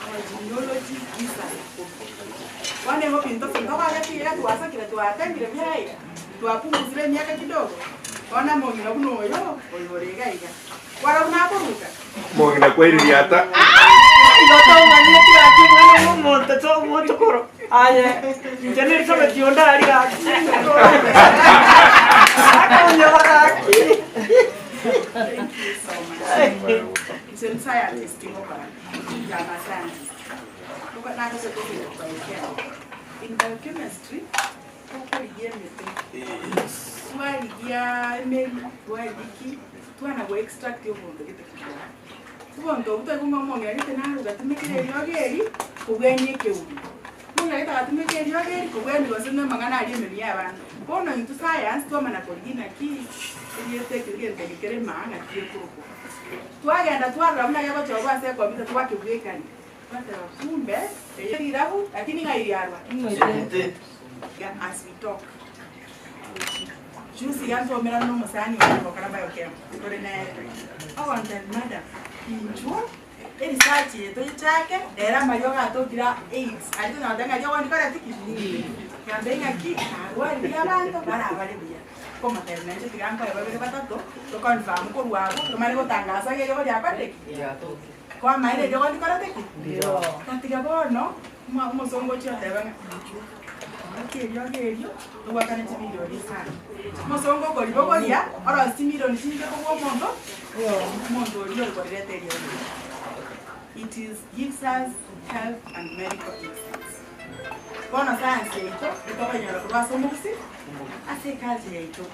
Our genealogy gives us a hobby. Bono ehobby ntoki ntobagete iga twasokire twatengire buya iga, twapunguzire emiaka kidogo, bono among'ina buna oyo, oyo ore iga iga. Kwarora buna akoruta? Omong'ina kwaiririata. Igo tomanyeti gaki omwana bw'omonto to omochokoro aye inche nerisabeti onde aria gaki akonyora gaki Thank you so much. Inche ni scientist ngokora. I'm a scientist. Ngoko naroche kogenda biochem. In biochemistry, tokorigia emete, twarigia emeri, twarigia ki, twana go extract obonto gete kidogo. Obonto obwo twari kong'a omong'ina gete naro gatumekire eriogo eri kobwania ekeuru. Omong'ina gete agatumeka eriogo eri kobwania gose na amang'ana aria emenwa ya abana. Bono intwe science twamana korigia naki erieta eke egento eke kere maa ng'aki gekorokwa. Twagenda twarora buna gegochorwa ase ecomputer twakebwekania, twateba kumbe eye rirabu lakini ng'ai riarwa? As we talk. Juzi iga ntwaumerana na omosani one ogokora biochem tore nere, ogontebia madam inchuo eresearch eye toyechake rero amariogo atokire aa AIDS aria tonyara goteba ng'a riogo ndikoreti ki? Ngambe ng'aki narwaririe abanto barabare buya. Nkomotebia nainche tiga nkoe babere batato toconfirm korwa abwo tomanye gotangasa ng'a eriogo riakorire ki? Kwamaene eriogo ndikorete ki? Tatiga bono omosongo ochia oteba ng'a inchuo. Ng'aki eriogo erio togwakana chimilioni isano. Omosongo okoribogoria orosie chimilioni chinke kobua omonto omonto oria okorireta eriogo erio. It is gives us health and medical insights. Bono science yaito etokonyora korwa ase omogusii ase eculture yaito.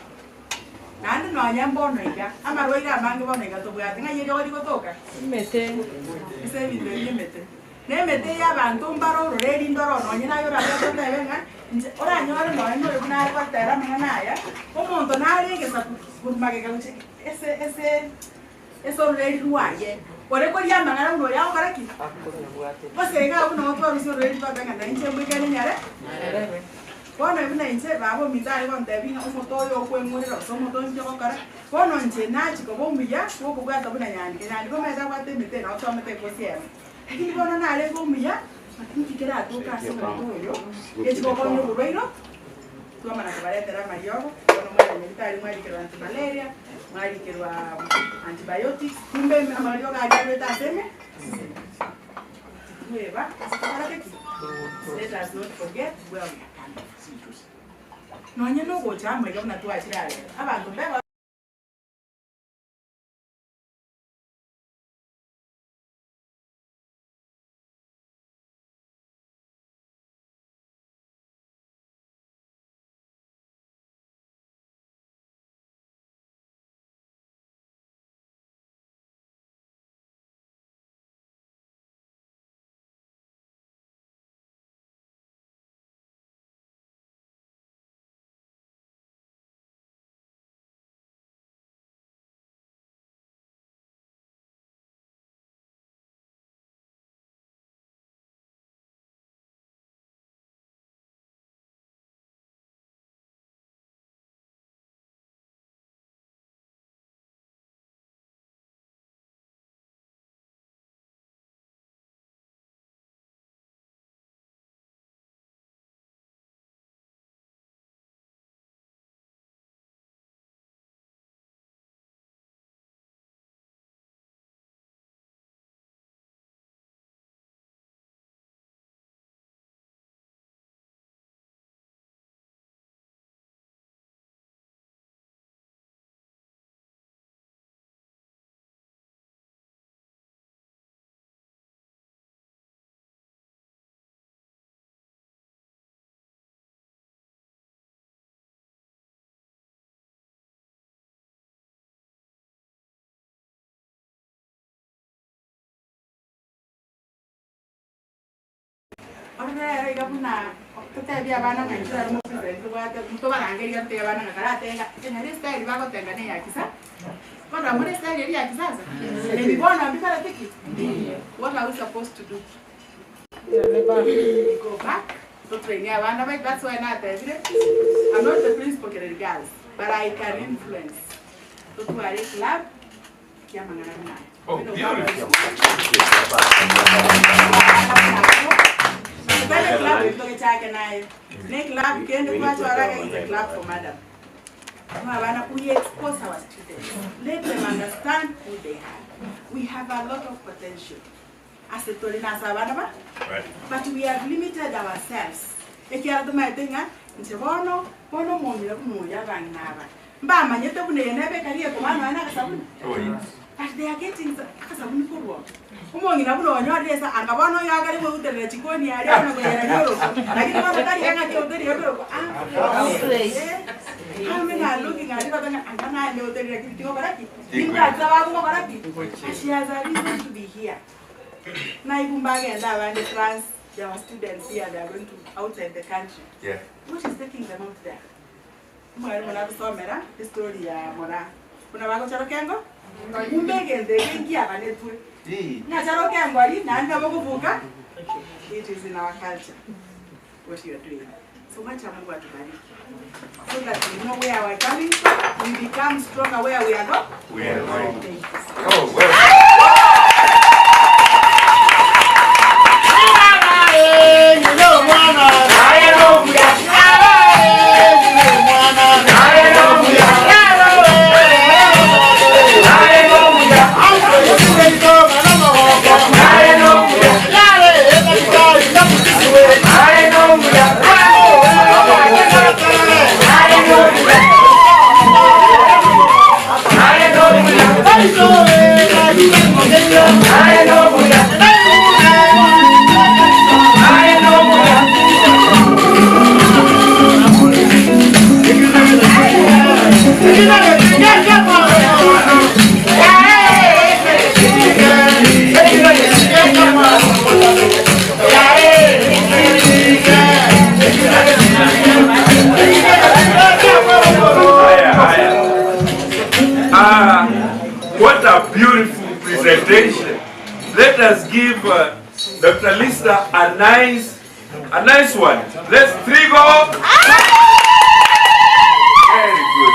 Naende nonya mbono iga, amarwaire amange bono iga tobwate, ng'ai eriogo rigotoka? Emete. Ase ebinto ebi bi'emete. Na emete eye abanto mbare ororo erinde oro nonye naye orabe ototebe ng'a inche oranyore nonye noyo buna are gotera amang'ana aya, omonto nare egesaku korwa magega gochia ase ase ase ororeri rwaye, ore koria amang'ana buna oyo agokora ki? Gose iga abwo nabo twarusia ororeri twateba ng'a nainche mbwekane nyare Bono buna inche baba ominto are gontebia ng'a omote oyo okweng'urera gose omote oyo inki ogokora, bono inche nachia koba omuya bw'okobwata buna nyandike. Nyandike omanyete abwate emete nabo twamete ekosi emo. Lakini bono narenge omuya, nki keratoke ase omote oyo gechi gokonya oborwaire twamana kobaretera amariogo, bono mwaremia bitari mwarikerwa antimalaria, mwarikerwa antibiotics, kumbe amariogo aria arwete ase eme titweba ase tokorete ki? Let us not forget where we are coming from. Nonye nogocha amo iga buna twachire arero, abanto mbeba. Bono rero iga buna totebie abana ng'a intwe rero mopresident tobwate ntobarangerie totebie abana ng'a karatenga ng'a estyle bagotenga ne ya kisasa bono amore estyle eria ya kisasa ebi bono mbikorete ki? What are we supposed to do? We go back totrainie abana baito that's why natebire I'm not the principal Kereri girls but I can influence totware eclub ya amang'ana buna aya. Oh, beautiful. Totware club tochake naye. Ne club kende twachora is a club for madam. No abana we expose our students. Let them understand who they are. We have a lot of potential. Ase tore nase abana ba but we have limited ourselves. Ekiara tomaete ng'a inche bono bono omong'ina buna oyo abang'ina aba mbamanyete buna eye nebe ekari ekoba nonya na agasabuni. But they are getting akasabuni korwa oo. Omong'ina buna onyorire ase anga bono oyo akare gouterera chikoni aria na koyera rioroko lakini bono tari ang'ake outerire ekorokwa eh how many are looking at it ng'a anga naye ndeuterire lakini tigokora ki? Nimbwate sababu ngokora ki? And she has a reason to be here. Naibu mbagende abande France, there were students here, they are going to outside the country. Yeah. What is taking them out there? Omwalimu nagosomera estory ya Moraa buna bagocharoka engo kumbe egento eke nkiabanetwe ng'a charoka engo aria naende nabo ogobuka it is in our culture what you are doing so wacha Mungu atubariki so that we know where we are coming from we become stronger where we are going We are going. Thank you. Oh, well. Thank you. Ah, what a beautiful presentation. Let us give Dr. Lister a nice one. Let's three go. Very good.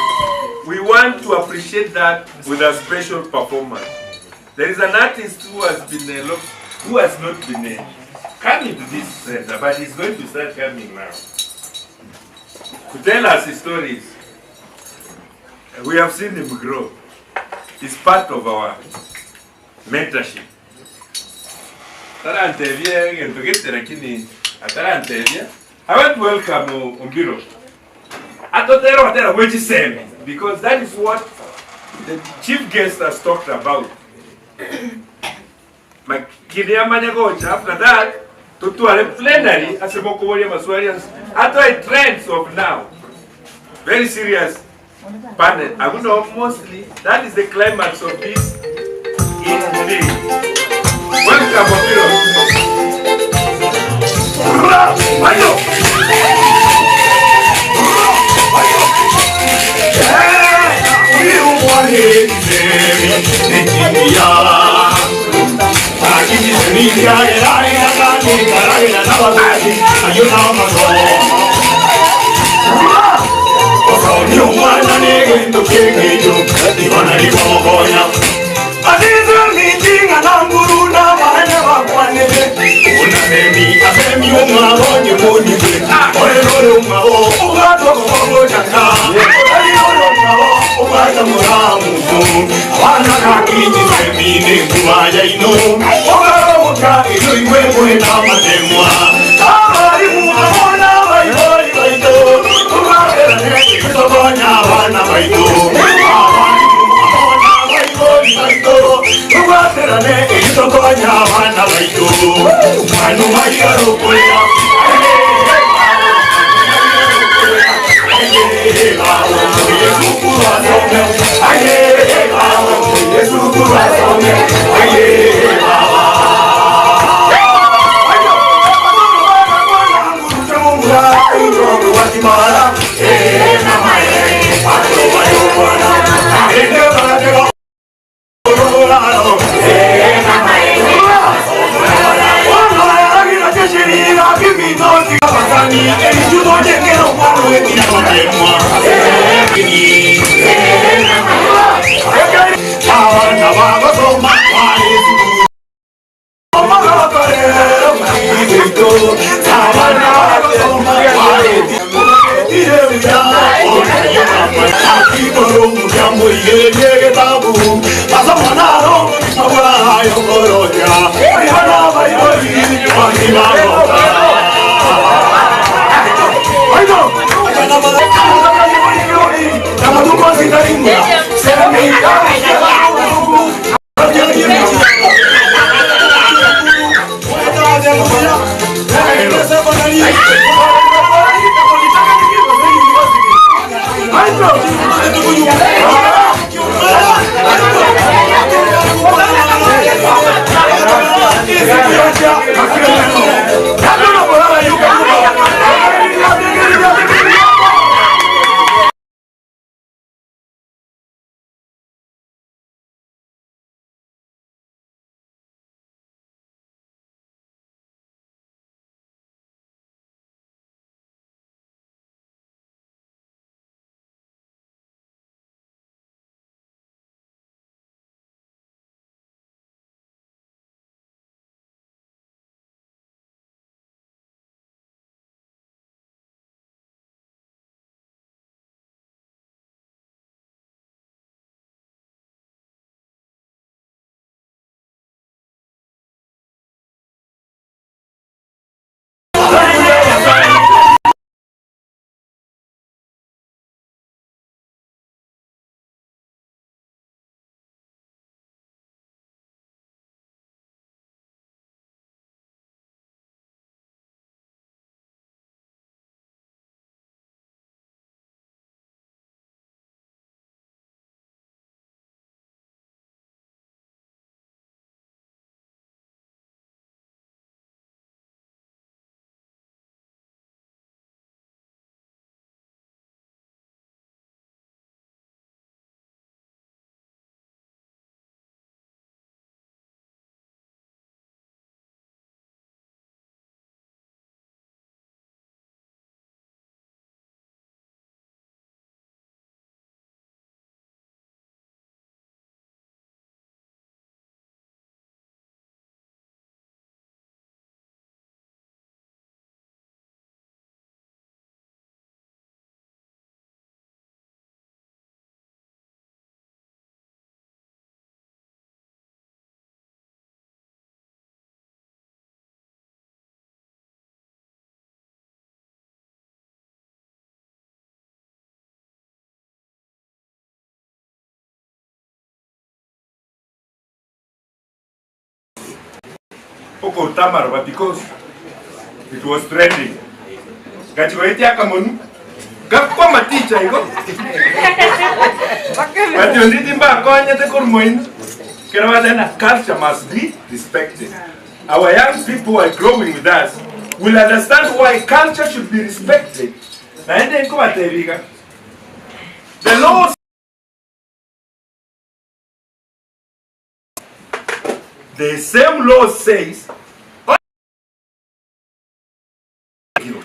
We want to appreciate that with a special performance. There is an artist who has been a lot, who has not been coming to this center, but he's going to start coming now to tell us his stories. We have seen him grow. He's part of our mentorship. Tarantevia, ngentugete lakini atarantevia. I want to welcome Ombiro. Atotero atera wechiseme because that is what the chief guest has talked about. Makinia manyagocha after that tutware plenary asemokoboria maswali atwae trends of now. Very serious panel. I would know mostly that is the climax of this evening. Welcome, Ombiro. Okoruta amaroba because it was trending. Ngachi goetia akamonu, ngakwa amaticha igo. But onditi mbakonyete korwa moino. Kero bateba culture must be respected. Our young people who are growing with us will understand why culture should be respected. Naende nkobatebia iga, the laws The same law says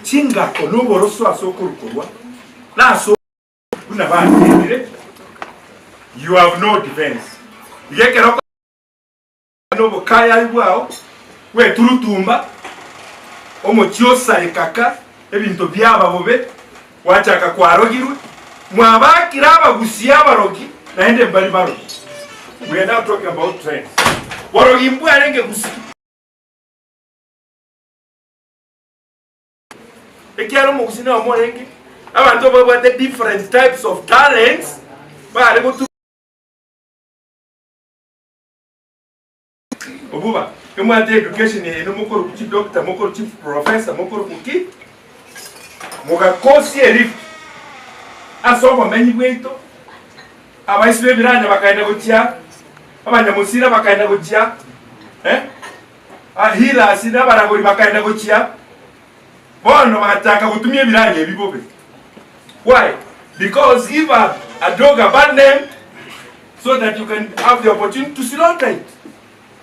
chingako noboroso ase okorukorwa na ase buna batebire you have no defense. Iga ekero nobokayai bwao bweturutumba omochie osarekaka ebinto biaba bobe gwachaka kwarogirwe mwabakire abagusia abarogi naende mbari barogi. We are now talking about trends. Borogi mbwarenge gusi. Ekiagera omogusi nao morenge abanto babwate different types of talents bare gotu Obuba, emwate education eye mokoru chi doctor, mokoru chi professor, mokoru ki mogakosia erift ase obomenyi bwaito abaisi b'ebiranya bakaenda gochia abanyamusira bakaenda gochia eh? Healers na abaragori bakaenda gochia bono bagachaka gotumia ebiranya ebi bobe. Why? Because give a, a dog a bad name so that you can have the opportunity to slaughter it.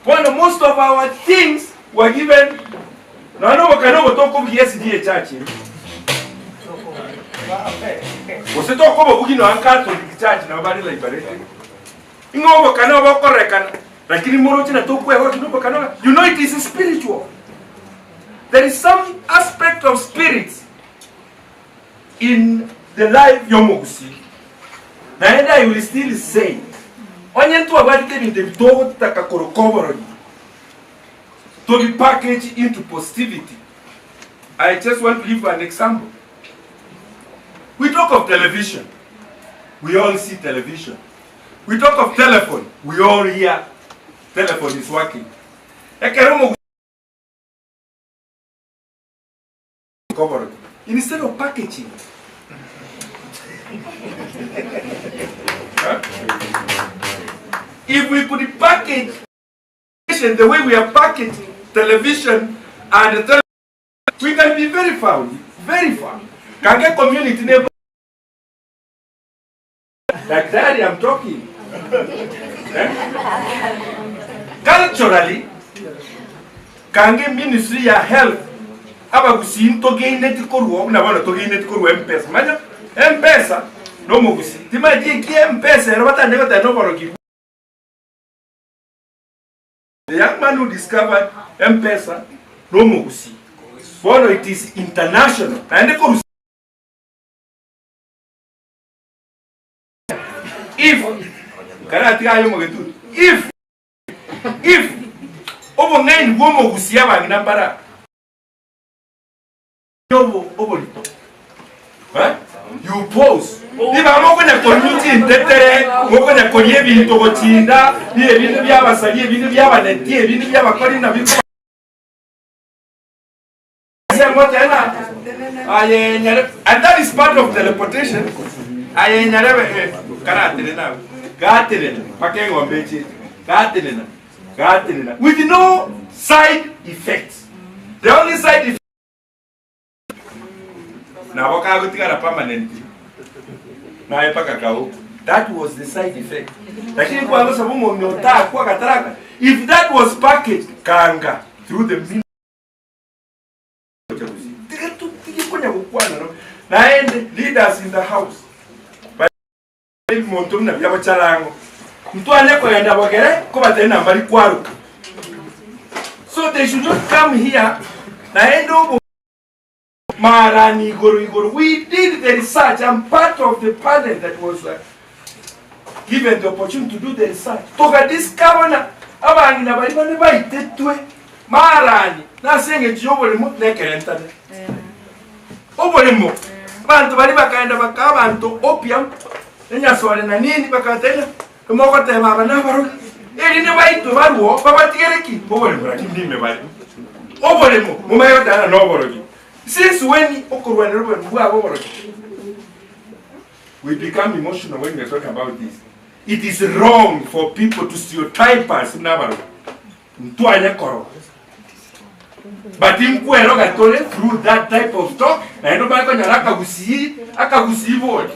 Bono most of our things were given nonya obokana obo tokobugia esidi ye church ere. Gose tokobobugia nonya Catholic church nabo bare liberated. Ing'o obokana obo okorekana lakini moroche na tokwegokia nobokana obo. You know it is spiritual. There is some aspect of spirits in the life y'omogusii. Naende I will still say, onye ntwabwatete ebinto ebi togotaka koroka oborogi, tobi package into positivity. I just want to give an example. We talk of television. We all see television. We talk of telephone. We all hear telephone is working. Ekero omogu Koboroki. Instead of packaging. Huh? If we could package the way we are packaging television and tele we can be very far, very far. Kange community neighbor. Daktari, I'm talking. Eh? Culturally, kange ministry ya health abagusii ntogaineti korwa buna bono togaineti korwa mpesa manya mpesa nomogusii timaeti eki mpesa ero batande goteba noborogi The young man who discovered mpesa nomogusii bono it is international naende koru If karatiga aye omogetutu if if obong'aini bw'omogusia abang'ina mbara obo oborito Eh? You pause. Niba mokonya konywa chintetere, mokonya koria ebinto gochinda, ebinto bi'abasari, ebinto bi'abaneti, ebinto bi'abakori nabio Aye nyare and that is part of teleportation. Aye nyarebe eh, karatenena abwo. Gatenena mpaka eng'ombe echiete. Gatenena. Gatenena with no side effects. The only side effect nabo kagotigara permanently naye mpaka kauku. That was the side effect. Lakini kwagosaba omong'ina otakwa gataraka if that was packaged kanga through the Tiga totige konya gokwana no. Naende leaders in the house ebinto buna bia bocharango ntwanye kogenda bogere kobatebia na mbari kwaruka so they should not come here naende obo marani igoro igoro we did the research I'm part of the panel that was uh, given the opportunity to do the research togadiscover na abang'ina baria bane baitetwe marani nase eng'encho y'oboremo na ekerentane oboremo abanto baria bakaenda bakaa abanto opium enyasore na nini bakabatebia ng'a mogoteba aba nabarogi erinde baitwe barwo babatigere ki oboremo lakini ndime bare. Oboremo momanye gotana na oborogi. Since when okorwanera oboremo bwaba oborogi? We become emotional when we are talking about this. It is wrong for people to stereotype us buna abarogi. Ntwanye koroga. But nkweroga tore through that type of talk naende omanye konyora akagusii akagusii bori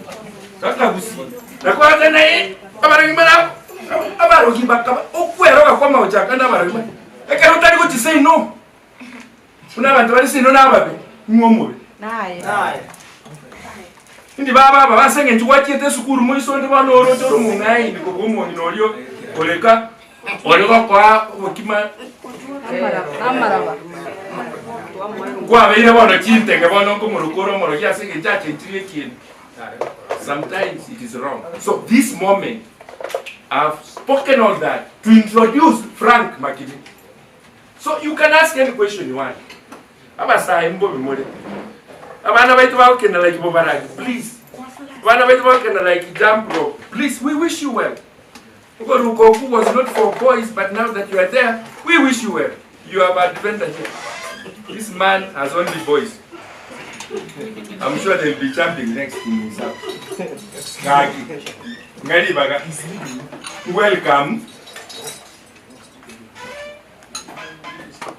akagusii nakwate naye abarogi bara abarogi bakaba okweroga kwa amagochaka na abarogi bare ekero otari gochi say no buna abanto bare say no nababe ng'o omobe Indi baba aba ase eng'encho gwachiete esukuru moiso onde bono oroche ore omong'aini kobua omong'ina oria oreka ore gokoa obokima kwabeire bono chintege bono nkomoroka ore omorogi ase eng'encho achenchirie ekieni. Sometimes it is wrong. So this moment I've spoken all that to introduce Frank Makini. So you can ask any question you want. Abasae mbobe more. Abana baito bagokenda like bobaragi, please. Abana baito bagokenda like jump rope, please. We wish you well. Okoruka oku was not for boys, but now that you are there, we wish you well. You have advantage here. This man has only boys. I'm sure they'll be jumping next in his house. Ngaki. Ngari baga. Welcome.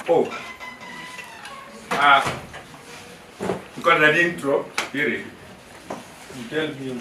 Oh. Ah. Got an intro. Here. You tell me.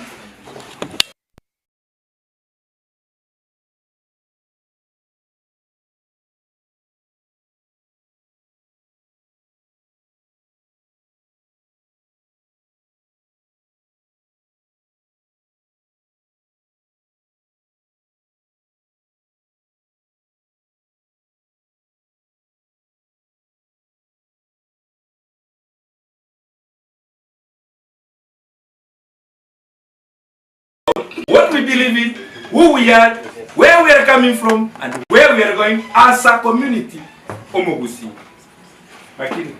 What we believe in, who we are, where we are coming from, and where we are going as a community. Omogusi. Makini.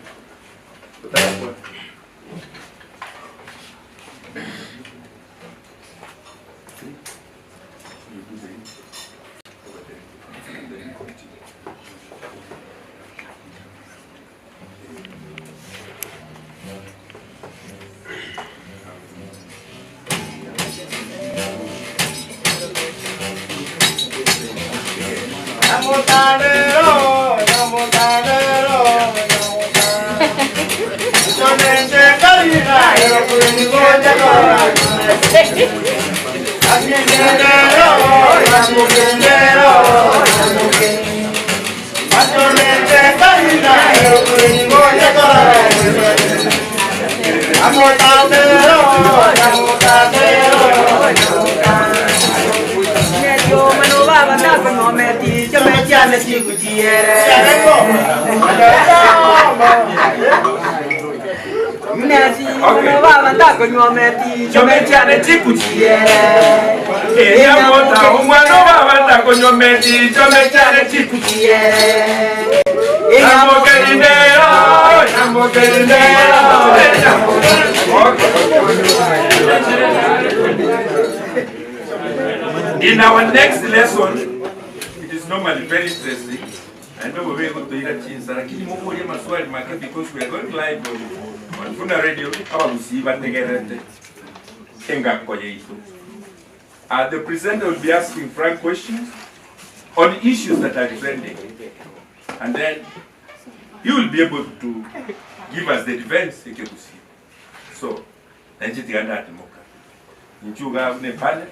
In our next lesson, it is normally very interesting. I know we're going to hear chinsa, lakini mukuulia maswali make because we are going live on, on Funa Radio abagusiba tegerete engako yaitu. The presenter will be asking frank questions on issues that are trending. And then you will be able to give us the defense ekekusi. So, nanchitiganda atimoka. Nchuga ne pale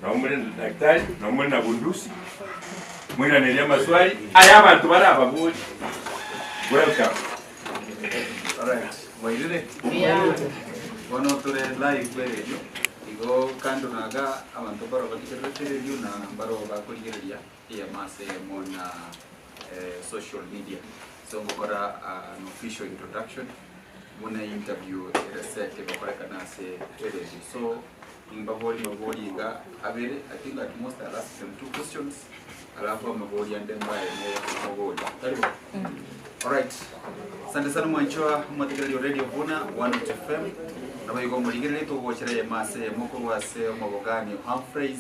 na umure na daktari na umure na bundusi mwiraneria maswali aya abantu bari ababuri. Welcome. Alright, wairire? Yeah. Bono tore live kwe radio. Igo kando naga abantu baro bakikererete radio na baro bakurigereria iya mase mona social media. So ngokora an official introduction muna interview eresete bakorekana ase radio. So mbabori mabori iga abere, I think at most I'll ask them two questions. Alafu mabori ande mbaye mabori. Karibu. Alright. Asante sana mwanchoa mwategereri Radio Vuna 1 FM. Nabayigo muligerere tugochereye mase mukuru wase omobogani Humphreys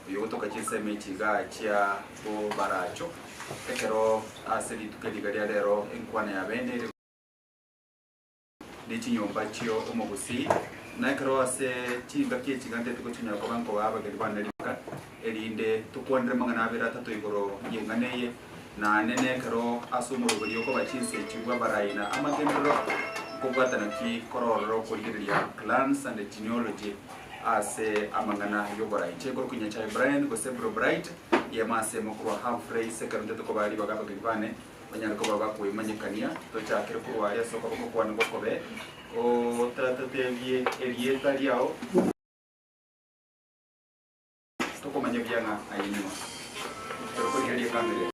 Oyo ogotoka chinsemo echi igaa chia Bobaracho, ekero ase rituko eri iga ria rero enkwana ya bene ere ne chinyomba chio omogusii, na ekero ase chingaki echi iga ntete gochinyora koba nkobaa abageni bane ribaga, erinde tokwanere amang'ana abere atato igoro y'eng'ana eye, Naende nekero ase omoroberio okoba chinse echi bw'abarai na amagenderero, nkobwatana ki kororora okorigereria clans and genealogy ase amang'ana y'oborai. Inche nkorokwa Nyachae Brian gose Bro Bright, eyemo ase emo korwa Humphrey ase ekero ntete kobaa ribaga abageni bane banyare koba bakoimanyekania. Tochakere korwa aria ase okoboko kwane gokobee, otatotebie erieta riao. Tokomanya buya ng'a aye ning'o. Ekero okorigereria ekamera eye.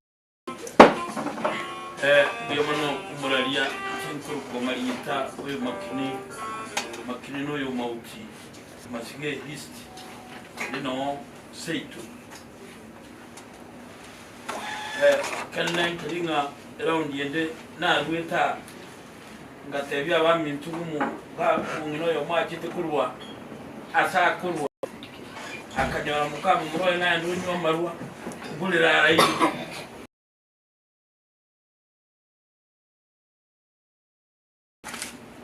Eh, mbuya mono omoraria chinkorokwa marieta oyo makini makini noyo mauti masige east rino seito eh, kende nkeri ng'a eraundi ende narwete aa ngatebia abaminto ng'omo omong'ina oyomo achete korwa ase akorwa akanyora mokamomura oye naende onywa amarwa ngorera araire.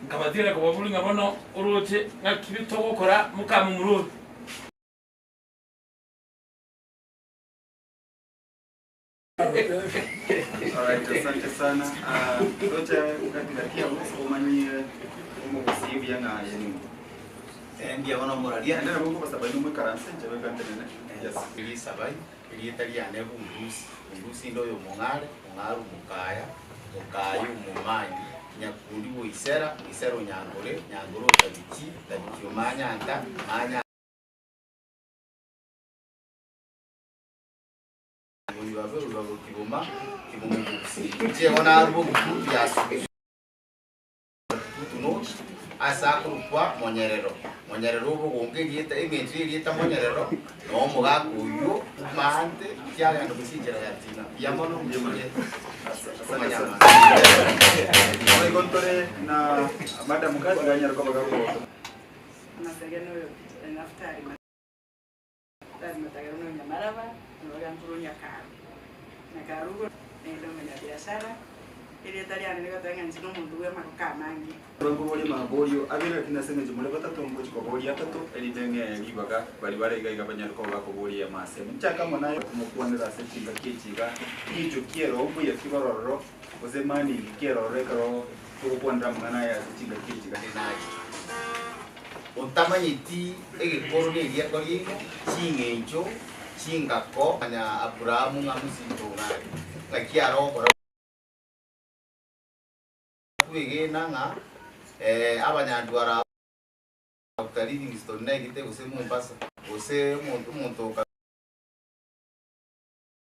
Nkabatiga kobaboria ng'a bono oroche ng'aki togokora mokamomura oyo. Alright, asante sana. Ah, toche katikati abo omanyie omogusii buya ng'a aye ning'o. Mbuya mono omoraria. Naende nabo nkobasaba inwe moikaranse inche beka ntenene. Yes. Risabai, erieta riane Bundusi, Bundusi inde oyo omong'are, mong'are omokaya, mokaya omomanyi, nyakundi bwa Isera, Isera onyangore, nyangore otabichi, tabichi omanyanta, manya. Oyoabe orwabo kiboma, kiboma obobusiri. Inche bono narue obotutu ya Sugusu Kitutu North, ase akorokwa Monyerero. Monyerero obogongo erieta, eng'encho y'erieta Monyerero, noo omogaka oyio omante kiagenda gochia enchera ya Tina. Mbuya mono mbuya Asante sana. Boigo ntore na Madam Kazi ganyare koba gagogota. Amasege noyo Naftali. Naftali Matagero noyo Nyamaraba, noyo Gankuru Nyakaru. Nyakaru igo naende omonyabiashara, erieta riane rigoteba ng'a inche nomonto bw'amagoko amange. Nkoboria amaborio abere lakini ase eng'encho more batato ngochi koboria atato erinde ng'ee ribaga baria bare iga iga banyare koba bakoboria eyemo ase emo. Nchake amo naye komokwanera ase chingaki echi iga, riicho ki ero mbuya ki borororo gose mani ki erororo ekero togokwanera amang'ana aya ase chingaki echi iga. Otamanyeti egekoro na eriako riaino, ching'encho, chingako, manya Aburaamu ng'a mosinto ng'are, ng'aki arokora kwegena ng'a abanyandwara aba Doctor Livingstone naigete gose Mombasa, gose omonto omonto o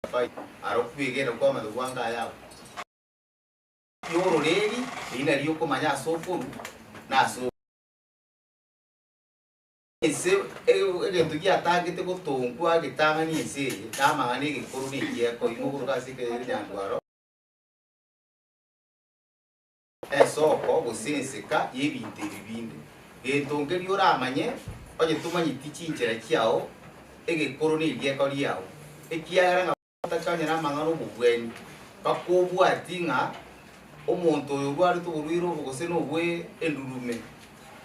Kapai, arokwegena kwamanya bwango aya abwo. Y'ororeri, riina nario okomanya ase okorwa na ase. Ense, egento giatangete gotongwa getang'ani ense eye, namang'ana egekoro na ekieko, imogoroka ase ekenyandwaro, ensoko, gose enseka y'ebinto ebi binde. Gento nkeria oramanye, onye tomanyeti chinchera chiao, egekoro na erieko riao, ekiagera ng'a Otakanyera amang'ana 'obobweni, bakobwatie ng'a omonto oyo orwarete oborwaire obo gose nobwe endurume,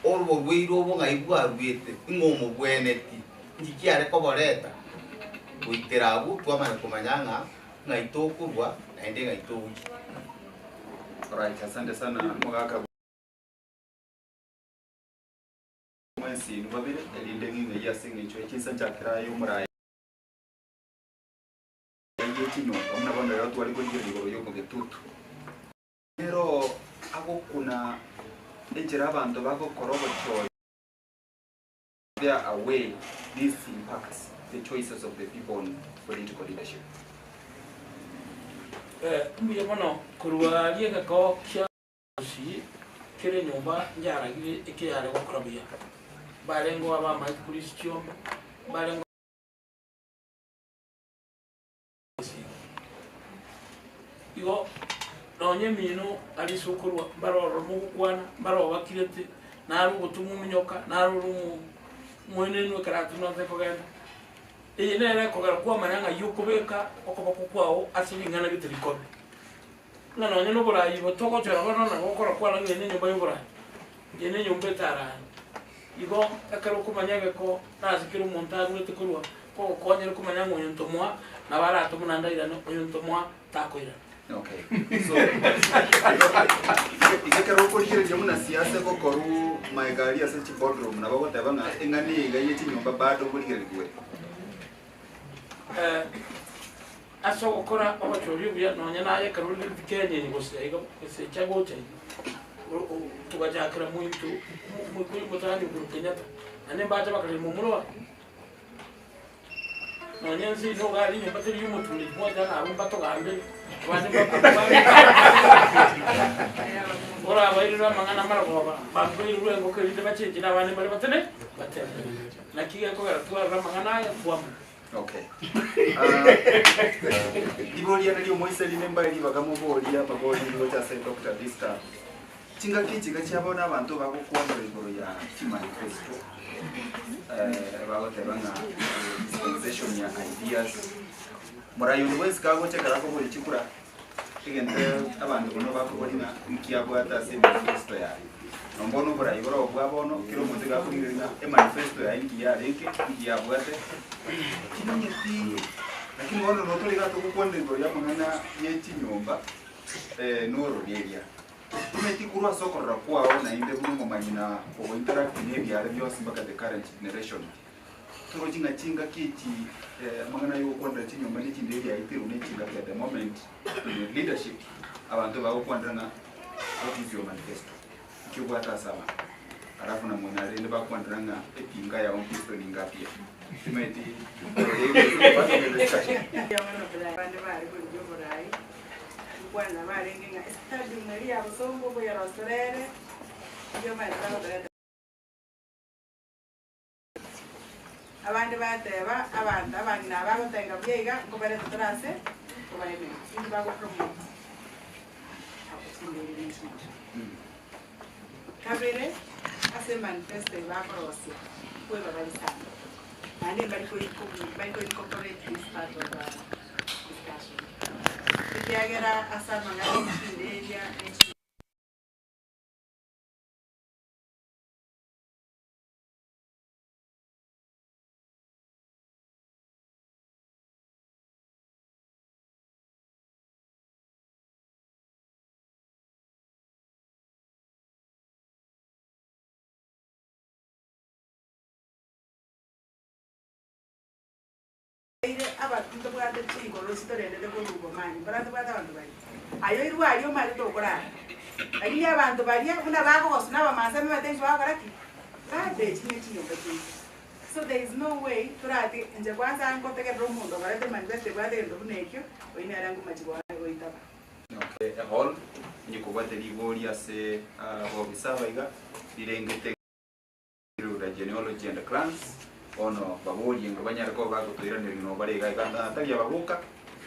oborwaire obo ng'ai bwaruete, ing'o omobweneti, inki kiare koboreta? Goikera abwo twamanya komanya ng'a ng'ai tokorwa naende ng'ai togochia. Alright, asante sana mogaka mwensi inwe babere erinde ng'ing'eyie ase eng'encho ye chinsa nchakera aye omoraai. Ye chinyomba, buna bono rero tware korigereria igoro y'omogetutu. Nero agokuna enchera abanto bagokora obochori. There a way this impacts the choices of the people on political leadership. Mbuya mono korwa aria egekoo kia Gusii kera enyomba njaragire ekeyare gokora buya. Mbarengeo abamaete korisia chiombe, mbarengeo. Igo nonya emino aria ase okorua, mbare ororo mogokwana, mbare obakirete, naro ogotomwa ominyoka, naro ore omoenenu ekero atumete kogenda. Eye nere ekogera kwamanya ng'ai okobeka okoboko kwao ase ring'ana gete rikobe. Ng'a nonye noboraai igo togochora bono na gokora kwana ng'a eye nenyomba y'oboraai, eye nenyomba etaraai. Igo ekero okomanya egeko nase kera omonto arwete korwa, kogokonyera komanya ng'a oyo ntomoa, nabo aratome naende airane, oyo ntomoa takoirana. Okay. So, iga ekero okorigereria buna siasa egokorwa maega aria ase chiboardroom nabo ogoteba ng'a eng'ana eye iga ye chinyomba bado nkorigererigwe. Eh, ase ogokora obochori obuya nonya naye ekero ore rituko enyeni gose aiga gose echa gocha iga, o- o- togachakera mointo moikuyu motani Uhuru Kenyatta, naende mbacha bakarema momura oye. Nonya ense eye nigo are enyomba teri y'omotureti mwancha ng'a abwo mbatogambere, abande orabairere amang'ana amarogoba, bambairwe engoko erinde bachenche na abande mbare batene batebe. Naki gekogera twarora amang'ana aya twamanya. Okay. Riboria nario omoisraeli nembae ribaga moborie amabori gocha ase Doctor Vista. Chingaki echi iga chia bono abanto bagokwanera igoro ya chimanifesto, bagoteba ng'a dispensation ya ideas, morai onde bwensi kagocha ekero akoboria chikura, egento abanto bono bakoboria ng'a nki abwate ase emanifesto yaye. Nonye bono oborai bore obwa bono, kera omonto iga akorigereria ng'a emanifesto yaye nki yarenge, nki yabwate, timanyeti, lakini bono notore iga togokwanera igoro ya amang'ana ye chinyomba nororeria. Timeti korwa ase okorora kwao naende buna omomanyi na ogointeract na ebiare bionsi mpaka the current generation. Torochi ng'a chingaki echi amang'ana ya ogokwanera chinyomba ne chinde ebiaitirwe ne chingaki at the moment in leadership abanto bagokwanera ng'a what is your manifesto? Nki obwate ase abanto? Alafu na muna rende bakwanera ng'a etinga yao mpiston ingapi ere? Timeti Abande bare korigia oborai. Nkwana barenge ng'a estadium eria ya bosongo mboyerosere ere, erio omanyete bagotoreta. Abande bateba, abanto abang'ina aba bagotenga buya iga, nkobareta tore ase kobaemera. Inki bagopromote? Abo chinderi ne chinto. Kabere, ase emanifesto eye bakorosia, nkoeba bare sana. Naende mbari mbari koincorporate this part of discussion. Ekiagera ase amang'ana e chinderia ne chi. Eire abanto ntobwate chingoro chitorendete korwa obomanyi, mbora ntobwate abanto baria. Aye oirwe aria omanyete tokorara. Lakini abanto baria buna bakogoswa na abamasa bamanyete inche bagokora ki? Badechi ne chinyomba chiaito. So there is no way torati inche kwanza ngotegerera omonto okorete manifesto ebwate egento buna ekio, oyio nere ngomachi goitaba. Okay, ehall, onye kobwate ribori ase abobisa aba iga, rirengete. Through the genealogy and clans, bono baborie ng'a banyare koba bagotoiraneria noo bare iga iga na tari aba boka,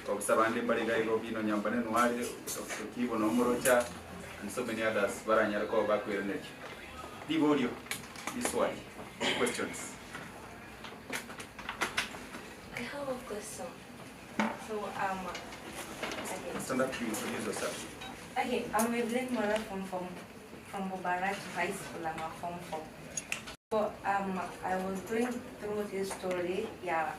obisa bande mbare iga iga Obino Nyambane noo are, Dr. Kibo noo morocha and so many others baranyare koba bakoiraneria. Riborio, riswali, questions. I have a question. So, okay. Stand up to introduce yourself. Okay, I'm Evelyn Mora from Bobarati High School. I'm a Form 4. So, I was going through this story, yeah.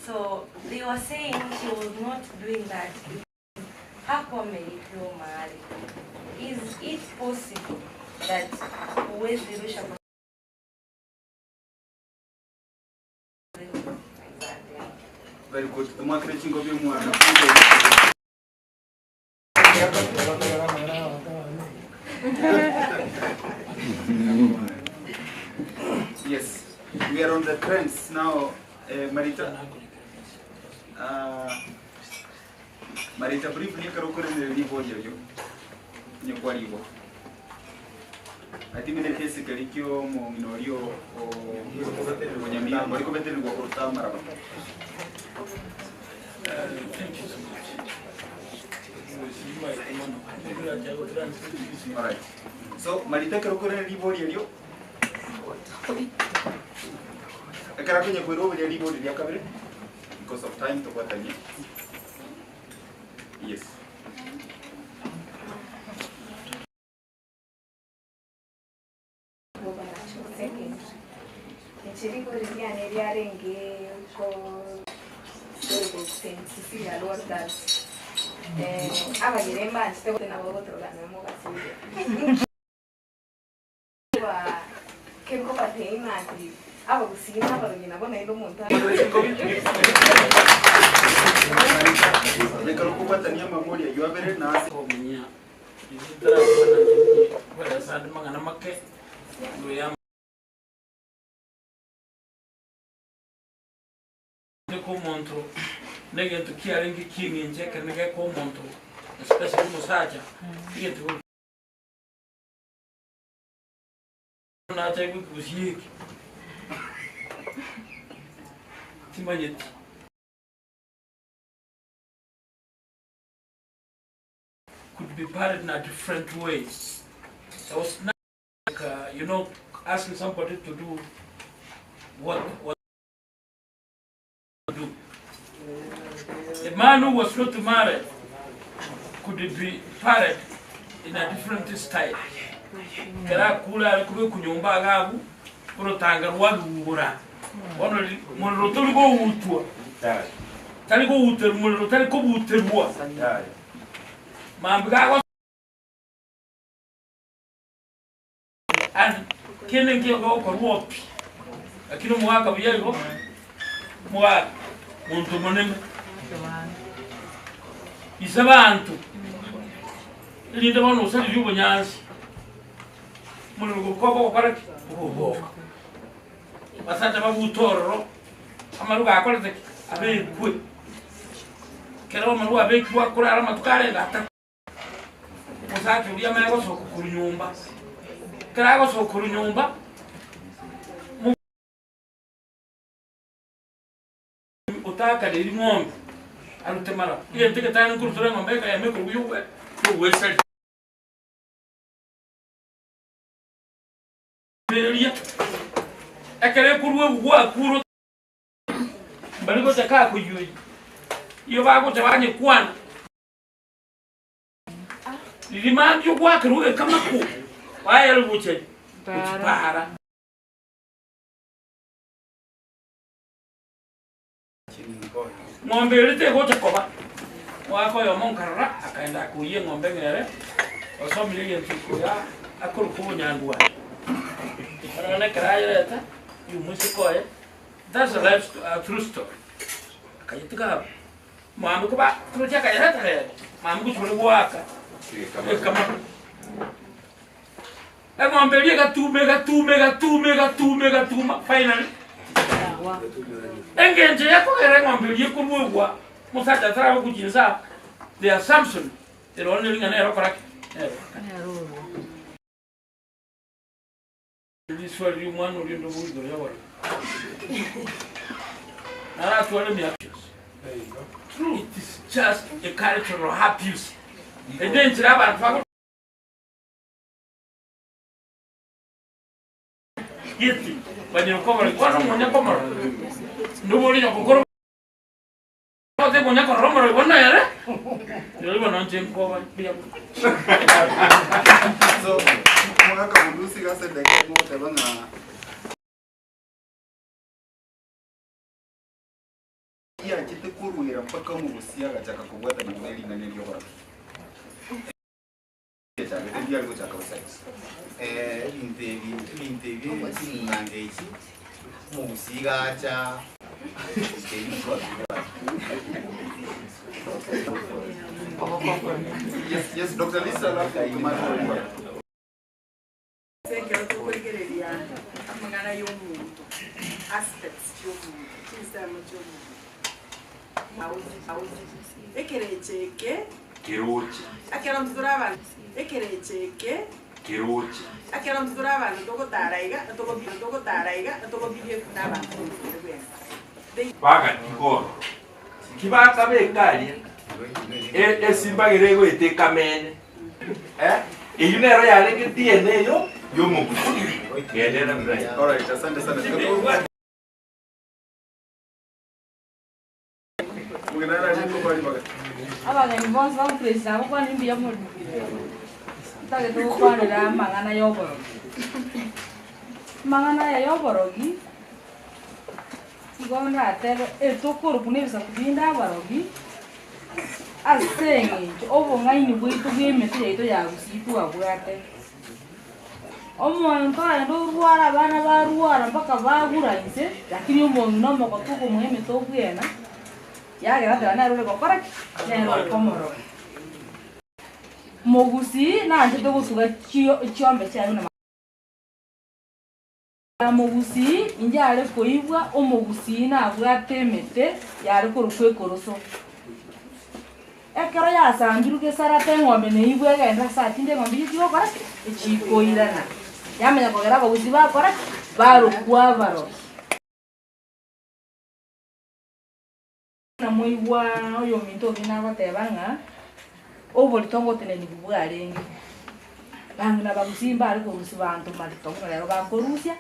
So, they were saying she was not doing that because hakuwa amelipiwa mahari. Is it possible that huwezi rusha kwa Very good. Omwakire chingobi omwana. Yes, we are on the trends now. Marita, Marita briefly ekero okorengereria ribori erio onye kwarigwa. I think nekesi keria kia omong'ina oria o Nyamira ori kobetererigwa koruta amaraba. Alright. So Marita ekero okorengereria ribori erio. Ekero akonya koira obuya ribori ria kabere, because of time tobwatanie. Yes. Bobaracho Secondary. Inche rigori riane riarenge ko St. Cecilia Lworo Girls. Eh, abagere mbanchete gose nabo gotorogana mogasire. Kenkobatebia ng'a ati abagusii na abarogi nabo naende omonto Ekero okobwatania amabori ayio abere na ase. Komenya riria ntarakwana inche nkoeresa ande mang'ana make igoro ya Eke omonto negento kiarenge ki'eng'encho ekenene geka omonto especially omosacha egento Nacha gokusia eke timanyeti. Could be parried in a different way. There was not like, you know, asking somebody to do what, what to do. A man who was not married could be parried in a different style. Kera akure are kobekwa nyomba iga abwo, orotanga rwarugora. Bono ri- morero tori goutwa, tari gouterwa, morero tari kobuterwa. Mambia gago And kende nkeigo gegokorwa pi, lakini omogaka buya igo, omogaka monto monene, ise banto, erinde bono osaririe obonyansi, omorero gokoba ogokora ki? Ogoboka. Abasacha babute ororo, amaruga akorete ki? Abekwe. Ekero amaruga abekirwe akorara amatuko arenge atato. Omosacha oria amanye gosoka korwa nyomba. Ekero agosoka korwa nyomba, otakaneiri ng'ombe arute maraba. Egento egetang'ani nkorutora eng'ombe ekeyemo ekorwa yogwe yogwesaria. Eria, ekero ekorwa egwakure mbari gocha kakoyuoyia, iyo bagocha banyekwana. Riria mambia ogwakerwa egekamaku, bayare gocha gochipara. Ng'ombe eria tegocha koba. Omogaka oyomo nkarora akaenda akoyia eng'ombe ng'ere, osomire egento ikoya akorokwa obonyandwani. Bono ekero ayereta, oyo omoiseke oye, that's a life a true story. Akayetiga abwo. Mwami koba torochi akayereta rero, mwami gochia ore goaka ekamaku. Eng'ombe eria egatuma egatuma egatuma egatuma egatuma finally engencho yakogera eng'ombe eria ekoruegwa omosacha atarabe gochinsa the assumption ero neri ng'a nere okora ki? Nere orwa. Riswali ri'omwana oria onde obo igoro y'obororo. Naratware emiaka yonsi. True, it is just a cultural abuse. Ende enchera abanto bago gete banyire kobora bono omonya komorora ndobori nyoko Ote konya korora omoroi bono ere, rirorio bono inche nkoba mbuya mono. So, omogaka Bundusi iga ase edageka eyemo ogoteba ng'a yachete korwera mpaka omogosia agachaka kobwatana buna ering'ana eria obororo. Echagete ndiare gochaka bosa. Ebinto ebi ebinto ebi ching'anga echi omogusii iga acha Yes, yes, Dr. Lisa, alafu tumalize. Ase ekero tokorigereria amang'ana y'omonto, aspects chi'omonto, chinsemo chi'omonto, ekerecha eke, Keroche. Ekero intwe tore abanto, ekerecha eke, Keroche. Ekero intwe tore abanto togotara iga, togotara iga, togobehave buna abanto bonsi bwensi. They. Bagatiga ororo. Ki bakabeka aria e- esimbagera egoeta ekamene, eh, eyio nero yarenge DNA yo y'omogusii. Genderera Brian. Alright, asante sana. Abageni bonsi bamupresida agokwana mbuya mono. Ntagete gokwanera amang'ana ya oborogi. Amang'ana aya ya oborogi, igo ndatebe etokorokwa na ebisaku binde abarogi, ase eng'encho obong'aini bwaito bwa emete yaito ya gusii twabwate. Omonto aende orware abana barwara mpaka bagura inse, lakini omong'ina omogotu okomoa emete obwena, yagera teba nere ore gokora ki? Nere ore komoroga. Mogusii nanchete gotuga chio chiombe chiaye buna. Mogusii inche are koigwa omogusii nabwate emete yare korokwa ekoroso. Ekero yasambirwe gesarate eng'ombe neigwe egende ase atinde eng'ombe eyio echigokora ki? Echikoirana. Yamanya kogera abagusii bakora ki? Barokwa abarogi. Namoigwa oyominto oria nagoteba ng'a oborito ngotenenigwa bwarenge, bang'ina bagusii mbare korusia banto marito buna rero bakorusia,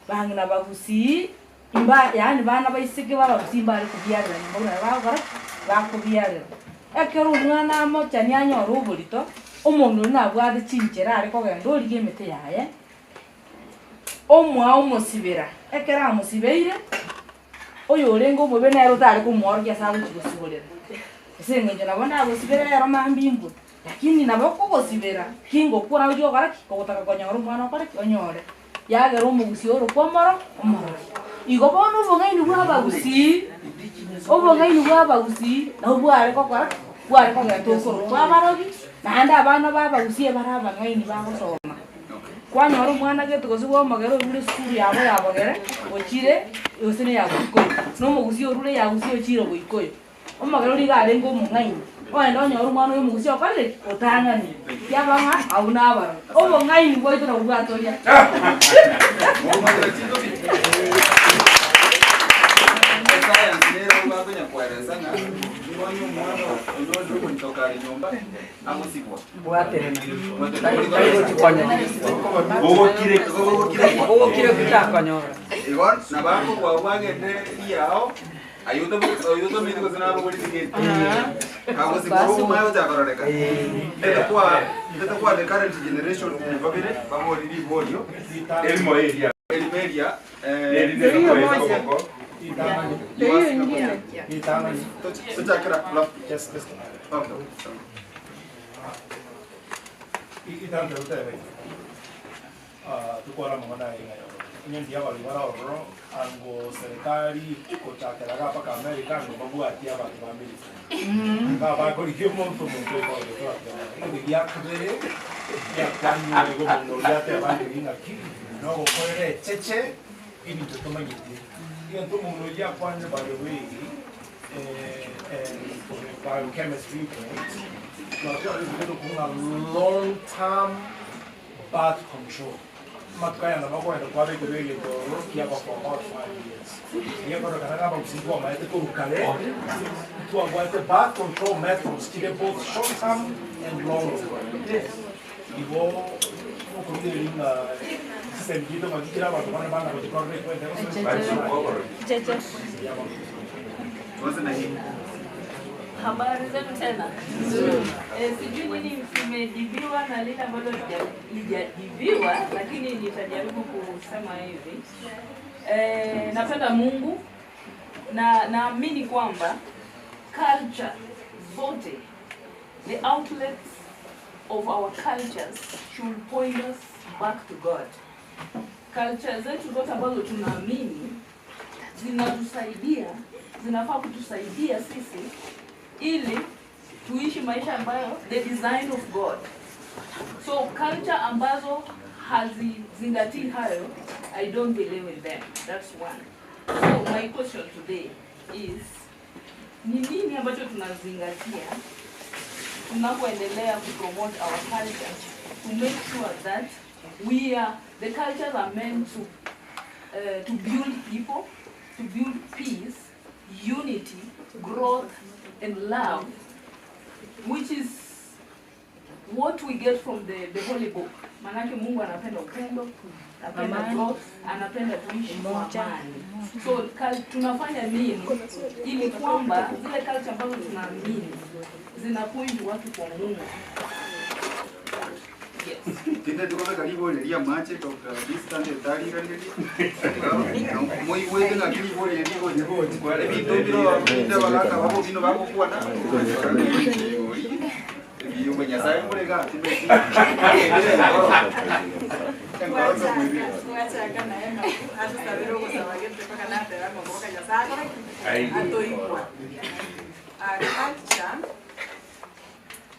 bang'ina bagusii mba yaani bana baiseke ba abagusii mbare kobiarera nyomba buna rero bagokora ki? Bakobiarera. Ekero omwana amochani anyore oborito, omong'ina oria nabwate chinchera are kogenda origia emete yaye, omoa omosibera, ekero amosibeire. Oyorenge omobe nere otare komworokia ase agochia gosiborera, ase eng'encho nabo ndagosibere rero mambia inkwe, lakini nabo okogosibera kingokwa naye ochia gokora ki? Ogotaka konyora omwana okore ki? Onyore. Yagera omogusii orokwa omoro omorogi. Igo bono obong'aini bwa abagusii, obong'aini bwa abagusii nabwo bware gokora ki? Bware kogeta okorokwa abarogi, naende abana ba abagusii ebare abang'aini bagosoma. Kwanyora omwana gete gose bwa omogere orure esukuru yabo ya bogere, ochire gose ne ya boikoyo, na omogusii orure ya gusii ochire boikoyo. Omogere oria iga arenge omong'aini, ogenda onyore omwana oyo omogusii okorire ki? Otang'anire. Kiaba ng'a abwo nabarogi. Obong'aini bwaito nabwo bwatoria. Esayansi nere bakonya koeresa ng'a nigo onye omwana onyorire omonto kare nyomba agosibwa. Igo nabo akobua bwagende riao aye otometi gose nabogori tigeti kagosibwa obomae gochaka kororeka ndete kwa the current generation babere babori riborio Erimo eria. erimo eria tochakera Itante rutebe tukora amang'ana aya ng'a onye ndi abarwani bare ororo ango serikali gochakera iga mpaka America ango mbabwati abanto ba military iga bakorigia omonto omonto oika ogotoa egento gia kabere giakwanire igo omonto oria ateba ng'a ng'aki nogokorera echeche ebinto tomanyeti egento omonto oyio akwanire by the way and for the biochemistry point, long term birth control. Amatuko aya nabo okogenda kwabekerwa egento ororo kiaba for about 5 years. Egekorokana ng'a abagusii twamaete korwa kare, ntwabwate birth control methods chire both short term and long term. Igo okorigereria ng'a system chiaito ng'aki chire abanto bande bana gochikorera ekwende Habari zenu tena. Sijui nini kimejibiwa na lile ambalo lijajibiwa, lakini nitajaribu kusema hivi. Napenda Mungu na naamini kwamba culture zote, the outlets of our cultures should point us back to God. Culture zetu zote ambazo tunaamini zinatusaidia, zinafaa kutusaidia sisi ili tuishi maisha ambayo the design of God. So culture ambazo hazizingatii hayo, I don't believe in them. That's one. So my question today is, ni nini ambacho tunazingatia tunapoendelea kupromote our culture to make sure that we are the cultures are meant to build people, to build peace, unity, growth, and love, which is what we get from the Holy Book. Manake Mungu anapenda upendo, Anapenda growth, anapenda tuishi kwa amani. So tunafanya nini ili kwamba zile culture ambazo tunaamini zinapoint watu kwa Mungu. Yes. Tinde tukobe karibu leria mache Dr. Distant etariraneri. Moigwete ng'aki ribori rigoche. Ebinto biro binde bagaka babo bino bagokwana. Ebiyombe Nyasaye murega timeti. Mwachaka naye atusabire ogosaba gete mpaka nateba ngoboka Nyasaye akore ki? Atoigwa. Culture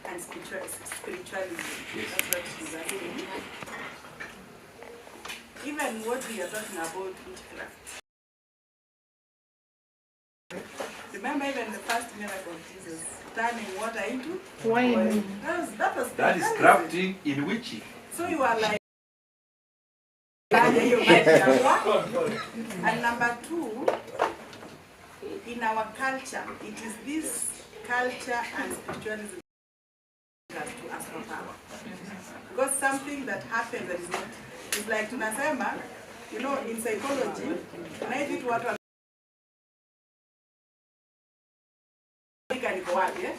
and spiritualism. That's what she's asking. Even what we are talking about, witchcraft. Remember even the first miracle of Jesus, turning water into Wine. That was That is crafting in witching. So you are like, and number two, in our culture, it is this culture and spiritualism to astral power. Because something that happens that is not, it's like tunasema, in psychology, na hivi tu watu niko wapi, eh?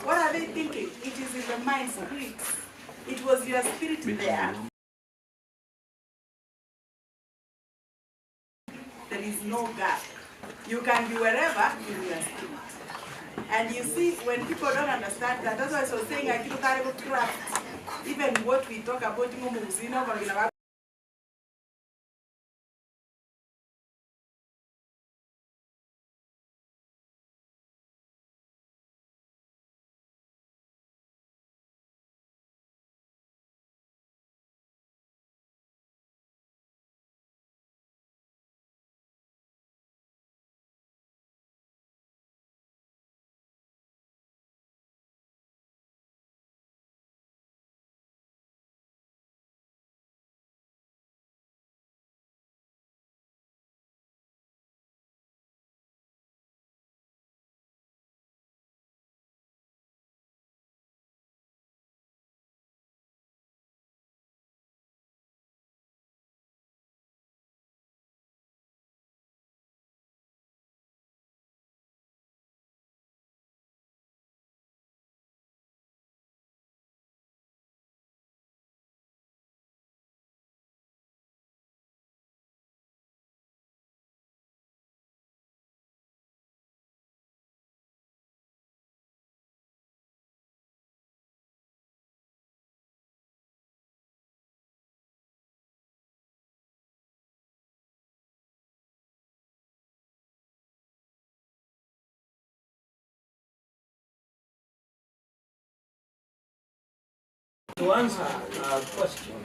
What are they thinking? It is in the mind spirit. It was your spirit there. There is no gap. You can be wherever in your spirit. And you see, when people don't understand that, that's why I was saying, I keep craft. Even what we talk about, To answer a question,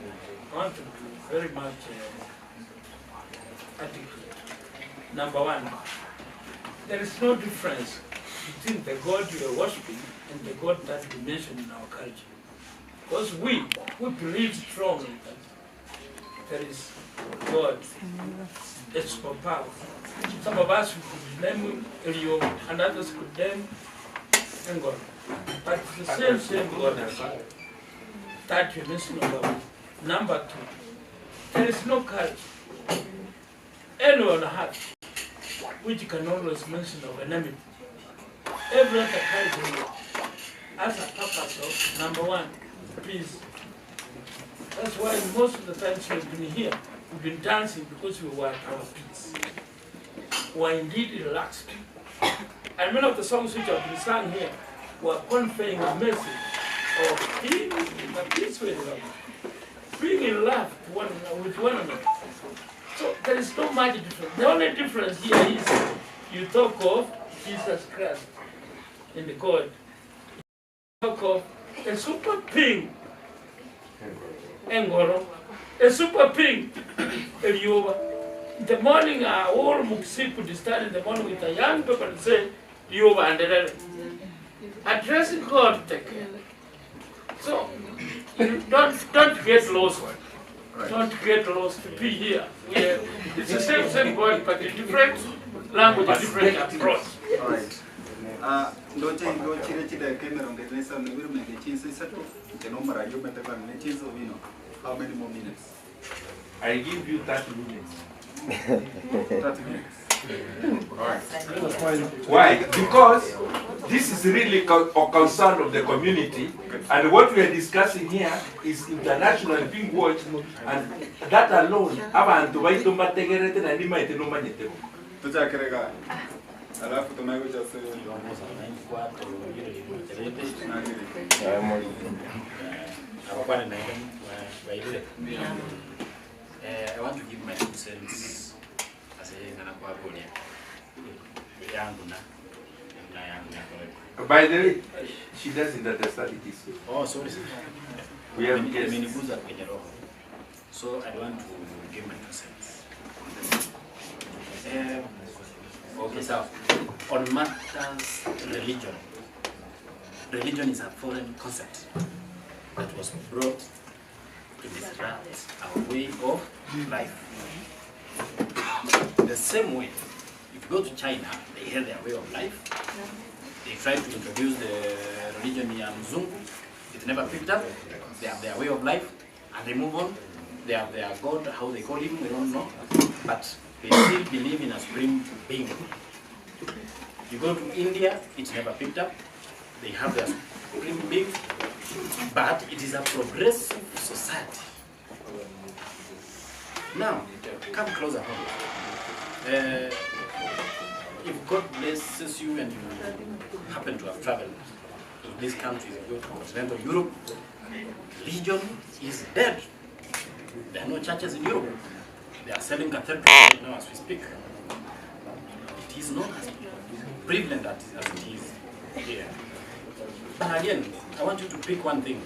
I want to be very much articulate. Number one, there is no difference between the God you are worshiping and the God that we mention in our culture. Because we believe strongly that there is God, a superpower. Some of us could name Elio and others could name Engor. But it's the same God that you mentioned about. Number two, there is no culture anyone has which can always mention of enmity. Every other culture has a purpose of, number one, peace. That's why most of the times we've been here, we've been dancing because we were at our peace. We were indeed relaxed. And many of the songs which have been sung here were conveying a message of being in a peace with one another, being in love with one another. So there is no much difference. The only difference here is you talk of Jesus Christ and God. You talk of a super king, Engoro, a super king, Elioba. In the morning, all Muksi could stand in the morning with a young people and say, Yoba and Elele. Addressing God, take care. So, you don't get lost. Right. Don't get lost to be here. It's the same God, but a different language, a different approach. All right. Ndoche ndochire chidakika emirongo ene isano ibere menge chinsa isato nche nomararia omete kwane ne chinsa obino. How many more minutes? I give you 30 minutes. 30 minutes. Why? Because this is really a concern of the community, and what we are discussing here is internationally being watched, and that alone, abantu baito mbategerete na nimaete nomanyete bo. Tuchakerega. Alafu tunaikuja se I want to give my two cents as a ngana yangu na na yangu na By the way, she doesn't understand it. This way. Oh, sorry. We have guests. Imeniguza kwenye roho. So I want to give my two cents. Okay, so on matters religion, religion is a foreign concept that was brought to disrupt our way of life. The same way, if you go to China, they have their way of life. They tried to introduce the religion ya Mzungu. It never picked up. They have their way of life and they move on. They have their God, how they call him, we don't know. But they still believe in a supreme being. You go to India, it never picked up. They have their supreme being, but it is a progressive society. Now, come closer home. If God blesses you and you happen to have traveled to these countries, you go to continental Europe, religion is dead. There are no churches in Europe. They are selling cathedrals right now as we speak. It is not as prevalent as it is here. But again, I want you to pick one thing.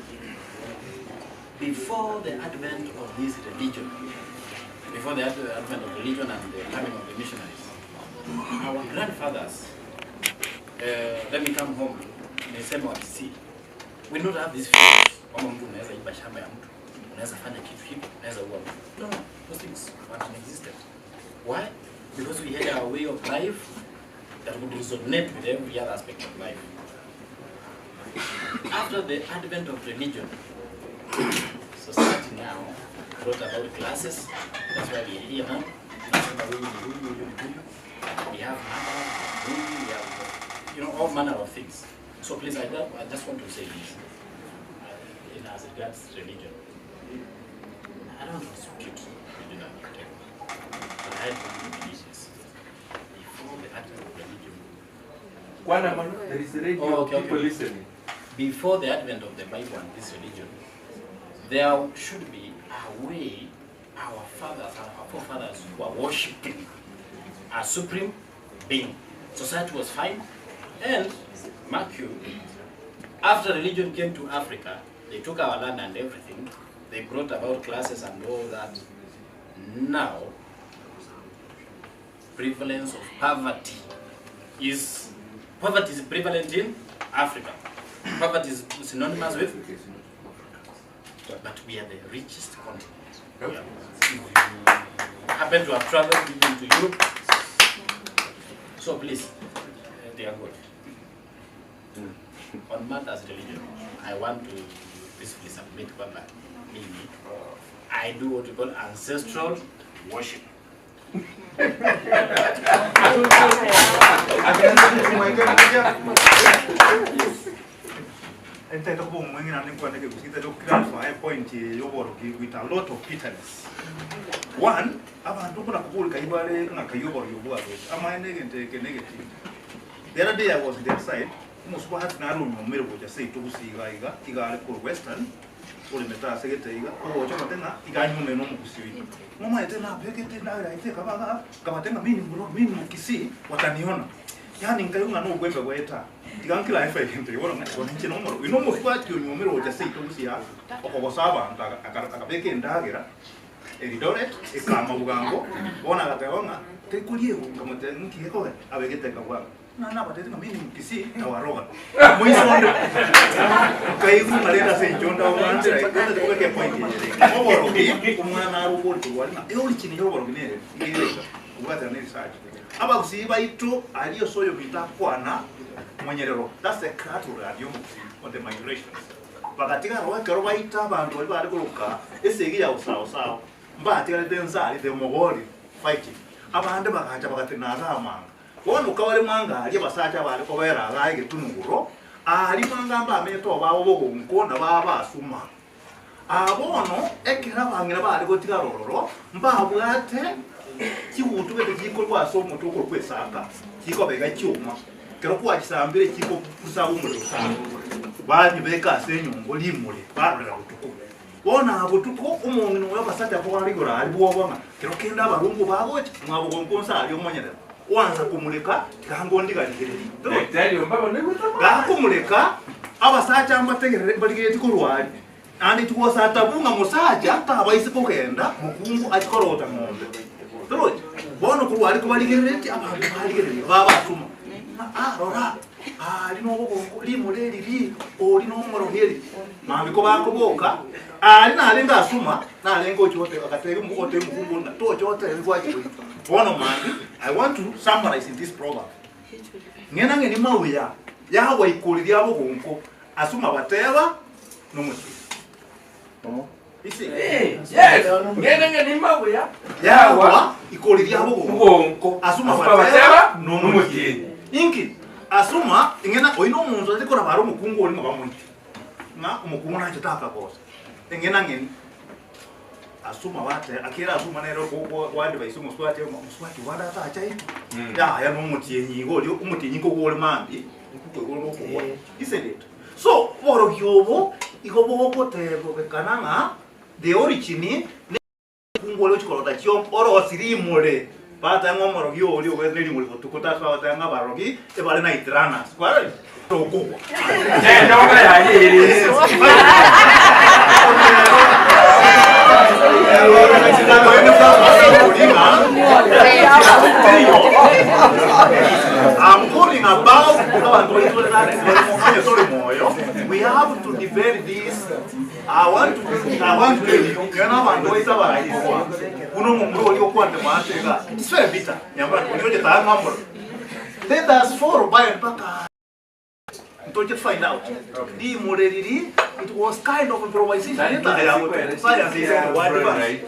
Before the advent of this religion, before the advent of religion and the coming of the missionaries, our grandfathers, let me come home, niseme Wakisii, we don't have these fears kwamba mtu unaweza iba shamba ya mtu, unaweza fanya kitu hivi, unaweza ua mtu. No, no, those things weren't existed. Why? Because we had our way of life that would resonate with every other aspect of life. After the advent of religion, society now brought about classes. That's why we are here now. Tunasema huyu ni huyu, huyu ni huyu. We have mother, we have we have, all manner of things. So please, I just want to say this, in as regards religion. I don't dispute religion and whatever, but I want to believe this. Before the advent of religion, Kwana man, there is a radio, Oh, okay, people okay. listening. Before the advent of the Bible and this religion, there should be a way our fathers and our forefathers were worshipping a supreme being. Society was fine, and mark you, after religion came to Africa, they took our land and everything. They brought about classes and all that. Now, prevalence of poverty is, poverty is prevalent in Africa. Poverty is synonymous with, but we are the richest continent. Yeah. If you happen to have traveled even to Europe, so please, they are good. On matters religion, I want to peacefully submit kwamba mimi, I do what we call ancestral worship. Nitaita kuba omwenge nane nkwandike kusita clarify point yoboroki with a lot of bitterness. One, abantu kuna kubulika ibale nga kayoboro yobwabo. Amaene gente negative. The other day I was their side, umusuba hati naru nyomere boja say tugusiga iga iga ari ku western uri meta segete iga ojo matenga iga nyume no mukusiwi. Mama ete na pekete na ira ite kabaga kabatenga mimi mbro mimi mukisi wataniona. Yani nkayunga no gwembe gweta. Tigankila efe gente yona ngona nche nomoro. Ino musuba ati nyomere boja say tugusiga okogosaba akabeke ndagira Eldoret ikama bugango bona gateonga tekulie ngamate nkiheko abegete kabwa na na batete mimi mkisi tawaroga mwisonde kaigu ngaleta se njonda obanjira ikata tukeke point yere oborogi umwana arubori kurwalina eoli chini yoborogi ne ngireka ubata ne research abagusi baitu aliyo soyo bitakwana mwenyerero that's the cattle radio on the migrations bakatika rowe kero baita abantu bali bari kuruka esegi ya usawo sawo Mbatigarete nse aria, the Mogori fighting. Abande bagacha bagatenena ase amanga. Bono kabare manga aria abasacha abare kobera igaa egetunuguro, aria manga mbamenyete obabo bogonko na babasuma. Aa bono, ekero abang'ina baare gotigara ororo, mbabwate chigutu gete chikorwa ase omote okorokwa esaka, chikoba iga chioma. Ekero kwachisambire chikobusa omorero sana, banyebeka ase enyongo rimore, barorera botuko. Bono aa botuko, omong'ina oyo abasacha kobare igoro aria bwoba ng'a kero kende abarungu bagocha, mwabogonka onsi aria omonyerero, oansa komureka, tiga ngondigarigererie. Gakomureka, abasacha mbategerere mbarigeretie korwa aria, naende tigosa tabu ng'a mosacha tabaise kogenda mokungu achie korota ng'ombe. Torochi? Bono korwa aria kobarigereretie, abanto barigereria babasuma, ng'a ah rora, aria nobogongo, rimura eri ri, oria nomorogi eri. Mambia kobakoboka, aria narenge asuma, narenge ochia goteba, agatebia omo otebia omokungu oria ng'a tocha otebe gwachia goitwa. Bono mambia, I want to summarize in this proverb. Ng'ina ng'eni mauya yagwa ikori ria bogonko, asuma bateba nomochie. Yes, ng'ina ng'eni mauya Yagwa ikori ria bogonko, asuma Asuma bateba bateba nomochie. Inki? Asuma ng'ina oino omonto tari korabara omokungu oria ng'a bamoite. Ng'a omokungu nachete akagosa. Eng'ina ng'eni. Asuma bate akera asuma nere gwadvise omosubati omosubati obande atacha aitwe. Yaya nomotienyi iga oria omotienyi nkogwa ore mambia, nkokoigwa gokogwa. Isn't it? So oborogi obo igo bogotebekana ng'a the origin ne omokungu oria ochi korota chiombe orosi rimore bateba ng'a omorogi oria ogoeta ne rimori botuko tari bagoteba ng'a abarogi ebare night runners kwarorire? Okogwa. Endoga yaye ere. I'm calling about abantu tore moyo. We have to defend this. I want to I want to tell you, you know abantu baita baraigwa. Uno mumuro uri okwande mwatega. It's very bitter. Nyambura kunyoje tangambura. Let us follow by mpaka ntoche find out. Rimure riri it was kind of improvisation. Science is a word advance.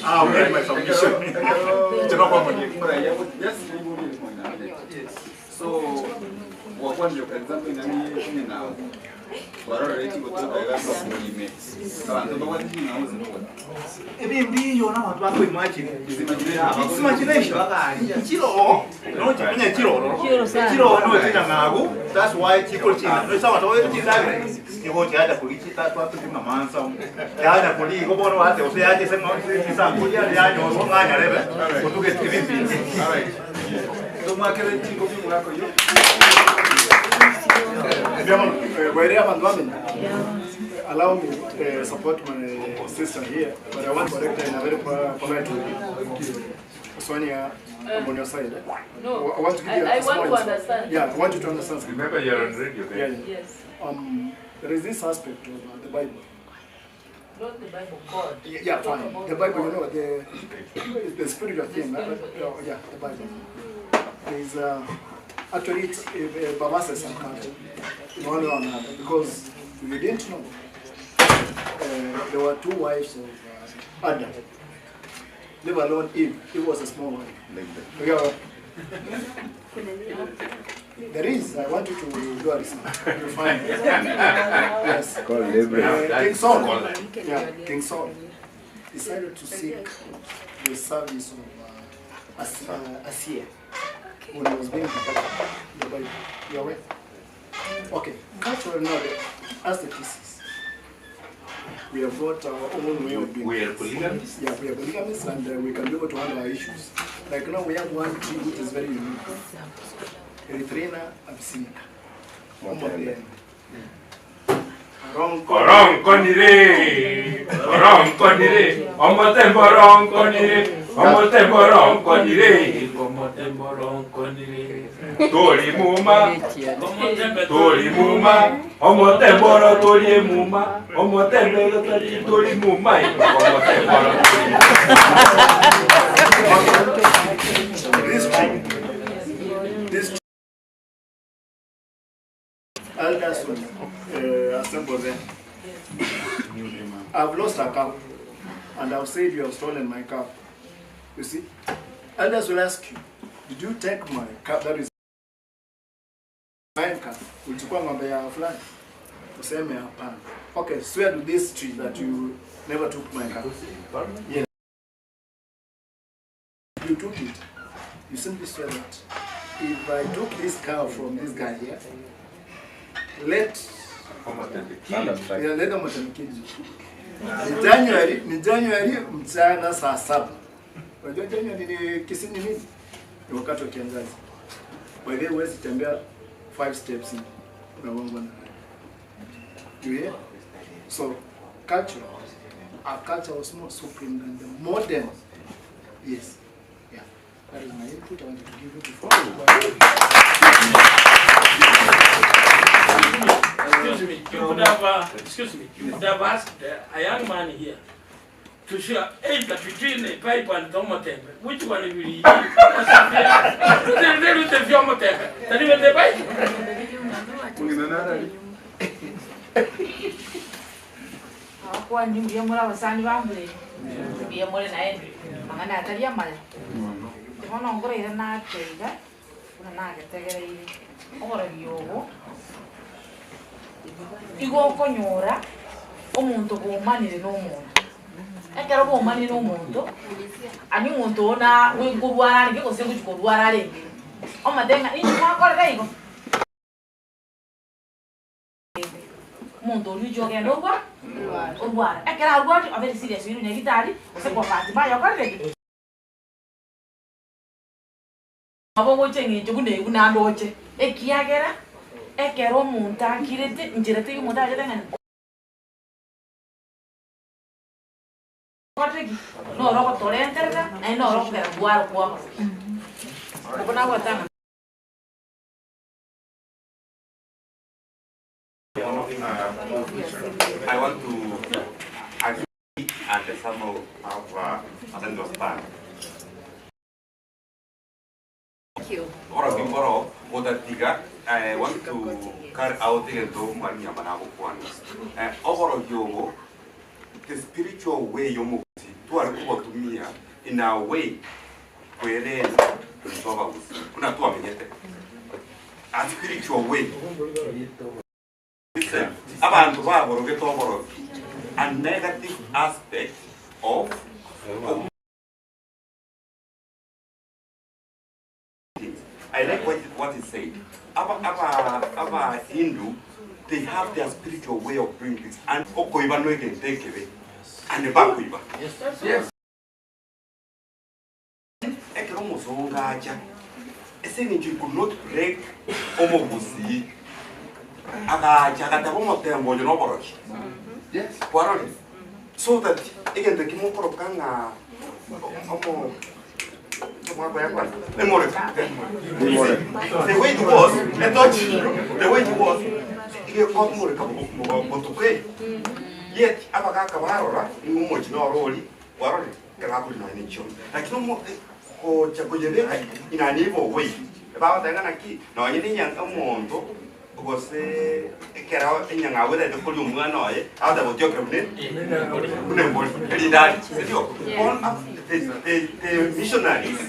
Ah, we my submission. So, wakwanire for example nani ng'ina warora chigotoka iga bakurime abantu babwate ching'ao zinokora Ebimbiyo n'abantu bakuimagine. It's imagination. Chiro, no chimenya chiroro. Chiro no china ngagu. That's why chiko china. No sawa to chindagire. Chiko chaja kulichita twatupima mansa. Yaja kuli go bono ate ose yaje se mo chisango ya ya nyo so nganya lebe. Kutuke ebimbiyo. All right. Tomwakere chingo bimwako yo. Where abantu bamenya? Allow me to support my sister here, but I want to correct her in a very polite way. Sonia, I'm on your side. Eh? No, I want to give you a I small want to insight. understand. Yeah, I want you to understand something. Remember you're on radio, babe. Yeah, yeah. Yes. There is this aspect of the Bible. Not the Bible, God. Yeah, yeah, Talk fine. about The Bible, you God. know, the spiritual thing. spiritual, Yeah, the Bible. There is actually it's Baba says some culture in one way or another, because if you didn't know, there were two wives of Adam. Leave alone Eve. Eve was a small one. Yeah. There is. I want you to do a research. You'll find it. Yes. Called Abraham. King Saul. Yeah, King Saul decided to seek the service of Asiya when he was being deported. The Bible. You aware? Okay. Culturally, now, as the pieces, we have got our own way of doing We are things. polygamists? Yeah, we are polygamists, and we can be able to handle our issues. Like now, we have one tree which is very unique. Erythrina abyssinica. Motembe. Ọ̀rọ̀ǹkọ́niré, ọ̀rọ̀ǹkọ́niré, ọmọ tẹ́ ń bọ̀ ọ̀rọ̀ǹkọ́niré, ọmọ tẹ́ ń bọ̀ ọ̀rọ̀ǹkọ́niré, torí mú má, torí mú má, ọmọ tẹ́ ń bọ̀rọ̀ torí mú má, ọmọ tẹ́ ń bọ̀rọ̀ torí mú má, ọmọ tẹ́ ń bọ̀rọ̀ torí mú má. This tree, this tree, elders will assemble them. I've lost a cow. And I've said you have stolen my cow. You see? Elders will ask you, did you take my cow? That is mine cow. Ulichukua ng'ombe ya fulani? Useme hapana. Okay, swear to this tree that you never took my cow. Yes. You took it. You simply swear that if I took this cow from this guy here, let yeah, let them kill you. Ni January, ni January mchana saa saba. Unajua January ni kisini nini? Ni wakati wa kiangazi. By the way, huwezi tembea five steps hivi. Unagongwa na You hear? So, culture, our culture was more supreme than the modern. Yes. Yeah. That is my input I wanted to give you before. Excuse me, you could have, excuse me, you could have asked a young man here to share either between a pipe and Tomotembe. Which one will he use? Than even the pipe. Abakwani mbuya muri abasani bambure mbuya muri naende mang'ana atari amaya bono ngorire nateiga buna nagetegereire oborogi obo igo okonyora omonto bomanire na omonto ekero bomanire na omonto ani omonto oo na nkorwara arenge gose ngochi korwara arenge omate ng'a inche mwakorera igo. Omonto oria ocha ogenda orwa orwara. Ekero arwarire obe serious oirwe nyagitari gose kwa bahati mbaya okorire ki? Nabo ogocha eng'encho buna eywo naende oche, ekiagera ekero omonto akirete nchera teiyo omonto arachete ng'a okorire ki? Noro ogotorenterera naende noro okogera kwaro kwaba. Okwo nagotanga. I want to agree and some of understand. Thank you. Oro kimboro gotatiga I want to carry out egento mwarimu nyamba nagokwana. Eh, oborogi obo the spiritual way yomogusi tware kobotumia in a way kwerenda intwe abagusi buna twamenyete a spiritual way. Listen, abanto baborogete oborogi a negative aspect of things. I like what, what he said. Aba, aba, aba Hindu, they have their spiritual way of doing things. And okoiba no egento ekebe. And bakoiba. Yes. Ekero omosongo acha, ase eng'encho he could not break omogusii, agacha agateba omotembo oyo noborogi. Kwarorire? So that egento ekio mokoroka ng'a omo emoreka. The way it was, etochi, the way it was, egekomoreka botuko eye. Yet abagaka barora ng'a omochie noro oria, kwarorire? Ekero bakorina nonya ne chiombe. Lakini omo gocha koyebeka in an evil way, bagoteba ng'a naki, nonye ne enyanga omonto gose ekero enyang'au etagete koria omwana oye, agoteba otiokire buna buna embori, erinde arie, sindio? Bono aba the the the missionaries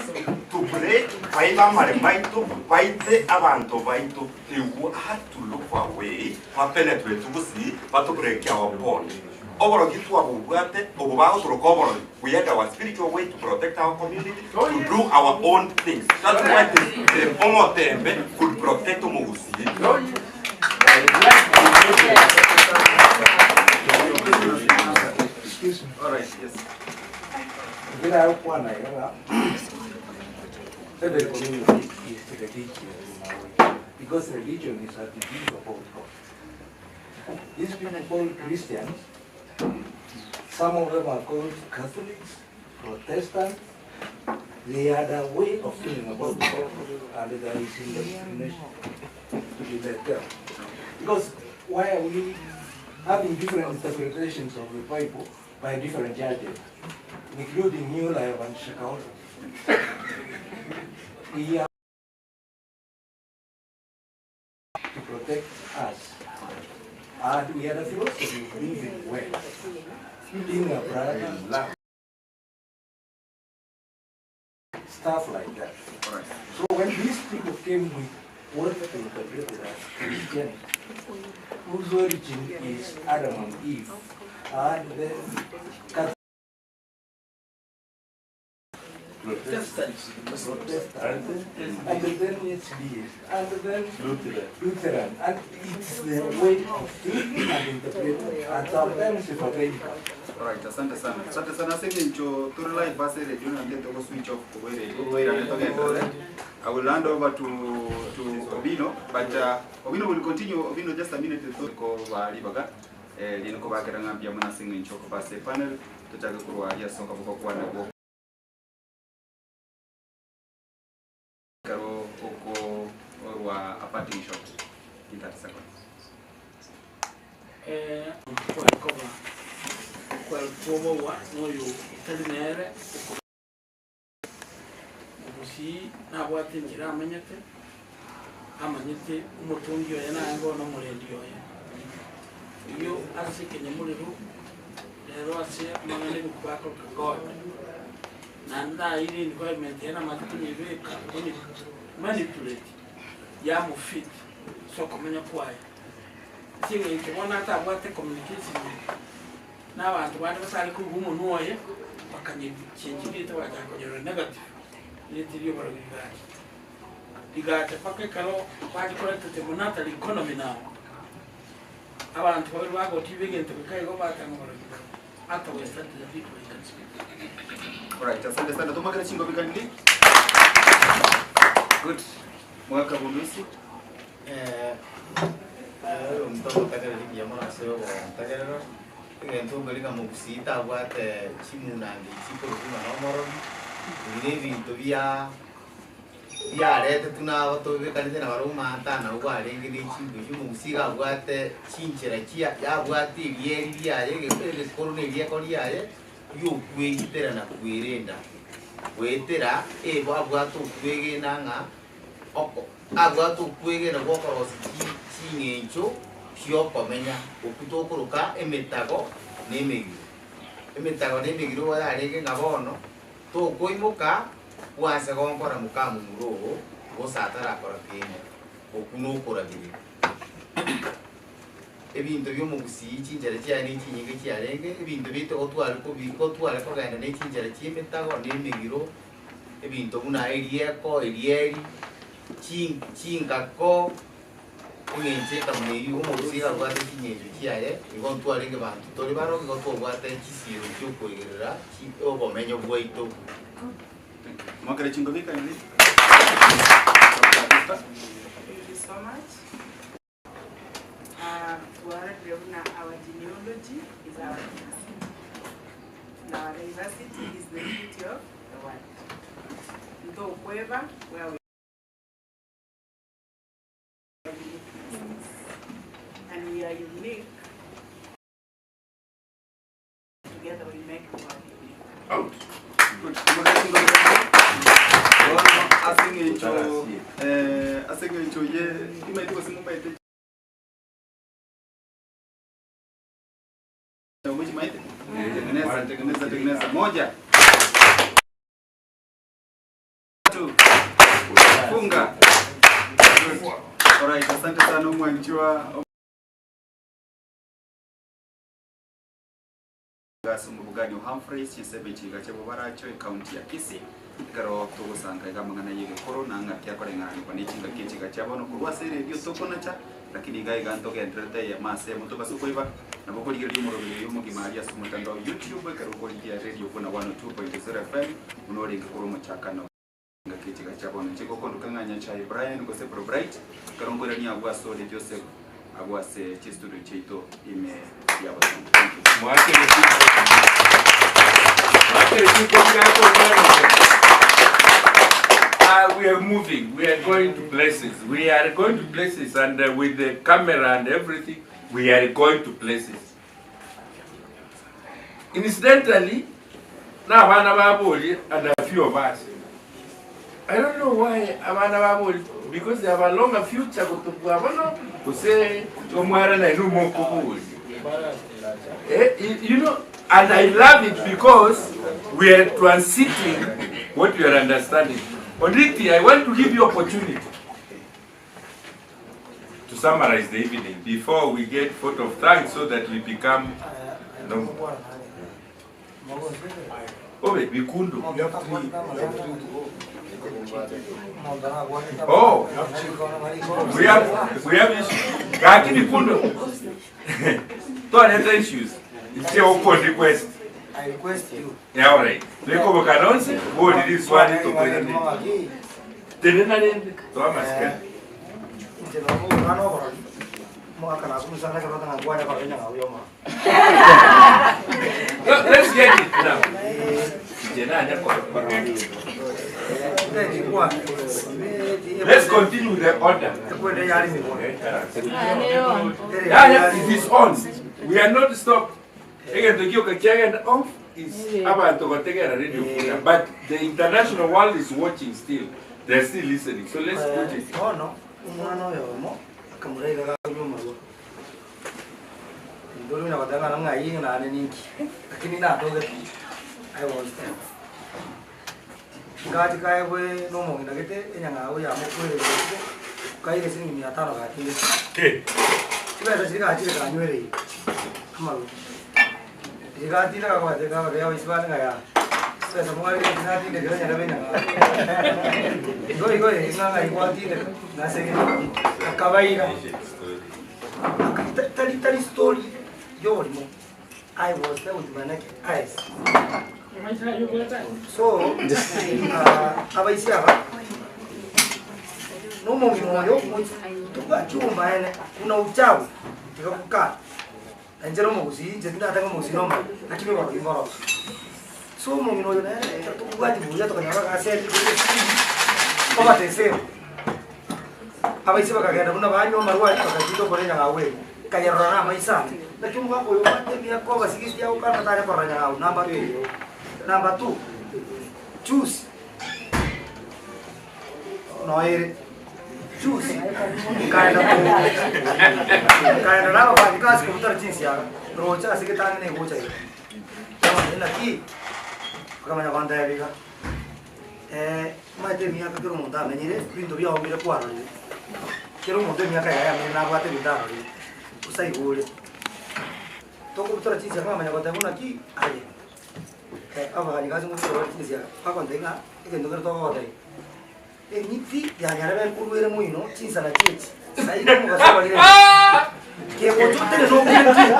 to break baibe amaremo aito, baite abanto baito, they had to look for a way bapenetrate gusii batobreakie our bond. Oborogi twabobwate, obo bagotoroka oborogi, we had our spiritual way to protect our community, to do our own things. That's why the, the omotembe could protect omogusii. Excuse me. All right, yes. Ndĩragũkwana iga every community is religious in a way because religion is a belief about God. These people called Christians, some of them are called Catholics, Protestants. They had a way of feeling about God, and there is indoctrination to be let there. Because why are we having different interpretations of the Bible by different judges, including New Life and Shakahola? We are to protect us. And we had a philosophy of living well, being a brother in love. Stuff like that. So when these people came with what they interpreted as Christianity, whose origin is Adam and Eve, and then Protestant. Protestant, and then SDA, and then Lutheran. Lutheran, and it's their way of thinking and interpreting, and sometimes evangelical. Alright, asante sana. Asante sana seng'encho tore live ase radio na ndete go switch off kobwe radio. Na togenderere. I will hand over to to Obino, but Obino will continue. Obino just a minute to ko bali baga. Eh lino ko bakera ngambia muna seng'encho ko base panel tochake kurwa ya soka boko kwana go. Karo oko orwa a parting shot in 30 seconds. Eh, kwalikoba kwalikobowa noyo etari nere obusi nabwate enchera amanyete amanyete omotungi oye naye bono omorendi oye iyo ase ekenyamorero rero ase amang'ana ebikubakoka god naende aire environment eye namate konyebeka konye manipulate yamufit so okomenya kwaye ching'encho bono atabwate communication n'abantu bande batari koigwa omonwa oye bakanyechenjirite bagachaka konyora negative retirio barabiri gacha rigacha mpaka ekero bagikorete monetary economy now abantu babiri bagotiba egento bikaigo batanga barabiri ata western the people I can speak. Alright, asante sana. Tumakira chingo bikandi. Good. Mwaka bundusi. Eh, oyo omuntu ogotagerera mbuya mono ase ogontagerera egento ngorika mogusii tabwate chimunange chikorokuma na omorogi ebi na ebinto bia biaretetwe na abatobekanete na baria omanta nabo barenge na echingo echio omogusii iga abwate chinchera chia yabwate erieri riaye egekoro na erieko riaye riokwegitera na kwerenda goetera ebo abwate okwegena ng'a oko abwate okwegena bwa okorosia ching'encho chiokomenya okwo tokoroka emetago na emegiro. Emetago na emegiro igo yarenge ng'a bono tokoimoka bwase gonkora mokamomura ogo gose atarakora kende okwo na okoragereria. Ebinto bia omogusii chinchera chiaye na echinyinge chiarenge ebinto biaito gotware kobi gotware kogenda na echinchera chia emetago na emegiro ebinto buna erieko erieri chingako eng'encho ekamuna eywo omogusii iga abwate ching'encho chiaye igo ntwarenge banto tore barobwo igo twabwate chisiiro chia okoigerera chi obomenyo bwaito. Mwakere chingobi kindly. Thank you so much. Twarorire buna our genealogy is our diversity. And our diversity is the beauty of the world. Ntokweba where we are uniqueness. And we are unique. Together we make the world unique. Out. Good. Bono ase eng'encho eh, ase eng'encho ye imaete gose momaete mochimaete tengeneza tengeneza tengeneza moja tatu funga. Good. Alright, asante sana omwanchwa Gasi omobogani o Humphreys chinsemo echiga chia Bobaracho ecounty ya Kisii ekero togosanga iga amang'ana y'egekoro na ng'aki akoreng'ananigwa ne chingaki echiga chia bono korwa ase eredio tokonacha lakini iga iga ntogendererete eyemo ase eyemo tobase koiba nabo okorigereria omoroberi oyo omogima aria ase omotandao YouTube ekero okorigia radio buna 102.0 FM buna orenge korwa omochakano Ngaki echiga chia bono chigokonduka ng'a Nyachae Brian gose Bro Bright, ekero nkoirania agwo asore Joseph agwo ase chistudio chiaito ime ya Bosongo. Thank you. Mwakere chinkobi. Mwakere chinkobi gako We are moving. We are going to places. We are going to places, and with the camera and everything, we are going to places. Incidentally, na abana baborie and a few of us. I don't know why abana baborie because they have a longer future gotobua bono gose omware naye nomokoboria. Eh, you know, and I love it because we are transiting what you are understanding. Onditi, I want to give you opportunity to summarize the evening before we get vote of thanks so that we become normal. Obe, Bikundu. Oh, we have issues. Gaki Bikundu. Twaneta issues. It's your open request. I request you. Yeah, all right. Leko bokanonse, bo dili swali to kwenda. Tenena rende, toa maskani. Nje no mwana oborori. Mwaka na kumusana kero tanga ngwana kwa kenya ngauyo ma. Let's get it now. Jena anya kwa. Let's continue the order. Yeah, yeah, it is on. We are not stopped. Egento kioka kiagenda off is abantu gotegera radio Futa, but the international world is watching still. They're still listening. So let's put it. Ono umwana oyo mo akamuraiga gakunywa marwa. Ndori na batanga na ngai na ne ninki. Lakini na toge I was there. Ngati kaebwe no mongina gete enyanga o ya mokwere kaire silingi 500 gatinde. Okay. Chibesa chiri gachire kanywere. Amaru. Igatina kakwate kawa ya isibane ngaya. Sasa mwali tinatinde kira nyara benya. Igo igo inganga ikwatinde nasege akabaira. Tali tali story yorimo. I was there with my naked eyes. So, abaisi aba no mungino yo tukachuma ene kuna uchawi tikakukaa enjero mugusi nje ndatanga mugusi noma lakini baro imboro so mungino yo ne tukubwati buya tukanyara kaseti koma tese abaisi bakagenda buna banyo marwa bakajito korenya ngawe kayarora na maisa lakini mwako yo mate miako basigisi yao kana tare koranya ngau number 2 number 2 choose no ere choose kaenda ko kaenda nabo bandikasi kubutara jinsi ya rocha asiketanga ne gocha iyo kama nina ki akamanya kwanda yabiga eh maite miaka kero mundu amenyire bintu byaumire kwarorire kero mundu emiaka yaye amenyire nabwate bintu arorire usaigure tokubutora jinsi akamanya kwanda buna ki aye eh abakanyikasi ngubutora jinsi ya akwanda inga egento kero togogotei eng'iti yanyarebe nkurwere moino chinsana chichi saire mugasobarire kegochotere nokuki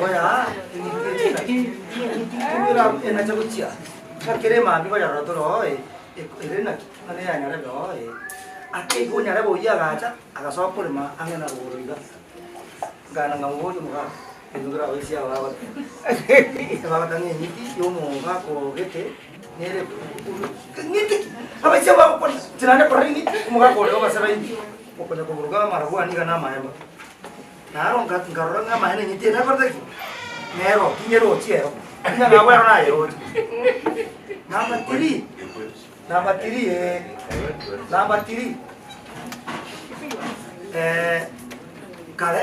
oya eng'iti echiira enacha gochia ngakere mambi goyarora toro ere naki ng'ane yanyarebe oe ake igo onyarebe oyio agacha agasoa korema ang'e na rogoro iga ngana ng'amoboria omogaka endugera abaisia aba bagatanga eng'iti ya omonga akogete nere ng'iti abaisia bagokora tirane korora eng'iti omogaka ore obasaba eng'iti okonya koburuga amarabwani niga na amaemba naro nkarora ng'a amaene eng'iti ere nakorete ki nero tinyerochi ero ng'a nabwero nayerochi number 3 number 3 number 3 kare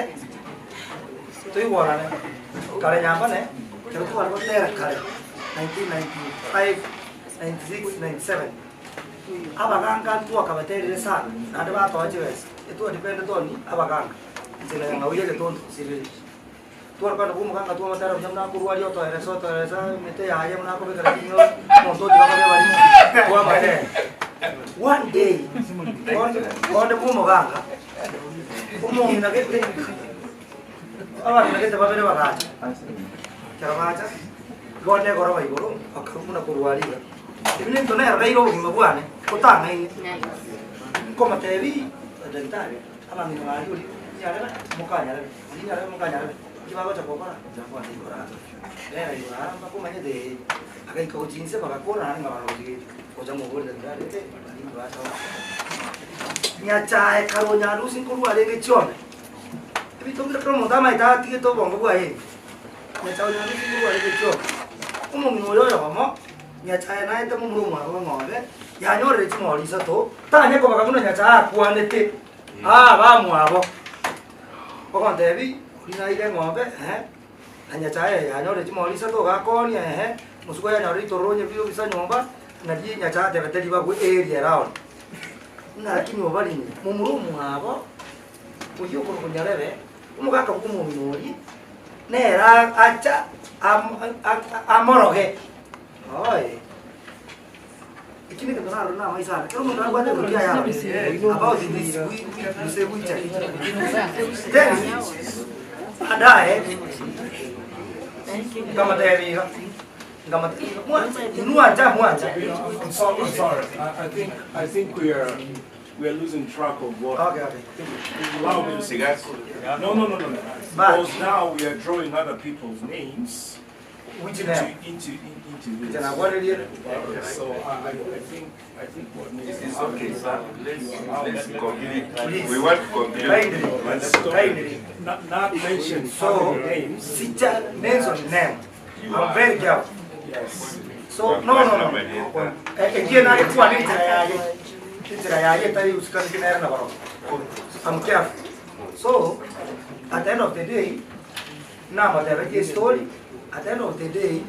toigwarane kare nyambane kero tware gotera kare 1995 96 97 abaganga twakabaterire sana naende batoa chibesa etwadepende toni abaganga nchera yang'auye getondo siriri twarokana bwa omoganga twamatera buya muna otoeresa otoeresa emete yaye muna akobekera kinyo omonto otiga barimo twamatera one day konde bwa omoganga omong'ina gete abang'ina gete babere bagacha kero bacha igo negoroba igoro bakarumuna korwariga ebi ninto neroreire obogima bwane otang'aine nkomatebi daktari abang'ina bari ori nyarebe mokanyarebe ori nyarebe mokanyarebe kibagocha gokora jakwana igora rera igora mbakomanyete agaika gochinse bagakora nare ng'a barosigete gocha mogori daktari ete bari bacha nyachae karo nyarusi nkorwarenge chiome ebitongire kero omonto amaete atigete obongo bwaye nyachae nyarusi nkorwarenge chiome omong'ina oyo oyomo nyachae naete momura omwabo ng'ombe yanyorire ching'ori isato tanye kobaga buna nyachae akwanete bamwabo ogontebi ori naire eng'ombe na nyachae yanyorire ching'ori isato gakonia ehe Mosuko yanyora ritororo onye riobisa nyomba, nari Nyasae atebete ribagwe area around. Ng'a lakini obarimi, momura omwabo, oyio okorokwa Nyarebe, omogaka bw'omong'ina oria, nere acha amoroge. Oye. Eki negento narore na amaiso ane. Ekero omonto abwate ebuki aye arore about this gose witchery. Then baadaye nkamotebia iga, nkamotebia iga, mwancha inwe ancha mwancha. I'm sorry. I'm sorry. I, I think I think we are we are losing track of what. Okay, okay. Allow me to say this. No, no, no, no, no. Because now we are drawing other people's names. Which into, name? Into, in, into this. Tena what did you- So I, I I think I think what needs It is to happen okay, is sir. that Let's, you allow let's them- complete. We want to complete. Kindly, Let's stop. kindly. Not, not mention So, family names. Sicha mention name. I'm very careful. Yes. So, no, no, no. Ekie nare kuwa ni njira yaye. Njira yaye tari usikani kinera na baro. I'm careful. So, at the end of the day, na matebe story, at the end of the day,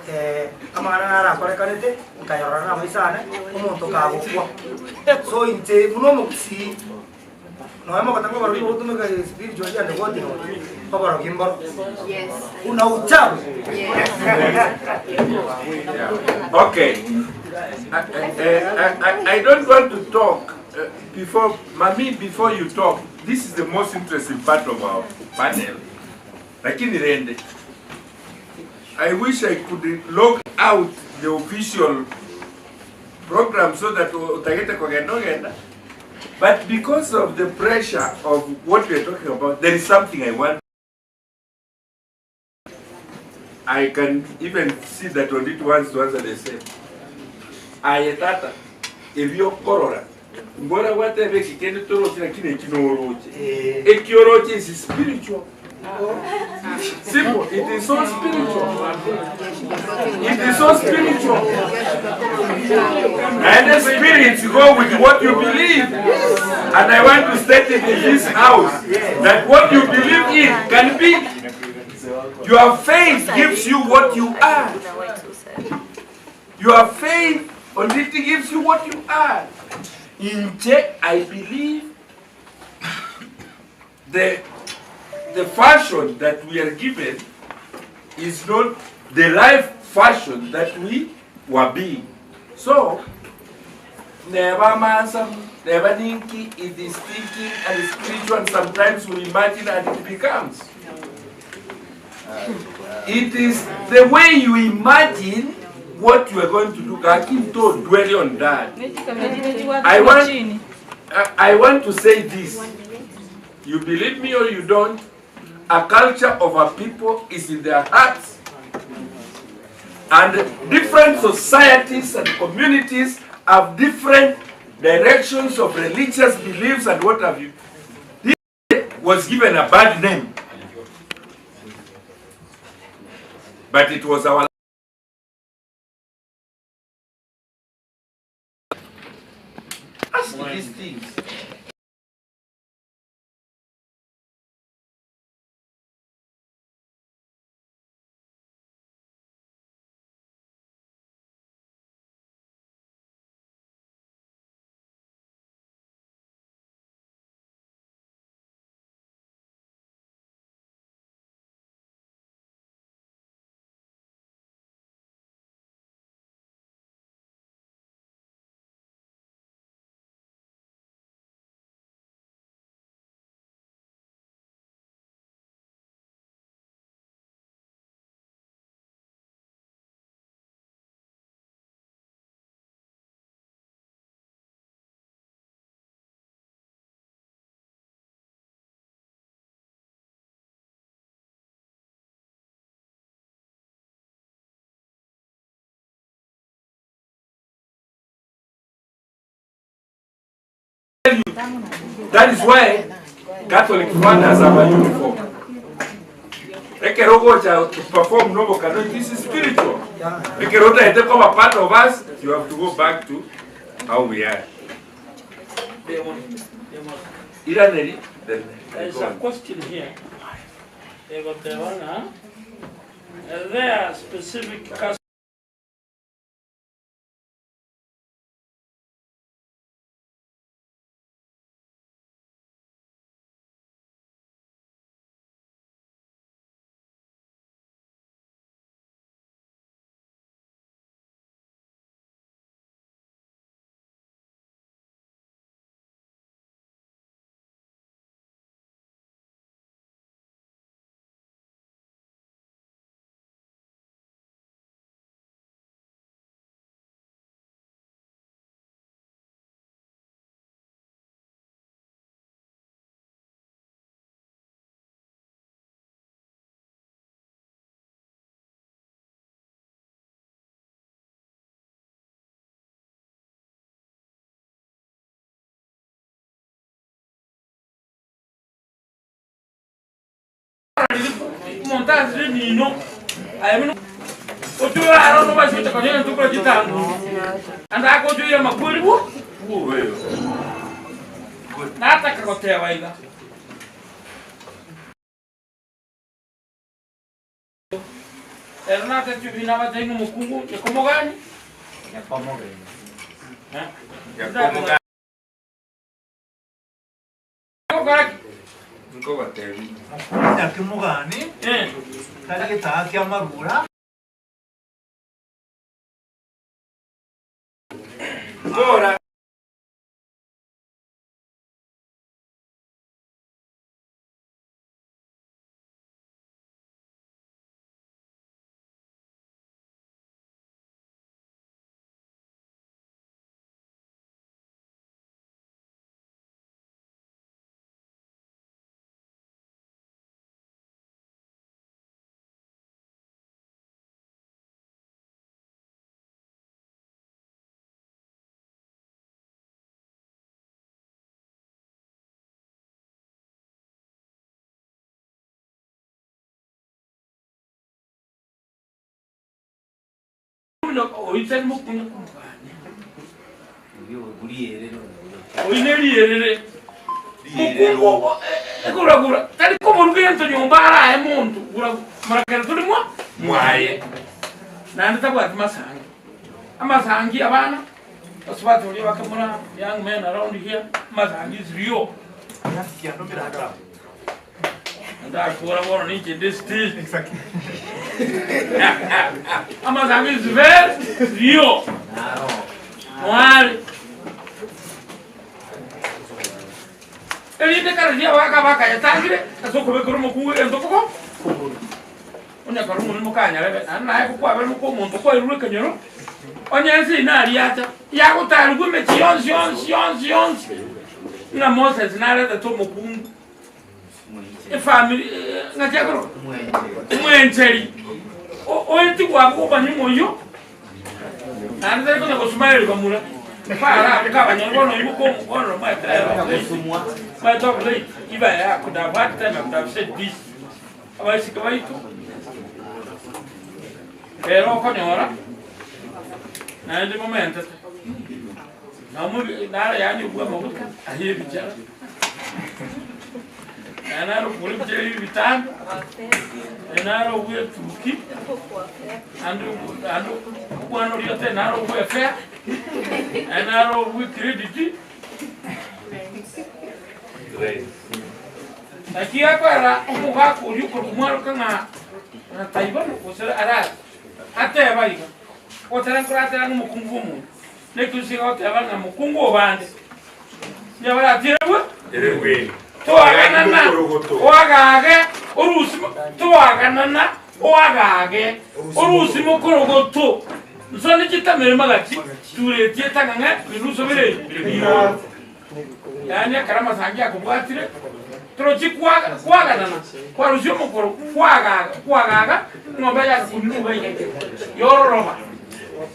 eh, amang'ana narakorekanete, nkayorora na amaisane, omonto kagokwa. So, inche, muno omogusii, noe mogotanga obarogi bogotumeka spiritual and what not, obarogi mboro. Yes. Una uchawi. Okay. I, I, I, I don't want to talk before, Mami, before you talk, this is the most interesting part of our panel. Lakini rende, I wish I could log out the official program so that utagete kogenda ogenda. But because of the pressure of what we are talking about, there is something I want. I can even see that Onditi wants to answer the same. Aye tata, ebyokorora mbora watebe ekikende toroche lakini ekinoroche ekioroche is spiritual simple it is so spiritual it is so spiritual and the spirits go with what you believe and I want to state it in this house that what you believe in can be your faith gives you what you are. Your faith only gives you what you are. Inche, I believe the, the fashion that we are given is not the life fashion that we were being. So, never mansa, never ninki, it is thinking and spiritual, and sometimes we imagine and it becomes. It is the way you imagine what you are going to do. Gakinto dwell on that. I want, I want to say this. You believe me or you don't, a culture of a people is in their hearts. And different societies and communities have different directions of religious beliefs and what have you. This was given a bad name. But it was our Ask these things. That is why Catholic fathers have a uniform. Ekerogocha to perform noble cannot, this is spiritual. Ekerota ete part of us, you have to go back to how we are. Iraneri, then There's a question here. There are specific customs. Omonto asire emino, aye buna oche orare onde obase gocha konya egento okore chitanguru, ande agocha oire amakweri bwo bwoyo. Nataka goteba iga. Ere natachia obina abatebie ng'a omokungu nyakomogani? Eh? Nyakomogani. Gokora ki? Nkobatebia. Nyakemogani, tari getaa kia marura. Kora. Oine rierere mokungu ekuragura tari koboruga egento nyomba arae monto marakera tori mwa mwaye naende tabwati masangi amasangi abana basubati baria bakamura young men around here amasangi is real Ndakora bono ninche ndi still. Amasango is very real. Mwari. Erinde kare riria abagaka bakayetangire ase okobekera omokungu egento koko kogoro. Onye kare omorimo mokanyarebe naende naye gokwabera moka omonto kwairure ekenyoro onye ense eye nariacha yagotarigwa emechie yonsi yonsi yonsi yonsi ng'a Moses naretete omokungu efamiri ng'aki akoroka omwencheri oetigwe abwo omanye omoyio naende tari konya gosumaeri bamura para abwo kabanyora bono oyio boka omokorero maete maete of late if I could have had time I could have said this abaiseke baito rero okonyora naende momentete Naro yanyugwa amaguta ay'ebichara, naende naro okogora ebichara ebi ebitambe, naende naro ogwa etuki, naende naende omwana oria otebe naro ogwa efea, naende naro ogwa ecredit. Naki akorora omogaka oria okorokwa mwaroka ng'a ng'a taibano gose arari, ateba iga, gotera nkoratera ng'a omokungu bwa omonto. Nekerusia egoteba ng'a mokungu obande nigo baratirebwe toaganana oagage orusi toaganana oagage orusi mokorogoto nsoni chitamere magachi turetie etang'ang'e binuso bire bire yaani ekero amasangi akobwatire torochi kwaganana kwarusia omokoro kwagaga kwagaga eng'ombe yagakunire iga iga yororoba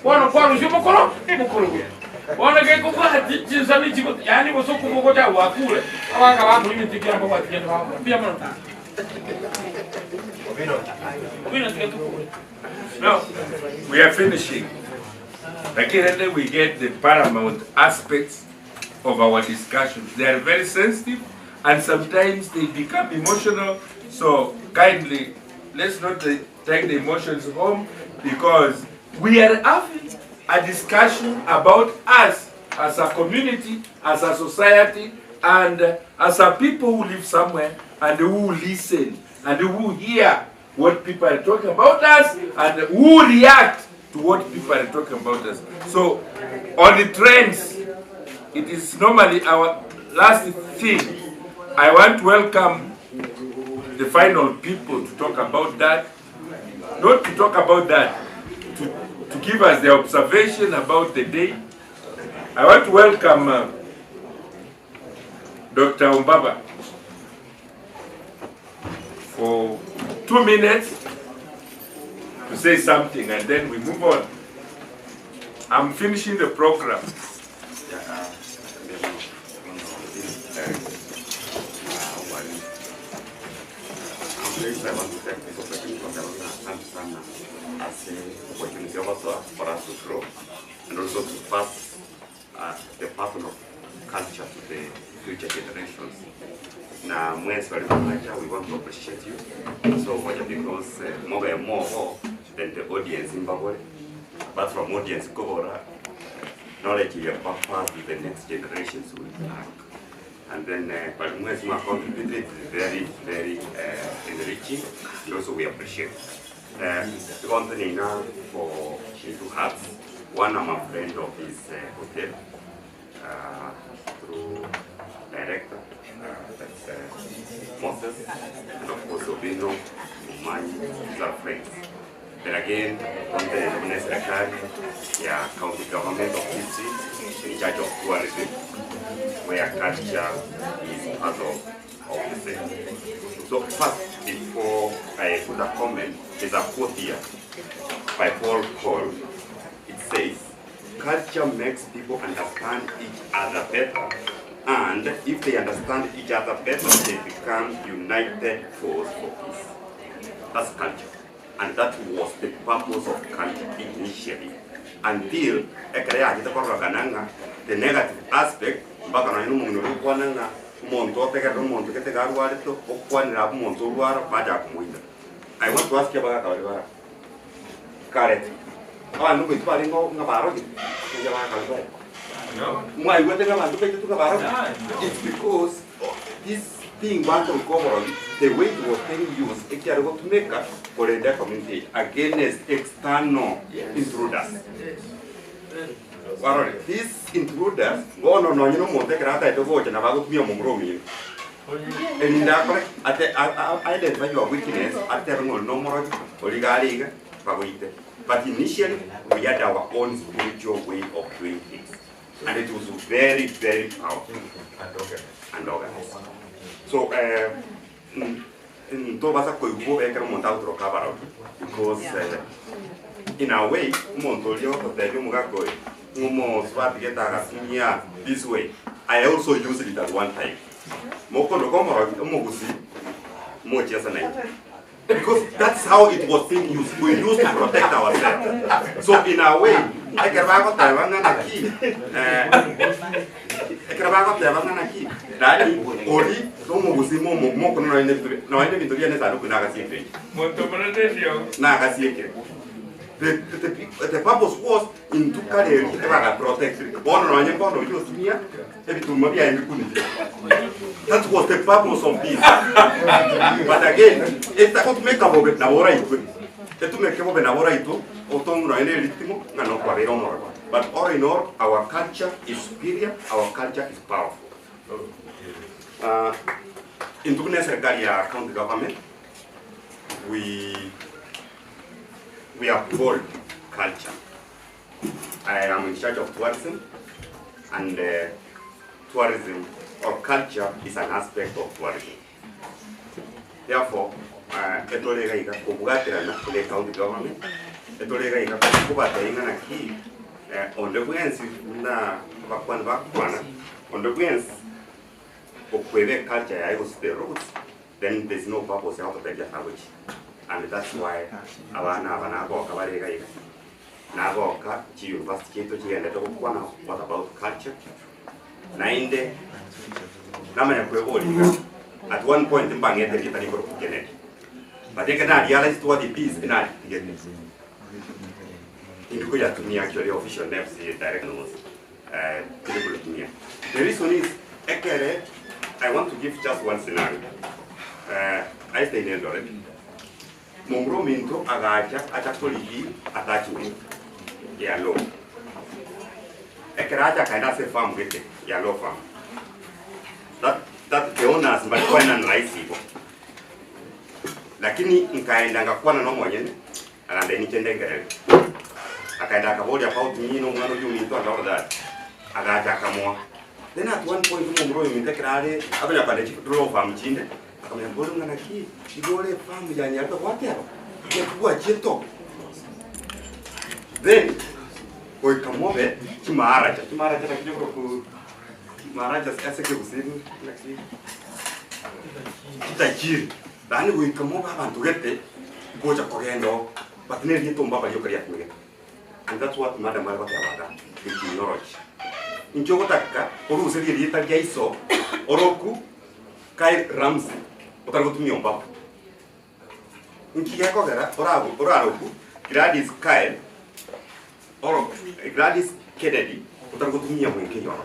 bono kwarusia omokoro mokorogo bono gekobwati chinsani chigo yaani gose okobogocha gwakure abagaka bakora ebinto ekiagera mbabwati kende bagokora mbuya mono tata Obino tiga tokore. Now, we are finishing. Lakini then we get the paramount aspects of our discussions. They are very sensitive and sometimes they become emotional. So kindly, let's not take the emotions home because we are having a discussion about us as a community, as a society, and as a people who live somewhere and who listen and who hear what people are talking about us and who react to what people are talking about us. So, on the trends, it is normally our last thing. I want to welcome the final people to talk about that. Not to talk about that, to, to give us their observation about the day. I want to welcome uh, Dr. Umbaba for 2 minutes to say something and then we move on. I'm finishing the program. Yeah, I'm very So I want to take this opportunity to asante sana as a opportunity also for us to grow and also to pass the pattern of culture to the future generations. Na mwezi wa Limacha, we want to appreciate you so much because more and more than the audience in Babole, but from audience Kobora, knowledge here pass to the next generations will lack. And then, but mwezi mwa contributed is very, very enriching, and also we appreciate. The company now for two hats. One, I'm a friend of his hotel through director, that's Moses, and of course Obino, Umanyi, these are friends. Then again, from the Serikali, yeah, county government of Kisii, in charge of tourism, where culture is part of the same. So first, before I put a comment, there's a quote here by Paul Cole. It says, culture makes people understand each other better, and if they understand each other better, they become united force for peace. That's culture. And that was the purpose of culture initially. Until ekere yachete korokananga the negative aspect mpaka nonya omong'ina oria okwana ng'a omonto otegerera omonto gete garwarete okwanera abwo omonto orwara bacha komoita. I want to ask you abagaka baria bara kare abanto ngoitwa barenge ng'a barogire inche abagaka baria bare mwaigwete ng'a abanto baitwe ng'a barogire. It's because this thing bakoroka oborogi the way it was being used ekiare gotumeka korenda community against external intruders. Warore, these intruders bono nonye na omonto ekero ataete gocha nabo agotumia omomura omino erinde akore ate identify your weakness atebe ng'a ori na omorogi ori iga are iga bagoite. But initially we had our own spiritual way of doing things and it was very very powerful and organized. So ntobasa koigwa bobe ekero omonto agotoroka abarogi because in a way omonto oria ogotebia omogaka oyo ng'a omosubati gete agatumia this way, I also used it at one time. Mokondoka omorogi omogusi mochiesa naintwe. Because that's how it was being used. We used to protect ourselves. So in a way, ekero bagoteba ng'a naki, ekero bagoteba ng'a naki, yaani ori nomogusi momo mokono nonya ebinto nonya ebinto biane esanduku nagasiekire inche. Nagasiekire. The purpose was intwe kare erio ebaga protect bono nonya bono oyio otumia ebituma biaye mbikunire. That was the purpose of this. But again, etagotumeka bobe nabo oraitwe. Etumeke bobe nabo oraitwe, otongwe nonya na eritimo ng'a nokwabeire omorero. But all in all, our culture is superior, our culture is powerful. Intwe buna eserikali ya county government, we uphold culture. I am in charge of tourism, and tourism or culture is an aspect of tourism. Therefore, etorega iga kobwaterana ne county government, etorega iga kobatebia ng'a naki onde bwensi buna abakwani bakwana, onde bwensi okweba culture yaye gose the roots, then there's no purpose ya gotebia agochi. And that's why abana aba nagoka barega iga. Nagoka chi university chiaito chigendete gokwana what about culture? Nainde namanya kweboria at one point mbang'ete rieta rikoro Kennedy. But eke na realized what it is inaritigete. Induko yatumia actually official names direct knows. Tiri The reason is ekere I want to give just one scenario. I stay in Eldoret. Mumro minto agacha achakoligi attachment ya law. Ekere acha kaenda se farm gete ya law farm. That the owners balikuwa na rahisi hivyo. Lakini nkaenda ngakwana no mwenyewe alande nichendengerere. Akaenda akaboria about me no mwana uyu minto and all that. Agacha akamwa. Then at one point mumro uyu minto kirare abanya pande law farm chinde. Akamenya bolo ngana ki igore farm ya nyarto kwatero. Kwa chito. Then oikamobe chimaracha chimaracha nakijoko ku maracha ase ke usini chitajiri. Yaani goika mobe abanto gete gocha kogenda oo but nerieta ombaba rioka riatumegete. And that's what madam are goteba iga, the genealogy. Inki ogotaka oruserie erieta ria iso oroku Kyle Ramsey otari gotumia ombaba? Inki gekogera oraroku Gladys Kyle oro Gladys Kennedy otari gotumia bwenke yoro?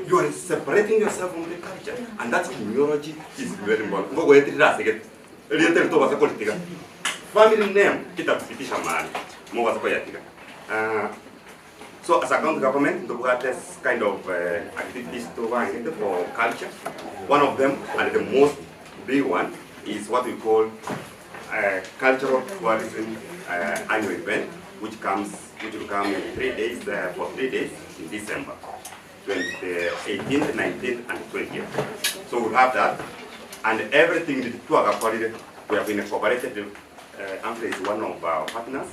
You are separating yourself from the culture and that genealogy is very important. Ngogoetirire ase gete erieta eri tobasa koritiga. Family name kitakupitisha mahali mobasa koyatiga. Ah, so as a county government ntobwate kind of activities tobangete for culture. One of them and the most big one is what we call cultural tourism annual event which comes which will come in 3 days for 3 days in December 20, 18th, 19th and 20th. So we'll have that and everything twagakorire we have been cooperated Humphrey is one of our partners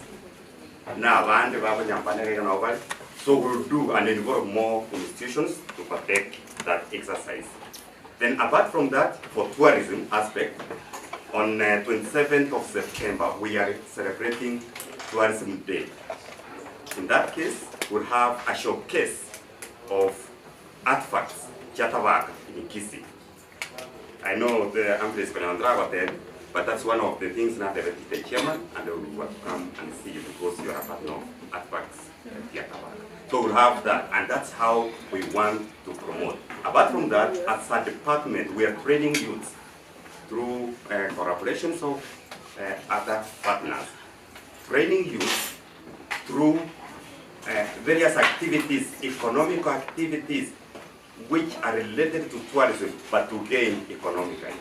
na abandi babanyambanere nabo bari so we'll do and involve more institutions to partake that exercise. Then apart from that, for tourism aspect, on 27th of September, we are celebrating Tourism Day. In that case, we'll have a showcase of artifacts, Chatavak in Kisii. I know the Humphrey is going to but that's one of the things now the the chairman, and we want to come and see you because you are a partner of artifacts Chatavak. So we'll have that, and that's how we want to promote. Apart from that, as a department, we are training youths through collaborations of other partners. Training youth through various activities, economic activities, which are related to tourism, but to gain economically.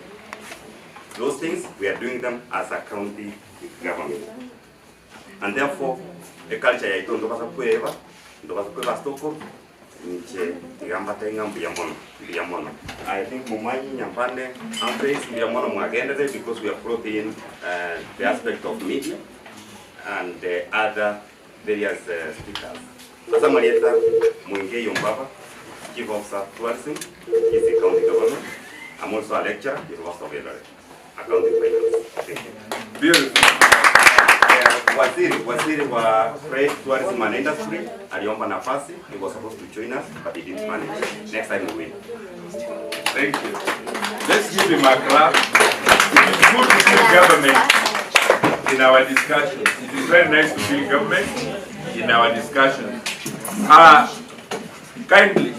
Those things, we are doing them as a county government. And therefore, the culture yaito ndobasa kweba, ndobasa kweba stoko, nche tigamba tenga mbuya mono, mbuya mono. I think Mumanyi, Nyambane, Humphreys, mbuya mono mwagendere because we have brought in the aspect of media and the other various speakers. Sasa Marieta Mwinge Yombaba, Chief Officer Tourism, Kisii County Government. I'm also a lecturer, University of Eldoret, Accounting Finance. Thank you. Beautiful. Waziri wa Trade, Tourism and Industry aliomba nafasi. He was supposed to join us, but he didn't manage. Next time we will. Thank you. Let's give him a clap. It is good to feel government in our discussions. It is very nice to feel government in our discussions. Kindly,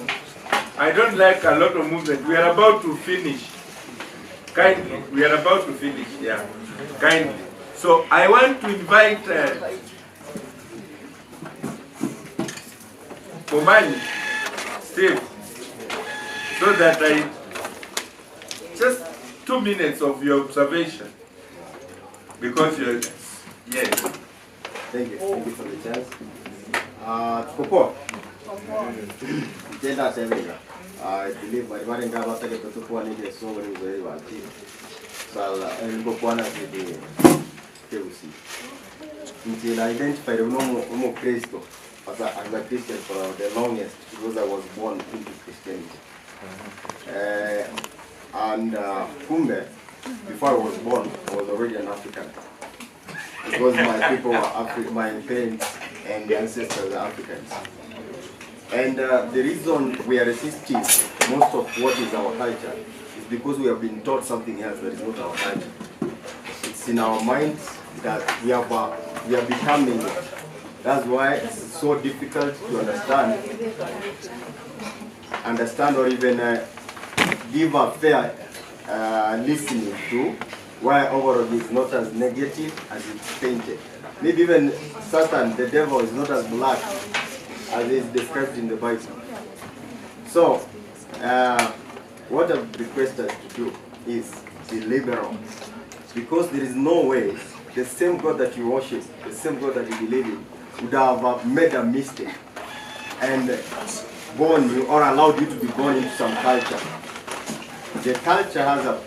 I don't like a lot of movement. We are about to finish. Kindly, we are about to finish, yeah. Kindly. So I want to invite Omani, Steve, so that I just 2 minutes of your observation, because you're, yes. Thank you. Thank you for the chance. Tuko poa? Jenda Sevenga. I believe bari batagete tukuwa nige songo ni uzoefu wa Sala nilipokuwa zidi KUC. Nti identified uno umo Kristo as a Christian for the longest because I was born into Christianity. And kumbe, before I was born, I was already an African. Because my people were my parents and the ancestors are Africans. And the reason we are resisting most of what is our culture is because we have been taught something else that is not our culture. It's in our minds that we are becoming it. That's why it's so difficult to understand or even give a fair listening to why overall is not as negative as it's painted. Maybe even Satan, the devil, is not as black as is described in the Bible. So, what I've requested to do is be liberal. Because there is no way the same God that you worship, the same God that you believe in, would have made a mistake and born you or allowed you to be born into some culture. The culture has a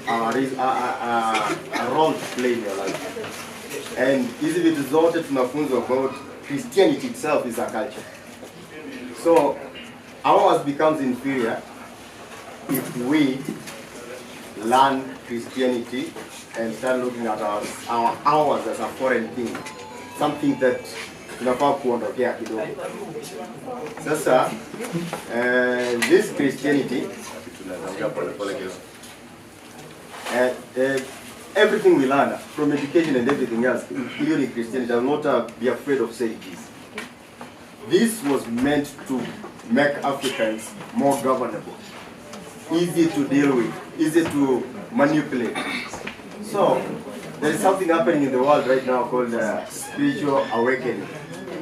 role to play in your life. And hizi vitu zote tunafunzwa about Christianity itself is a culture. So ours becomes inferior if we learn Christianity and start looking at our, our ours as a foreign thing, something that tunafaa kuondokea kidogo. Sasa eh, this Christianity tunaongea polepole kidogo. Eh, eh, everything we learn from education and everything else, including Christianity, I will not be afraid of saying this. This was meant to make Africans more governable, easy to deal with, easy to manipulate. So, there is something happening in the world right now called spiritual awakening.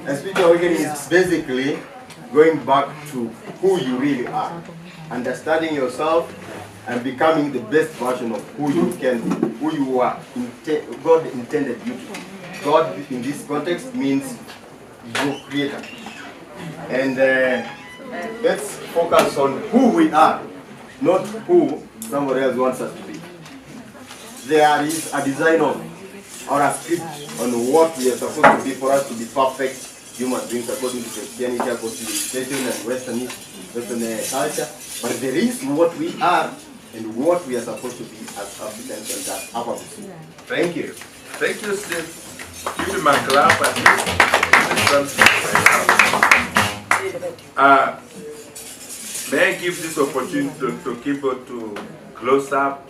And spiritual awakening is basically going back to who you really are, understanding yourself and becoming the best version of who you can be, who you are, God intended you to be. God in this context means your creator. And let's focus on who we are, not who somebody else wants us to be. There is a design of or a script on what we are supposed to be for us to be perfect human beings according to Christianity, according to education and Western, Western culture. But there is what we are and what we are supposed to be as Africans and as Africans. Thank you. Thank you, Steve. Give him a clap at least. May I give this opportunity to Dr. Kibo to close up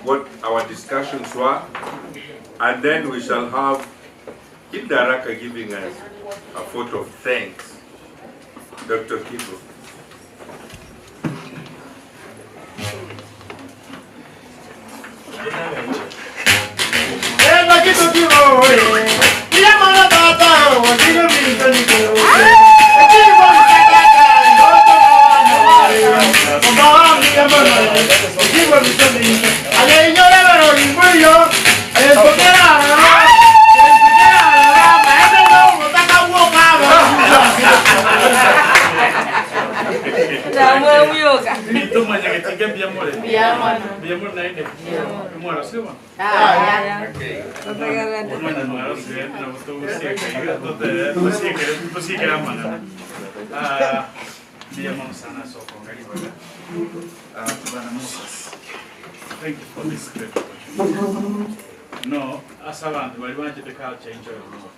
what our discussions were, and then we shall have Indaraka giving us a vote of thanks. Dr. Kibo. Thank you for this great opportunity. No, as abantu bali wanted the culture enjoy more.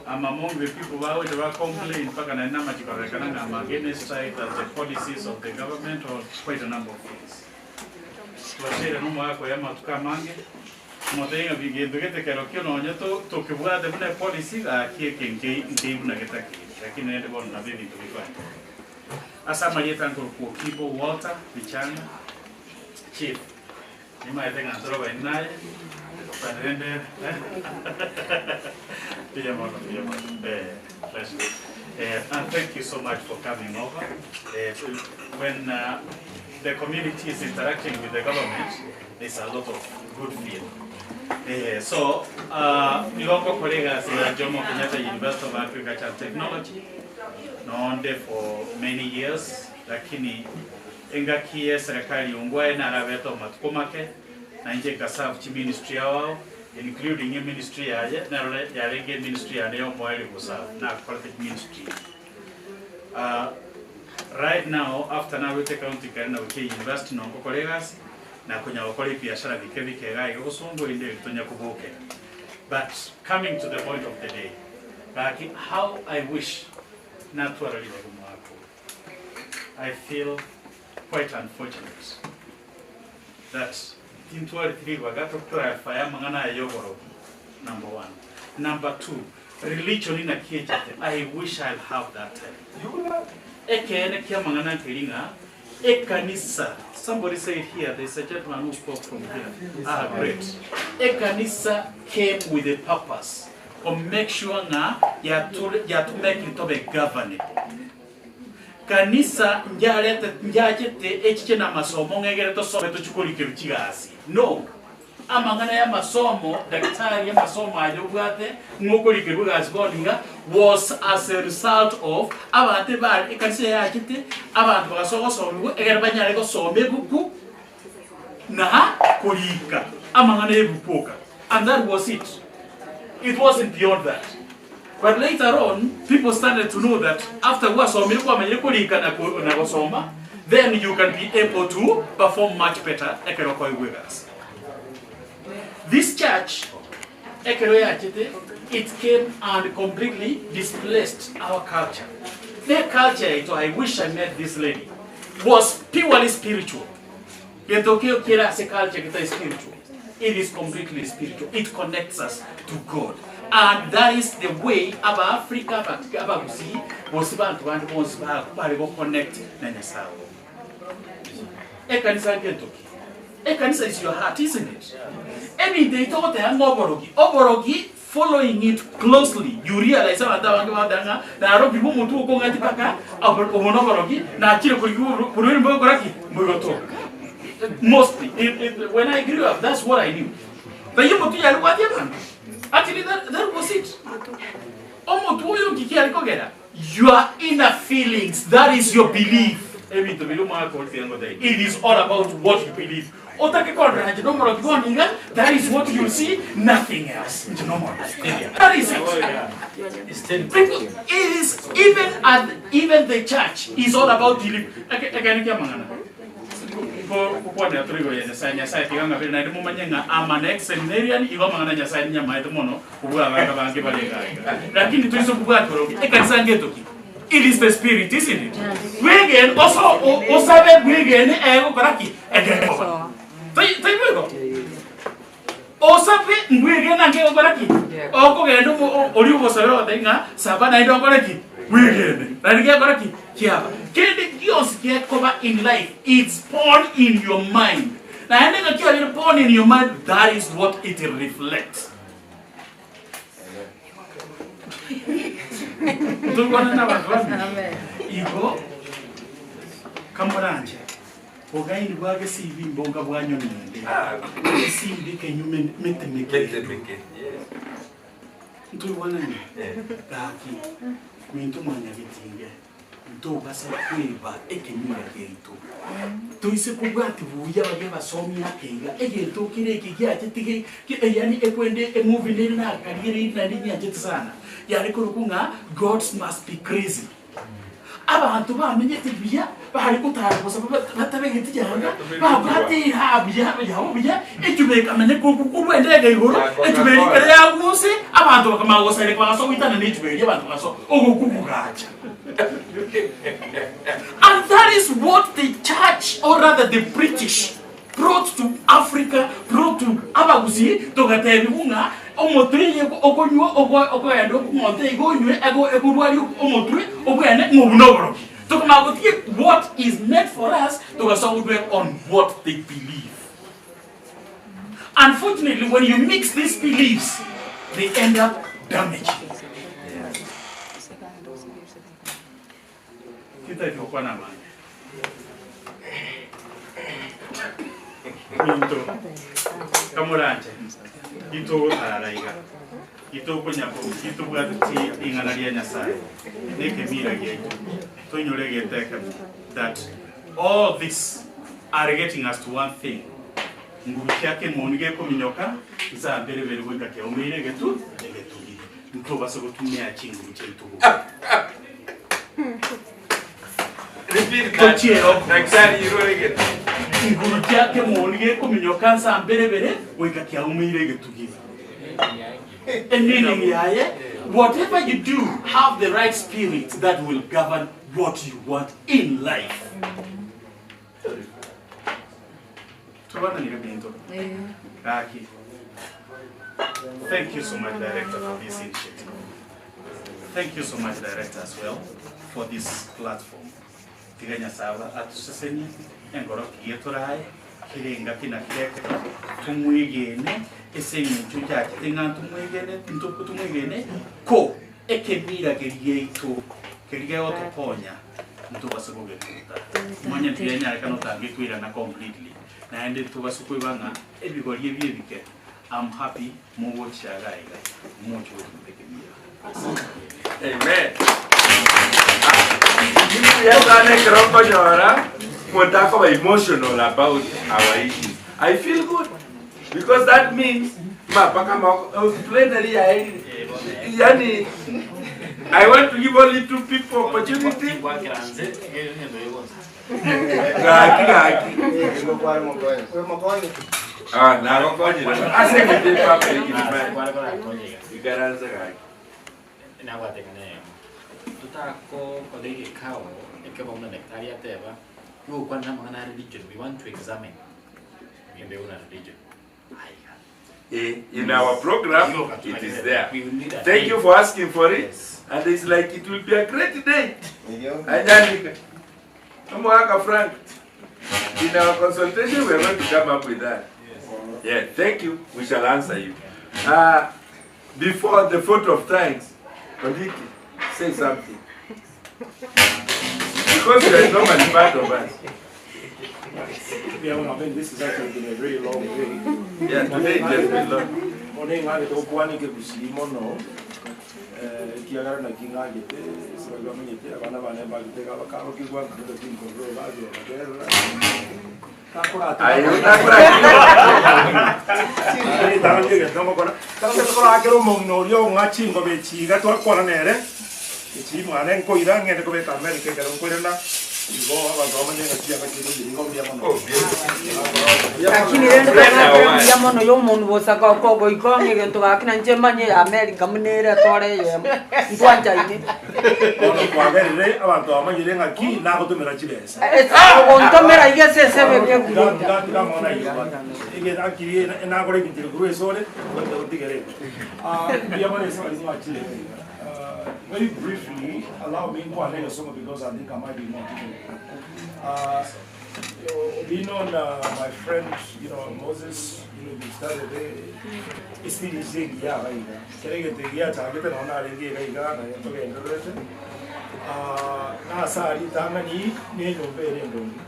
I'm among the people who would complain mpaka na nama chikarekana I'm against that the policies of the government or quite a number of things. Twashere no mwako ya matuka mange motenga bigindu gete kero kio nonya to tukibwate buna policy gakie kingi ngi buna getaki lakini nende bona na bibi tubikwa. Asa marieta nkuru Kibo Walter Bichanga Chief. Nimaete ng'antoro bainaye parende Piyamono, piyamono. Pleasure. And thank you so much for coming over. When the community is interacting with the government, there's a lot of good feel. So, Milongo colleagues at Jomo Kenyatta University of Agriculture and Technology, known for many years, lakini engakie serikali ungwae na arabeto matuko make na nje kasafu chi ministry yao including a ministry yaje na yarenge ministry ya leo mwali kusafu na quality ministry. Right now after now we county karina uke university nongo colleagues na kunya wakole biashara bike bike gai gusongo inde tonya kuboke. But coming to the point of the day, like how I wish natwarali wako. I feel quite unfortunate that in 2023 we clarify mangana ya yogoro, number one. Number two, religion in a kiechate. I wish I'll have that time. Eke kia mangana kiringa, ekanisa. Somebody said here, there's a gentleman who spoke from here. Ah, great. Ekanisa came with a purpose to make sure nga ya to make it to be governable. Kanisa njarete njachete echiche na masomo ngegere to some to chukulike chigasi. No. Amangana ya masomo, daktari ya masomo ayobwate ngokulike bugasi boninga was as a result of abate ba ekanisa yachete abantu bagasogo somo egere banyare gosoma ebuku na kulika amangana ebukuka. And that was it. It wasn't beyond that. But later on, people started to know that after wasomire kwamanyire kulika na gosoma, Then you can be able to perform much better ekero okoigwa egasi. This church ekero yachete it came and completely displaced our culture. Ne culture yaito, I wish I met this lady, was purely spiritual. Gento kio kere ase culture getari spiritual. It is completely spiritual. It connects us to God. And that is the way aba Africa, aba abagusii, gose banto bande bonsi ba bare go connect na Nyasaye obo. Ekanisa ngento ki? Ekanisa is your heart, isn't it? Ebinto ebi togoteba ng'a oborogi, oborogi following it closely, you realize abanto abange bagoteba ng'a narokirwe omotwe okong'ati mpaka obo noborogi, nachire korigia oborwaire mbogokora ki? Mboigotoka. Mostly, when I grew up, that's what I knew. Taiyo omotwe yare gwatia abanto. Actually, that was it. Omotwe oyo nki kiare kogera? Your inner feelings, that is your belief. Ebinto biria omwaka ore tiga ngotebie, it is all about what you believe. Otake korora inche nomoroki bono iga, that is what you see, nothing else. Inche nomoroki. That is it. Because it is even at even the church is all about belief. Eke- Ekero kia amang'ana. Gokwanera tore igoro ya Nyasaye, Nyasaye tiga ng'abere naende momanye ng'a I'm an ex-seminarian, igo amang'ana a Nyasaye ninyamaete mono kobua abana bange bare iga iga. Lakini toise kobwati orogi, ekanisa ngetoki. It is the spirit, isn't it? Bwegene, oso, o- osabe bwegene egokora ki? Egekoba. Taibo igo? Osabe mbwegene ange egokora ki? Okogenda omo- o- oria ogosabera ogotebi ng'a saba naende okore ki? Bwegene. Naende gekora ki? Kiaba. Kende gionsi gekoba in life, it's born in your mind. Naende ng'a kiabeire born in your mind, that is what it reflects. Ntorikwana nabanto bamino? Igo kamoranche bogaini bwa gesibi mbonga bwa nyoni ende esimbi kenyume mete meke ntorikwana gaki minto mwanyagetinge Ntobasa kweba ekenyoro giaito. Toise kobwati buya baria abasomi ake iga, egento kere eke giachete ge ge yaani ekwende emovie nere nakarigereiri naende nyianchete sana, yare korokwa ng'a Gods must be crazy. Abanto bamenyete buya, bare gotara bosa batabegeti yanga, babwate eira buya yabo buya, echuba ekamenya korwa endege igoro, echuba eria ekero yagwa inse, abanto bakamanya gosareka bagasoa goitana na echuba eria abanto bagasoa ogokugugacha. And that is what the church, or rather the British, brought to Africa, brought to abagusii, togatebiwa ng'a omotwe eye okonywa okogenda okong'onta iga onywe ekorwaria omotwe obwene ng'a obu noborogi. Tokamanya gotiga what is meant for us, togasoa go dwell on what they believe. Unfortunately, when you mix these beliefs, they end up damaging. Titari gokwana amange. Minto, kamoranche, itogotara iga, itokonya itobwate ti ring'ana ria Nyasaye, na ekemira giaito, toinyore egento ekemo, that all this are getting us to one thing, nguru chia kemoni gekominyoka, nsa mbere bere goika kiaumeire egetu, egetugi. Ntobase gotumia chinguru chiaito bobe. Tochiere Nguru chia kemoni gekominyoka nsa mbere bere goika kiaumeire egetugi. A meaning yaye, whatever you do, have the right spirit that will govern what you want in life. Tobana binto. Gaki. Thank you so much, Director, for this initiative. Thank you so much, Director, as well, for this platform. Tiga Nyasaye atusesenie engoro kiye torae kirenga kina kirekero tumwegene ase eng'encho yachete ng'a ntomwegene tumwegene ko ekemira keria giaito keria gegotokonya ntobase kogetuta manya tigenyarekana otange koirana completely naende tobase koiba ng'a ebigori ebi ebike I'm happy mogochiaga iga moche gotuta ekemira. Amen. Yesana ekero okonyora omonto akoba emotional about our issues. I feel good because that means mapaka moko plenary yaerire. Yani I want to give only two people opportunity. Gaki gaki. Ah, nagokonyire. Ase eng'encho epublic demand. Ikaransa gaki. Nagwatekana eyemo. Totakokora egekao ekero buna daktari ateba, togokwana amang'ana a religion, we want to examine egento buna religion. Aiga. Eh, in our program, it is there. Thank you for asking for it. And it's like it will be a great day. Anyandika. Omogaka Frank. In our consultation, we are going to come up with that. Yeah, thank you. We shall answer you. Before the vote of thanks, Ondiki, say something. Because you are normally part of us. Yeah, well, I mean, this has actually been a very long day. Yeah, today it has been long. One ng'agete gokwana ekegusii mono eh, ekiagera naki ng'agete ase baria bamenyete abana bane mbagete iga bakarokigwa nkaroka tinkorora baria bagerera Takorakera omong'ina oria ong'a chingobe echi iga twakwana nere, echi mwane nkoira ng'ende kobeka America ekero nkoirana, igo abanto bamanye ng'a chianga chiria chiri igo mbuya mono. Lakini rende togakera mbuya mono ya omonwe bosa goika ong'e egento gaki na inche manye ya America buna ere etore eyemo, ntwanchaine. Bono kwagerire abanto bamanyire ng'aki nagotomera chibesa. Ogontomera iga ase ensemo ekeguru. Very briefly, allow me nkwane egesongo because I think I might be more today. Being on my friend, you know, Moses, you know, we started a series egiya iga. Kere egento egiya achagete nonye narenge iga iga naye ntogendererete. Nase aria ritang'ani na enyomba ere endonge.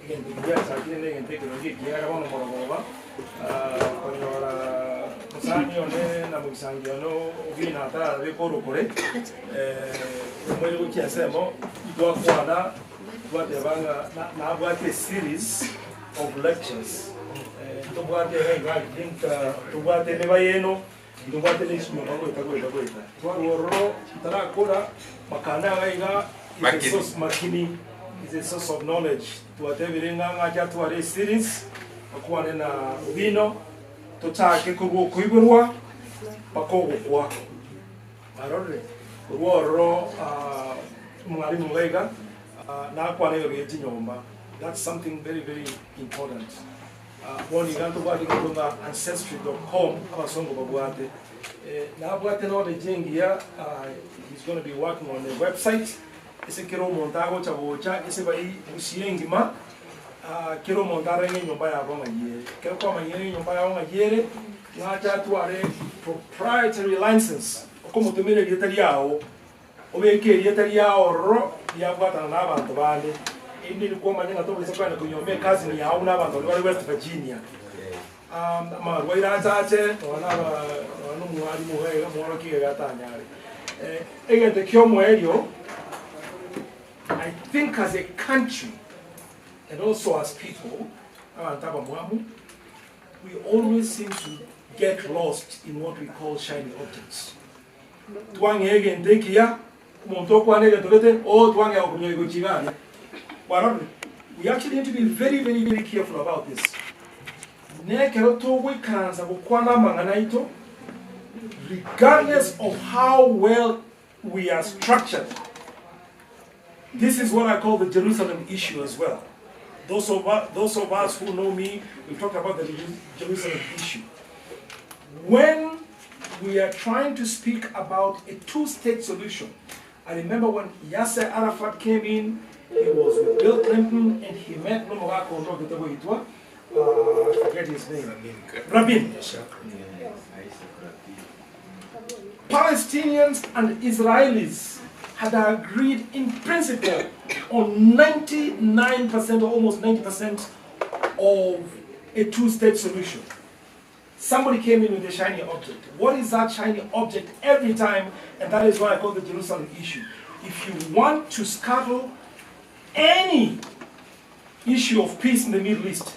Egento keria giachakire na egento ekeronge ekiagera bono morogoba konyora mosani one na mogisangi one Obina atarabeka orokore, omoire gochia ensemo, intwakwana twateba ng'a nabwate eseries of lectures ntobwate iga iga I think tobwate emebayeno. Ntobwate ne chinyomba goeta goeta goeta. Twarwa ororo tarakora makanda iga iga is a source makini is a source of knowledge. Twatebire ng'a ng'ache atware eseries akwane na Owino tochake korwa okoiborwa mpaka ogokwa. Mwarorire? Korwa ororo omwalimu iga iga nakwane igoro ye chinyomba. That's something very very important. Bono iga ntobwate egento ng'a ancestry dot com abasongo babwate. Nabwate knowledge engiya, he's gonna be working on a website ase kera omonto agocha gocha ase bai Gusii engima, kera omonto arenge enyomba yabo ng'ai ere. Ekero kwamanyire enyomba yabo ng'ai ere, ng'ache atware proprietary license okomotomera erieta riago. Obeke erieta riao ororo riabwatana nabanto bande, erinde erio kwamanya ng'a tobaisa kogenda konyuoma ecousin yao buna abanto baria bare West Virginia. Amarwaire achache nonya naba nonya nomwalimu iga iga omworokia iga iga atanyare. Egento kiomoerio, I think as a country and also as people, abanto abamwamu, we always seem to get lost in what we call shiny objects. Twang'ea egento ekiya, omonto okwana egento gete, oh twang'ea gokumia gochia iga aria. Kwarorire? We actually need to be very very very careful about this. Nekero togoikaransa gokwana amang'ana aito, regardless of how well we are structured, this is what I call the Jerusalem issue as well. Those of, us, those of us who know me, we've talked about the Jerusalem issue. When we are trying to speak about a two-state solution, I remember when Yasser Arafat came in, he was with Bill Clinton and he met Nomogako Nogitagoitwa, I forget his name. Rabin. Palestinians and Israelis had agreed in principle on 99% or almost 90% of a two-state solution. Somebody came in with a shiny object. What is that shiny object every time? And that is why I call the Jerusalem issue. If you want to scuttle any issue of peace in the Middle East,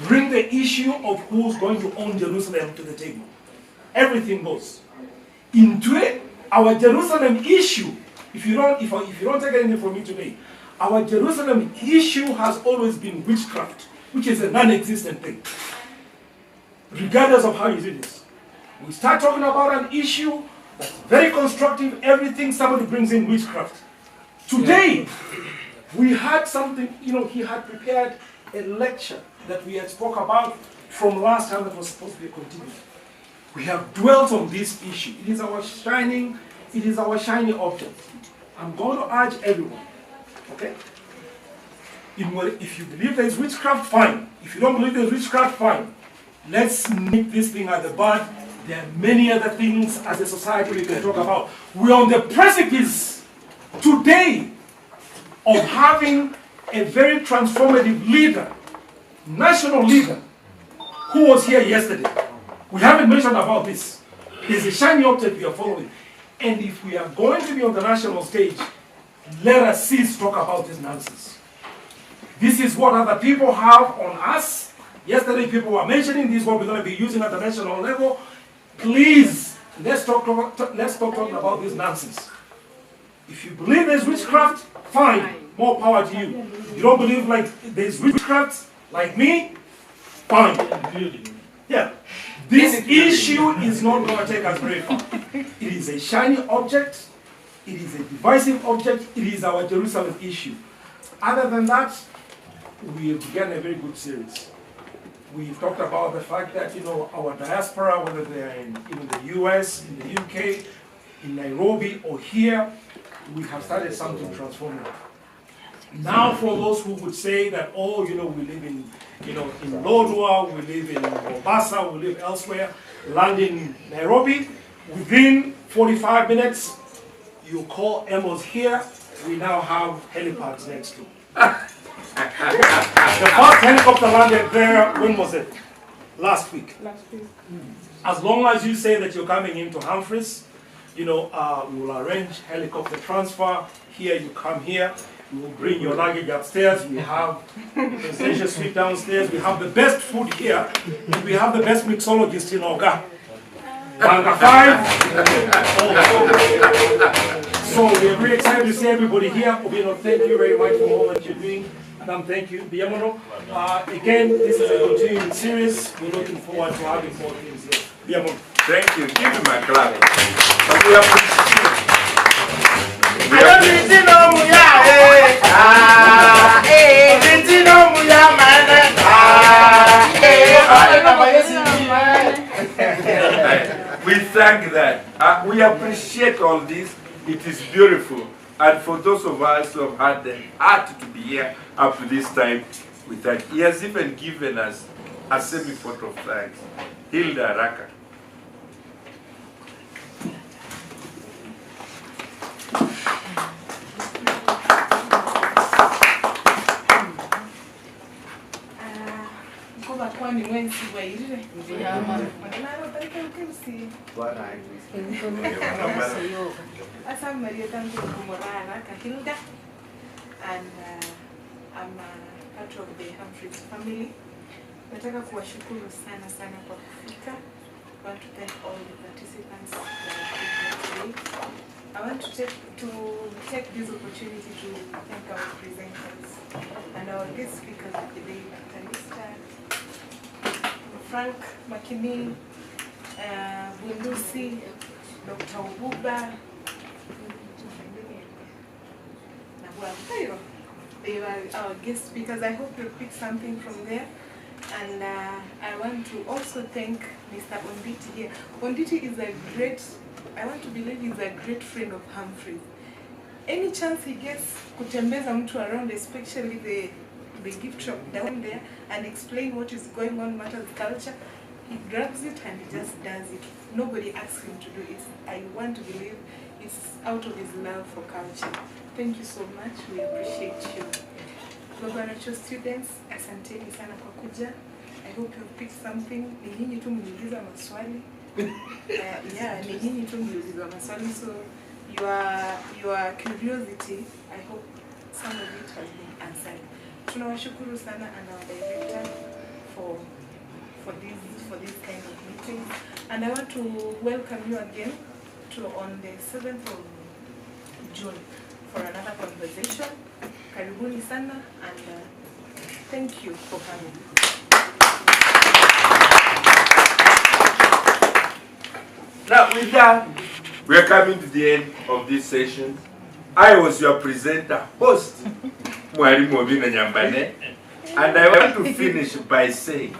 bring the issue of who's going to own Jerusalem to the table. Everything goes. Into it, our Jerusalem issue, if you don't, if, if you don't take anything from me today, Our Jerusalem issue has always been witchcraft, which is a non existent thing, regardless of how you do this. We start talking about an issue that's very constructive, everything somebody brings in witchcraft. Today, we had something, you know, he had prepared a lecture that we had spoke about from last time that was supposed to be continued. We have dwelt on this issue. It is our shining, it is our shiny object. I'm going to urge everyone, okay? In what, if you believe there is witchcraft, fine. If you don't believe there is witchcraft, fine. Let's nip this thing at the bud. There are many other things as a society we can talk about. We're on the precipice today of having a very transformative leader, national leader, who was here yesterday. We haven't mentioned about this. There's a shiny object we are following. And if we are going to be on the national stage, let us cease talk about this nonsense. This is what other people have on us. Yesterday people were mentioning this is what we're going to be using at the national level. Please, let's talk, let's stop talking about this nonsense. If you believe there's witchcraft, fine. More power to you. You don't believe like there's witchcraft, like me, fine. Yeah. This issue is not going to take us very far. It is a shiny object. It is a divisive object. It is our Jerusalem issue. Other than that, we have begun a very good series. We've talked about the fact that, you know, our diaspora, whether they're in, in the US, in the UK, in Nairobi, or here, we have started something transformative. Now for those who would say that, oh, you know, we live in, you know, in Lodwar, we live in Mombasa, we live elsewhere, land in Nairobi, within 45 minutes, you call Emos here, we now have helipads next to. The first helicopter landed there, when was it? Last week. Last week. As long as you say that you're coming into Humphreys, you know, we will arrange helicopter transfer. Here, you come here. We will bring your luggage upstairs. We have presidential suite downstairs. We have the best food here. And we have the best mixologist in Oga. Banga 5. So we are very excited to see everybody here. Obino, thank you very much for all that you're doing. Madam, thank you. Biamono. Again, this is a continuing series. We're looking forward to having more things here. Biamono. Thank you. Give him a clap. But we appreciate. We thank that. We appreciate all this. It is beautiful. And for those of us who have had the heart to be here up to this time, we thank. He has even given us a semi-photo of thanks. Hilda Raka. Ngoba kwani mwenzi wairire Asa Maria tangu kumorana Kahilda and I'm a part of the Humphreys family. Nataka kuwashukuru sana sana kwa kufika. I want to thank all the participants that are here today. I want to take this opportunity to thank our presenters and our guest speakers of the day, Dr. Lista, Frank Makini, Bundusi, Dr. Ububa, They were our guest speakers. I hope you picked something from there. And I want to also thank Mr. Onditi here. Onditi is a great, I want to believe he's a great friend of Humphrey's. Any chance he gets kutembeza mtu around, especially the gift shop down there, and explain what is going on, matters culture, he grabs it and he just does it. Nobody asks him to do it. I want to believe it's out of his love for culture. Thank you so much. We appreciate you. Babaracho students, asanteni sana kwa kuja. I hope you picked something. Ni nyinyi tu mliuliza maswali. Yeah, ni nyinyi tu mliuliza maswali. So your curiosity, I hope some of it has been answered. Tunawashukuru sana and our director for this kind of meeting. And I want to welcome you again to on the 7th of June for another conversation. Karibuni sana and thank you for coming. Now, with that, we are coming to the end of this session. I was your presenter, host, Mwalimu Obina Nyambane, and I want to finish by saying,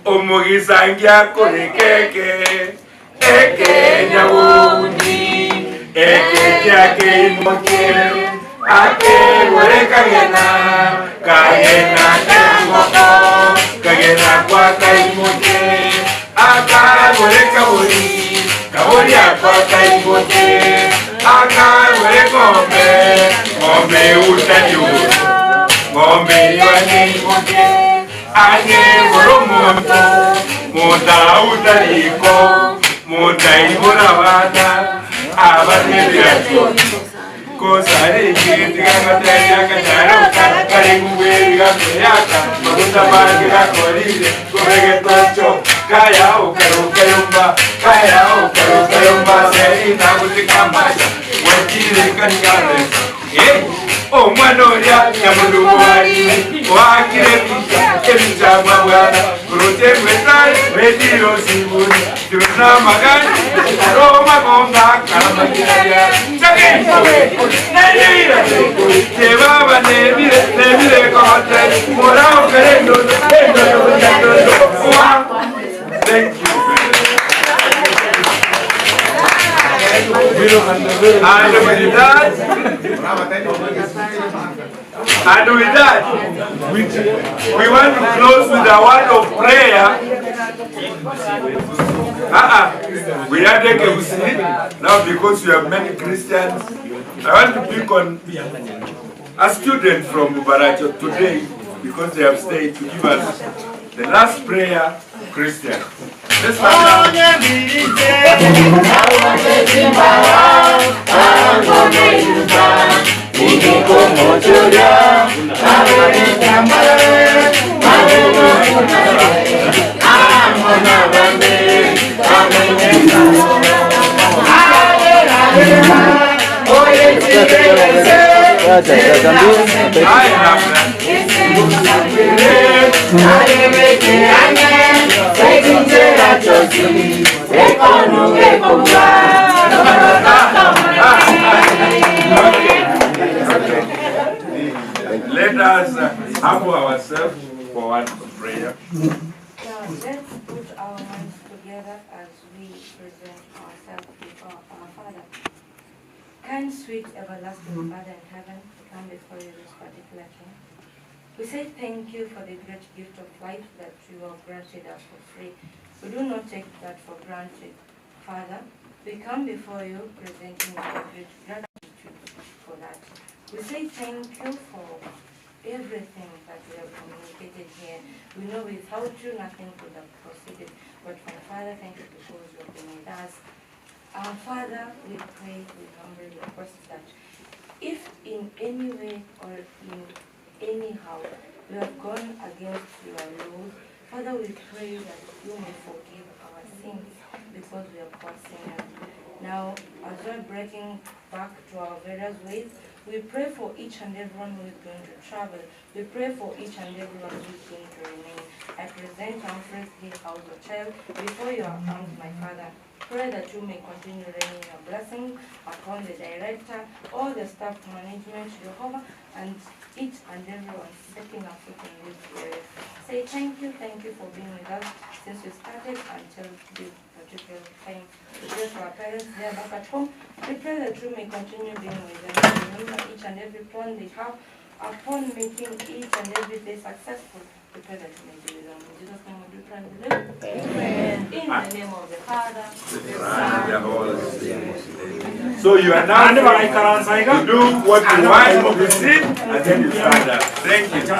Omugisangia keke, eke nyawuni, eke kyake imoke, ake wore kagena, kagena kengoko, kagena kwa kaimoke, aka wore kaburi, kaburi akwa kaimoke, aka wore ng'ombe, ng'ombe utanyuru, ng'ombe ywane imoke, ane woro muntu, munta utaliko, munta ibura bana, abatebyatyo. Kosare ikitigagataya kanyaruka, kari kubwiriga kuyaka, maguta mangi gakorire, kuregetocho, kaya ukaruka yumba, kaya ukaruka yumba, serina gutikamasha, wekire kanikare. Eh, omwana orya nyamulugwari, wakire bisha, ebichamwa bwana, kurutemwetare, wetiro siburi, tuna magani, roma gomba, karamakiraya, chake, nayira, tebaba nebire, nebire kote, morao kerendo, endo, endo, endo, Thank you. And with that, and with that, we want to close with a word of prayer. Uh-uh. We are taking now because we have many Christians. I want to pick on a student from Bobaracho today because they have stayed to give us the last prayer, Christian. Let's stand up. Let us humble ourselves for one prayer. Now, let's put our minds together as we present ourselves before our Father. Kind, sweet, everlasting Father in heaven, we come before you this particular time. We say thank you for the great gift of life that you have granted us for free. We do not take that for granted. Father, we come before you presenting our great gratitude for that. We say thank you for everything that we have communicated here. We know without you nothing could have proceeded. But my Father, thank you because you have been with us. Our Father, we pray, we humbly request that if in any way or in anyhow we have gone against your laws, Father, we pray that you may forgive our sins because we are poor sinners. Now, as we are breaking back to our various ways, we pray for each and everyone who is going to travel. We pray for each and everyone who is going to remain. I present Humphrey's Hill House Hotel before your arms, my Father. Pray that you may continue raining your blessing upon the director, all the staff management, Jehovah, and each and everyone setting up foot in this area. Say thank you for being with us since we started until this particular time. We pray for our parents there back at home. We pray that you may continue being with them. Remember each and every plan they have upon making each and every day successful. We pray that you may be with them. In Jesus' name we do pray and believe. Amen. In the name of the Father, the Son, And the Holy Spirit. So you are now free to do what you want, you sit, and then you stand up. Thank you.